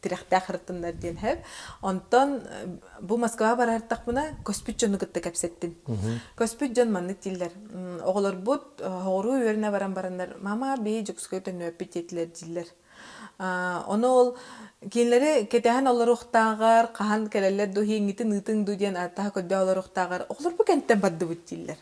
тирэхтээх ырыттыннар диэн сөп. Онтон бу Москваҕа барартахпына көспүт дьону кытта кэпсэттим. Көспүт дьон маннык дииллэр. Оҕолорбут соҕуруу үөрэнэ баран бараннар мама биһи Дьокуускайга төннүөппүт диэтилэр дииллэр. Ону ол кинилэри кэтэһэн олоруохтааҕар, хаһан кэлэллэр дуу, иһиҥҥитин ыытыҥ дуу диэн ааттаһа көрдөһө олоруохтааҕар, оҕолорбут кэнниттэн бардыбыт дииллэр.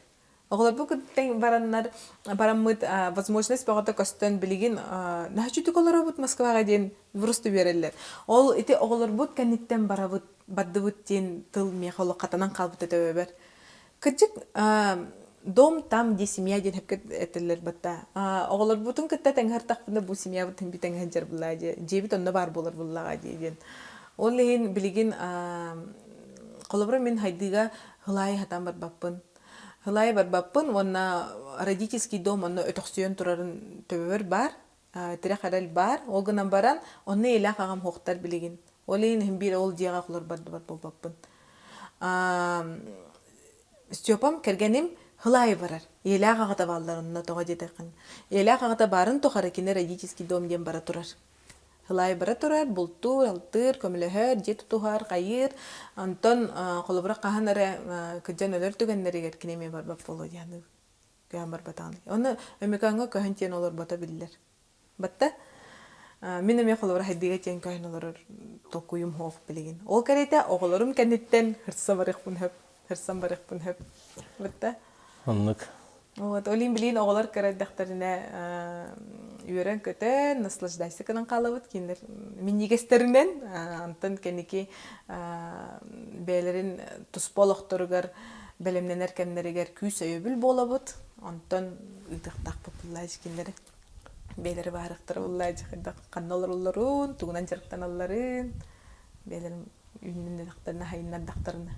Оҕолорбут кытта бараннар, бараммыт возможность бөҕөтө көстөн билигин наһаа үчүгэй олоробут Москваҕа диэн просто үөрэллэр. Ол ити оҕолорбут кэнниттэн барабыт, бардыбыт диэн тыл миэхэ олох хатанан хаалбыта төбөбөр. Кырдьык, дом там, где семья диэн сөпкө этэллэр батта. Оҕолорбутун кытта тэҥҥэ бу семьябыт би тэҥҥэ сылдьар буллаа дии. Дьиэбит онно баар буолар буллаҕа дии диэн. Ол иһин билигин холобура мин хайдыыга хылаайы хатаан барбаппын. Хылаайы барбаппын уонна родительский дом онно өтөхсүйэн турарын төбөбөр баар. Тирэх эрэл баар. Ол гынан баран, онно ийэлээх аҕам суохтар билигин. Ол иһин иһин биир ол дьиэҕэ оҕолор бардыбар буолбаппын. Степам кэргэним хылаайы барар. Ийэлээх аҕата бааллар онно тоҕо диэтэххин. Ийэлээх аҕата баарын тухары кини родительский дом диэн бара турар. Хылаайы бара турар, бултуур, алтыыр, көмөлөһөр, дьиэ тутуһар, хайыыр. Онтон холобура хаһан эрэ кырдьан өлөр түгэннэригэр кини эмиэ барбат буолуо диэн көһөн барбатаҕын. Ону Өмүкөөҥҥө көһөн тиэн олорбото биллэр. Батта мин эмиэ холобура хайдыыга тиэн көһөн олорор толкуйум суох билигин. Ол кэриэтэ оҕолорум кэнниттэн хырса барыахпын сөп, хырсан барыахпын сөп. Батта Оннук. Вот, ол иһин билигин оҕолор кыра эрдэхтэринэ үөрэн-көтөн, наслаждайся гынан хаалабыт кинилэр минньигэстэринэн. Онтон кэнники бэйэлэрин туспа олохторугар бэлэмнэнэр кэмнэригэр күүс өйөбүл буолабыт. Онтон ыытыахтаахпыт буллаачы кинилэри. Бэйэлэри баарыахтара буллаачы хайдах ханна олороллорун, тугунан дьарыктаналларын, бэйэлэрин үүннэдэхтэринэ, хайыннардахтарына.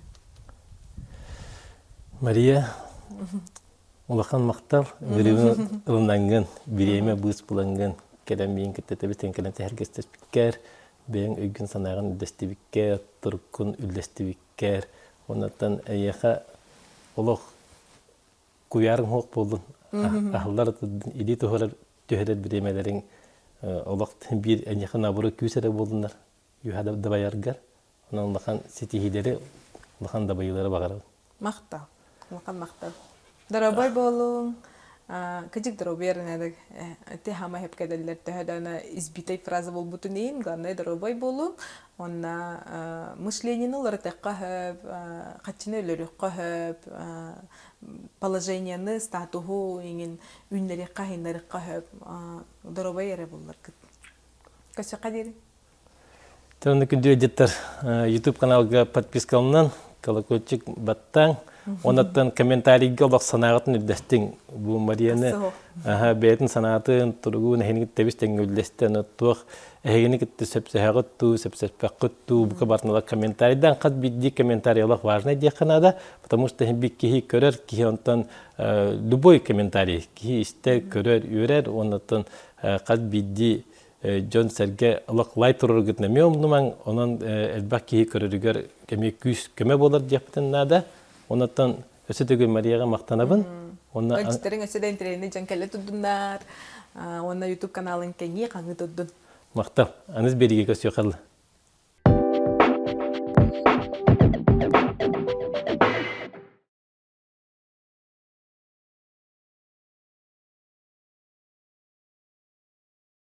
Мария, улахан махтал. Үөрүүнү ылынаҥҥын, бириэмэ быыс булаҥҥын, кэлэн миигин кытта тэбитин кэлэн тэһэргэстэспиккэр, бэйэҥ өйгүн-санааҕын үллэстибиккэр, туруккун үллэстибиккэр, оннуттан эйиэхэ олох куйаарыҥ суох буоллун, аһыллар илии туһарар түһэрэр бириэмэлэриҥ олох биир эйиэхэ наоборот күүс эрэ буоллуннар үөһэ дабайаргар онон улахан ситиһиилэри улахан дабайыылары баҕарабын. Махтал. Улахан махтал. Доруобай буолуҥ. Кыдьык доруобуйа эрэнэдэг ити хама хепкэдэллэр төһө да избитэй фраза буолбутун иһин главное доруобай буолуҥ уонна мышленияны уларытыахха сөп хаччыны өлөрүөххэ сөп положениены статуһу иҥин үүннэриэххэ айыннарыахха сөп доруобай эрэ буолларгыт көрсүөххэ диэри Тонна күндү дьиттэр YouTube каналга подпискаланан, колокольчик баттаң, оннуттан комментарийга олох санааҕытын үллэстиҥ. Бу Марияны аха бэйэтин санаатын, туругун эһигини тэбис тэҥҥэ үллэстэн, туох эһигини кытта сөпсөһөҕүт туу, сөпсөспөккүт туу, бука барытын комментарийдан хас биирдии комментарий олох важный диэххэ наада, потому что бир киһи көрөр, киһи онтон любой комментарий киһи истэр, көрөр, үөрэр, оннуттан хас биирдии дьон-сэргэ олох лайк туруоргутун эмиэ умнумаҥ, онон элбэх киһи көрөрүгэр эмиэ күүс көмө буолар диэхпитин наада. Онон өссө төгүл Марияҕа махтанабын. Уонна Өчтөрүҥ өссө да интэриэһинэй дьон кэлэ турдуннар. Уонна YouTube каналын кэҥии хаҥыы турдун. Махтал. Аныс биэриигэ көрсүөххэ.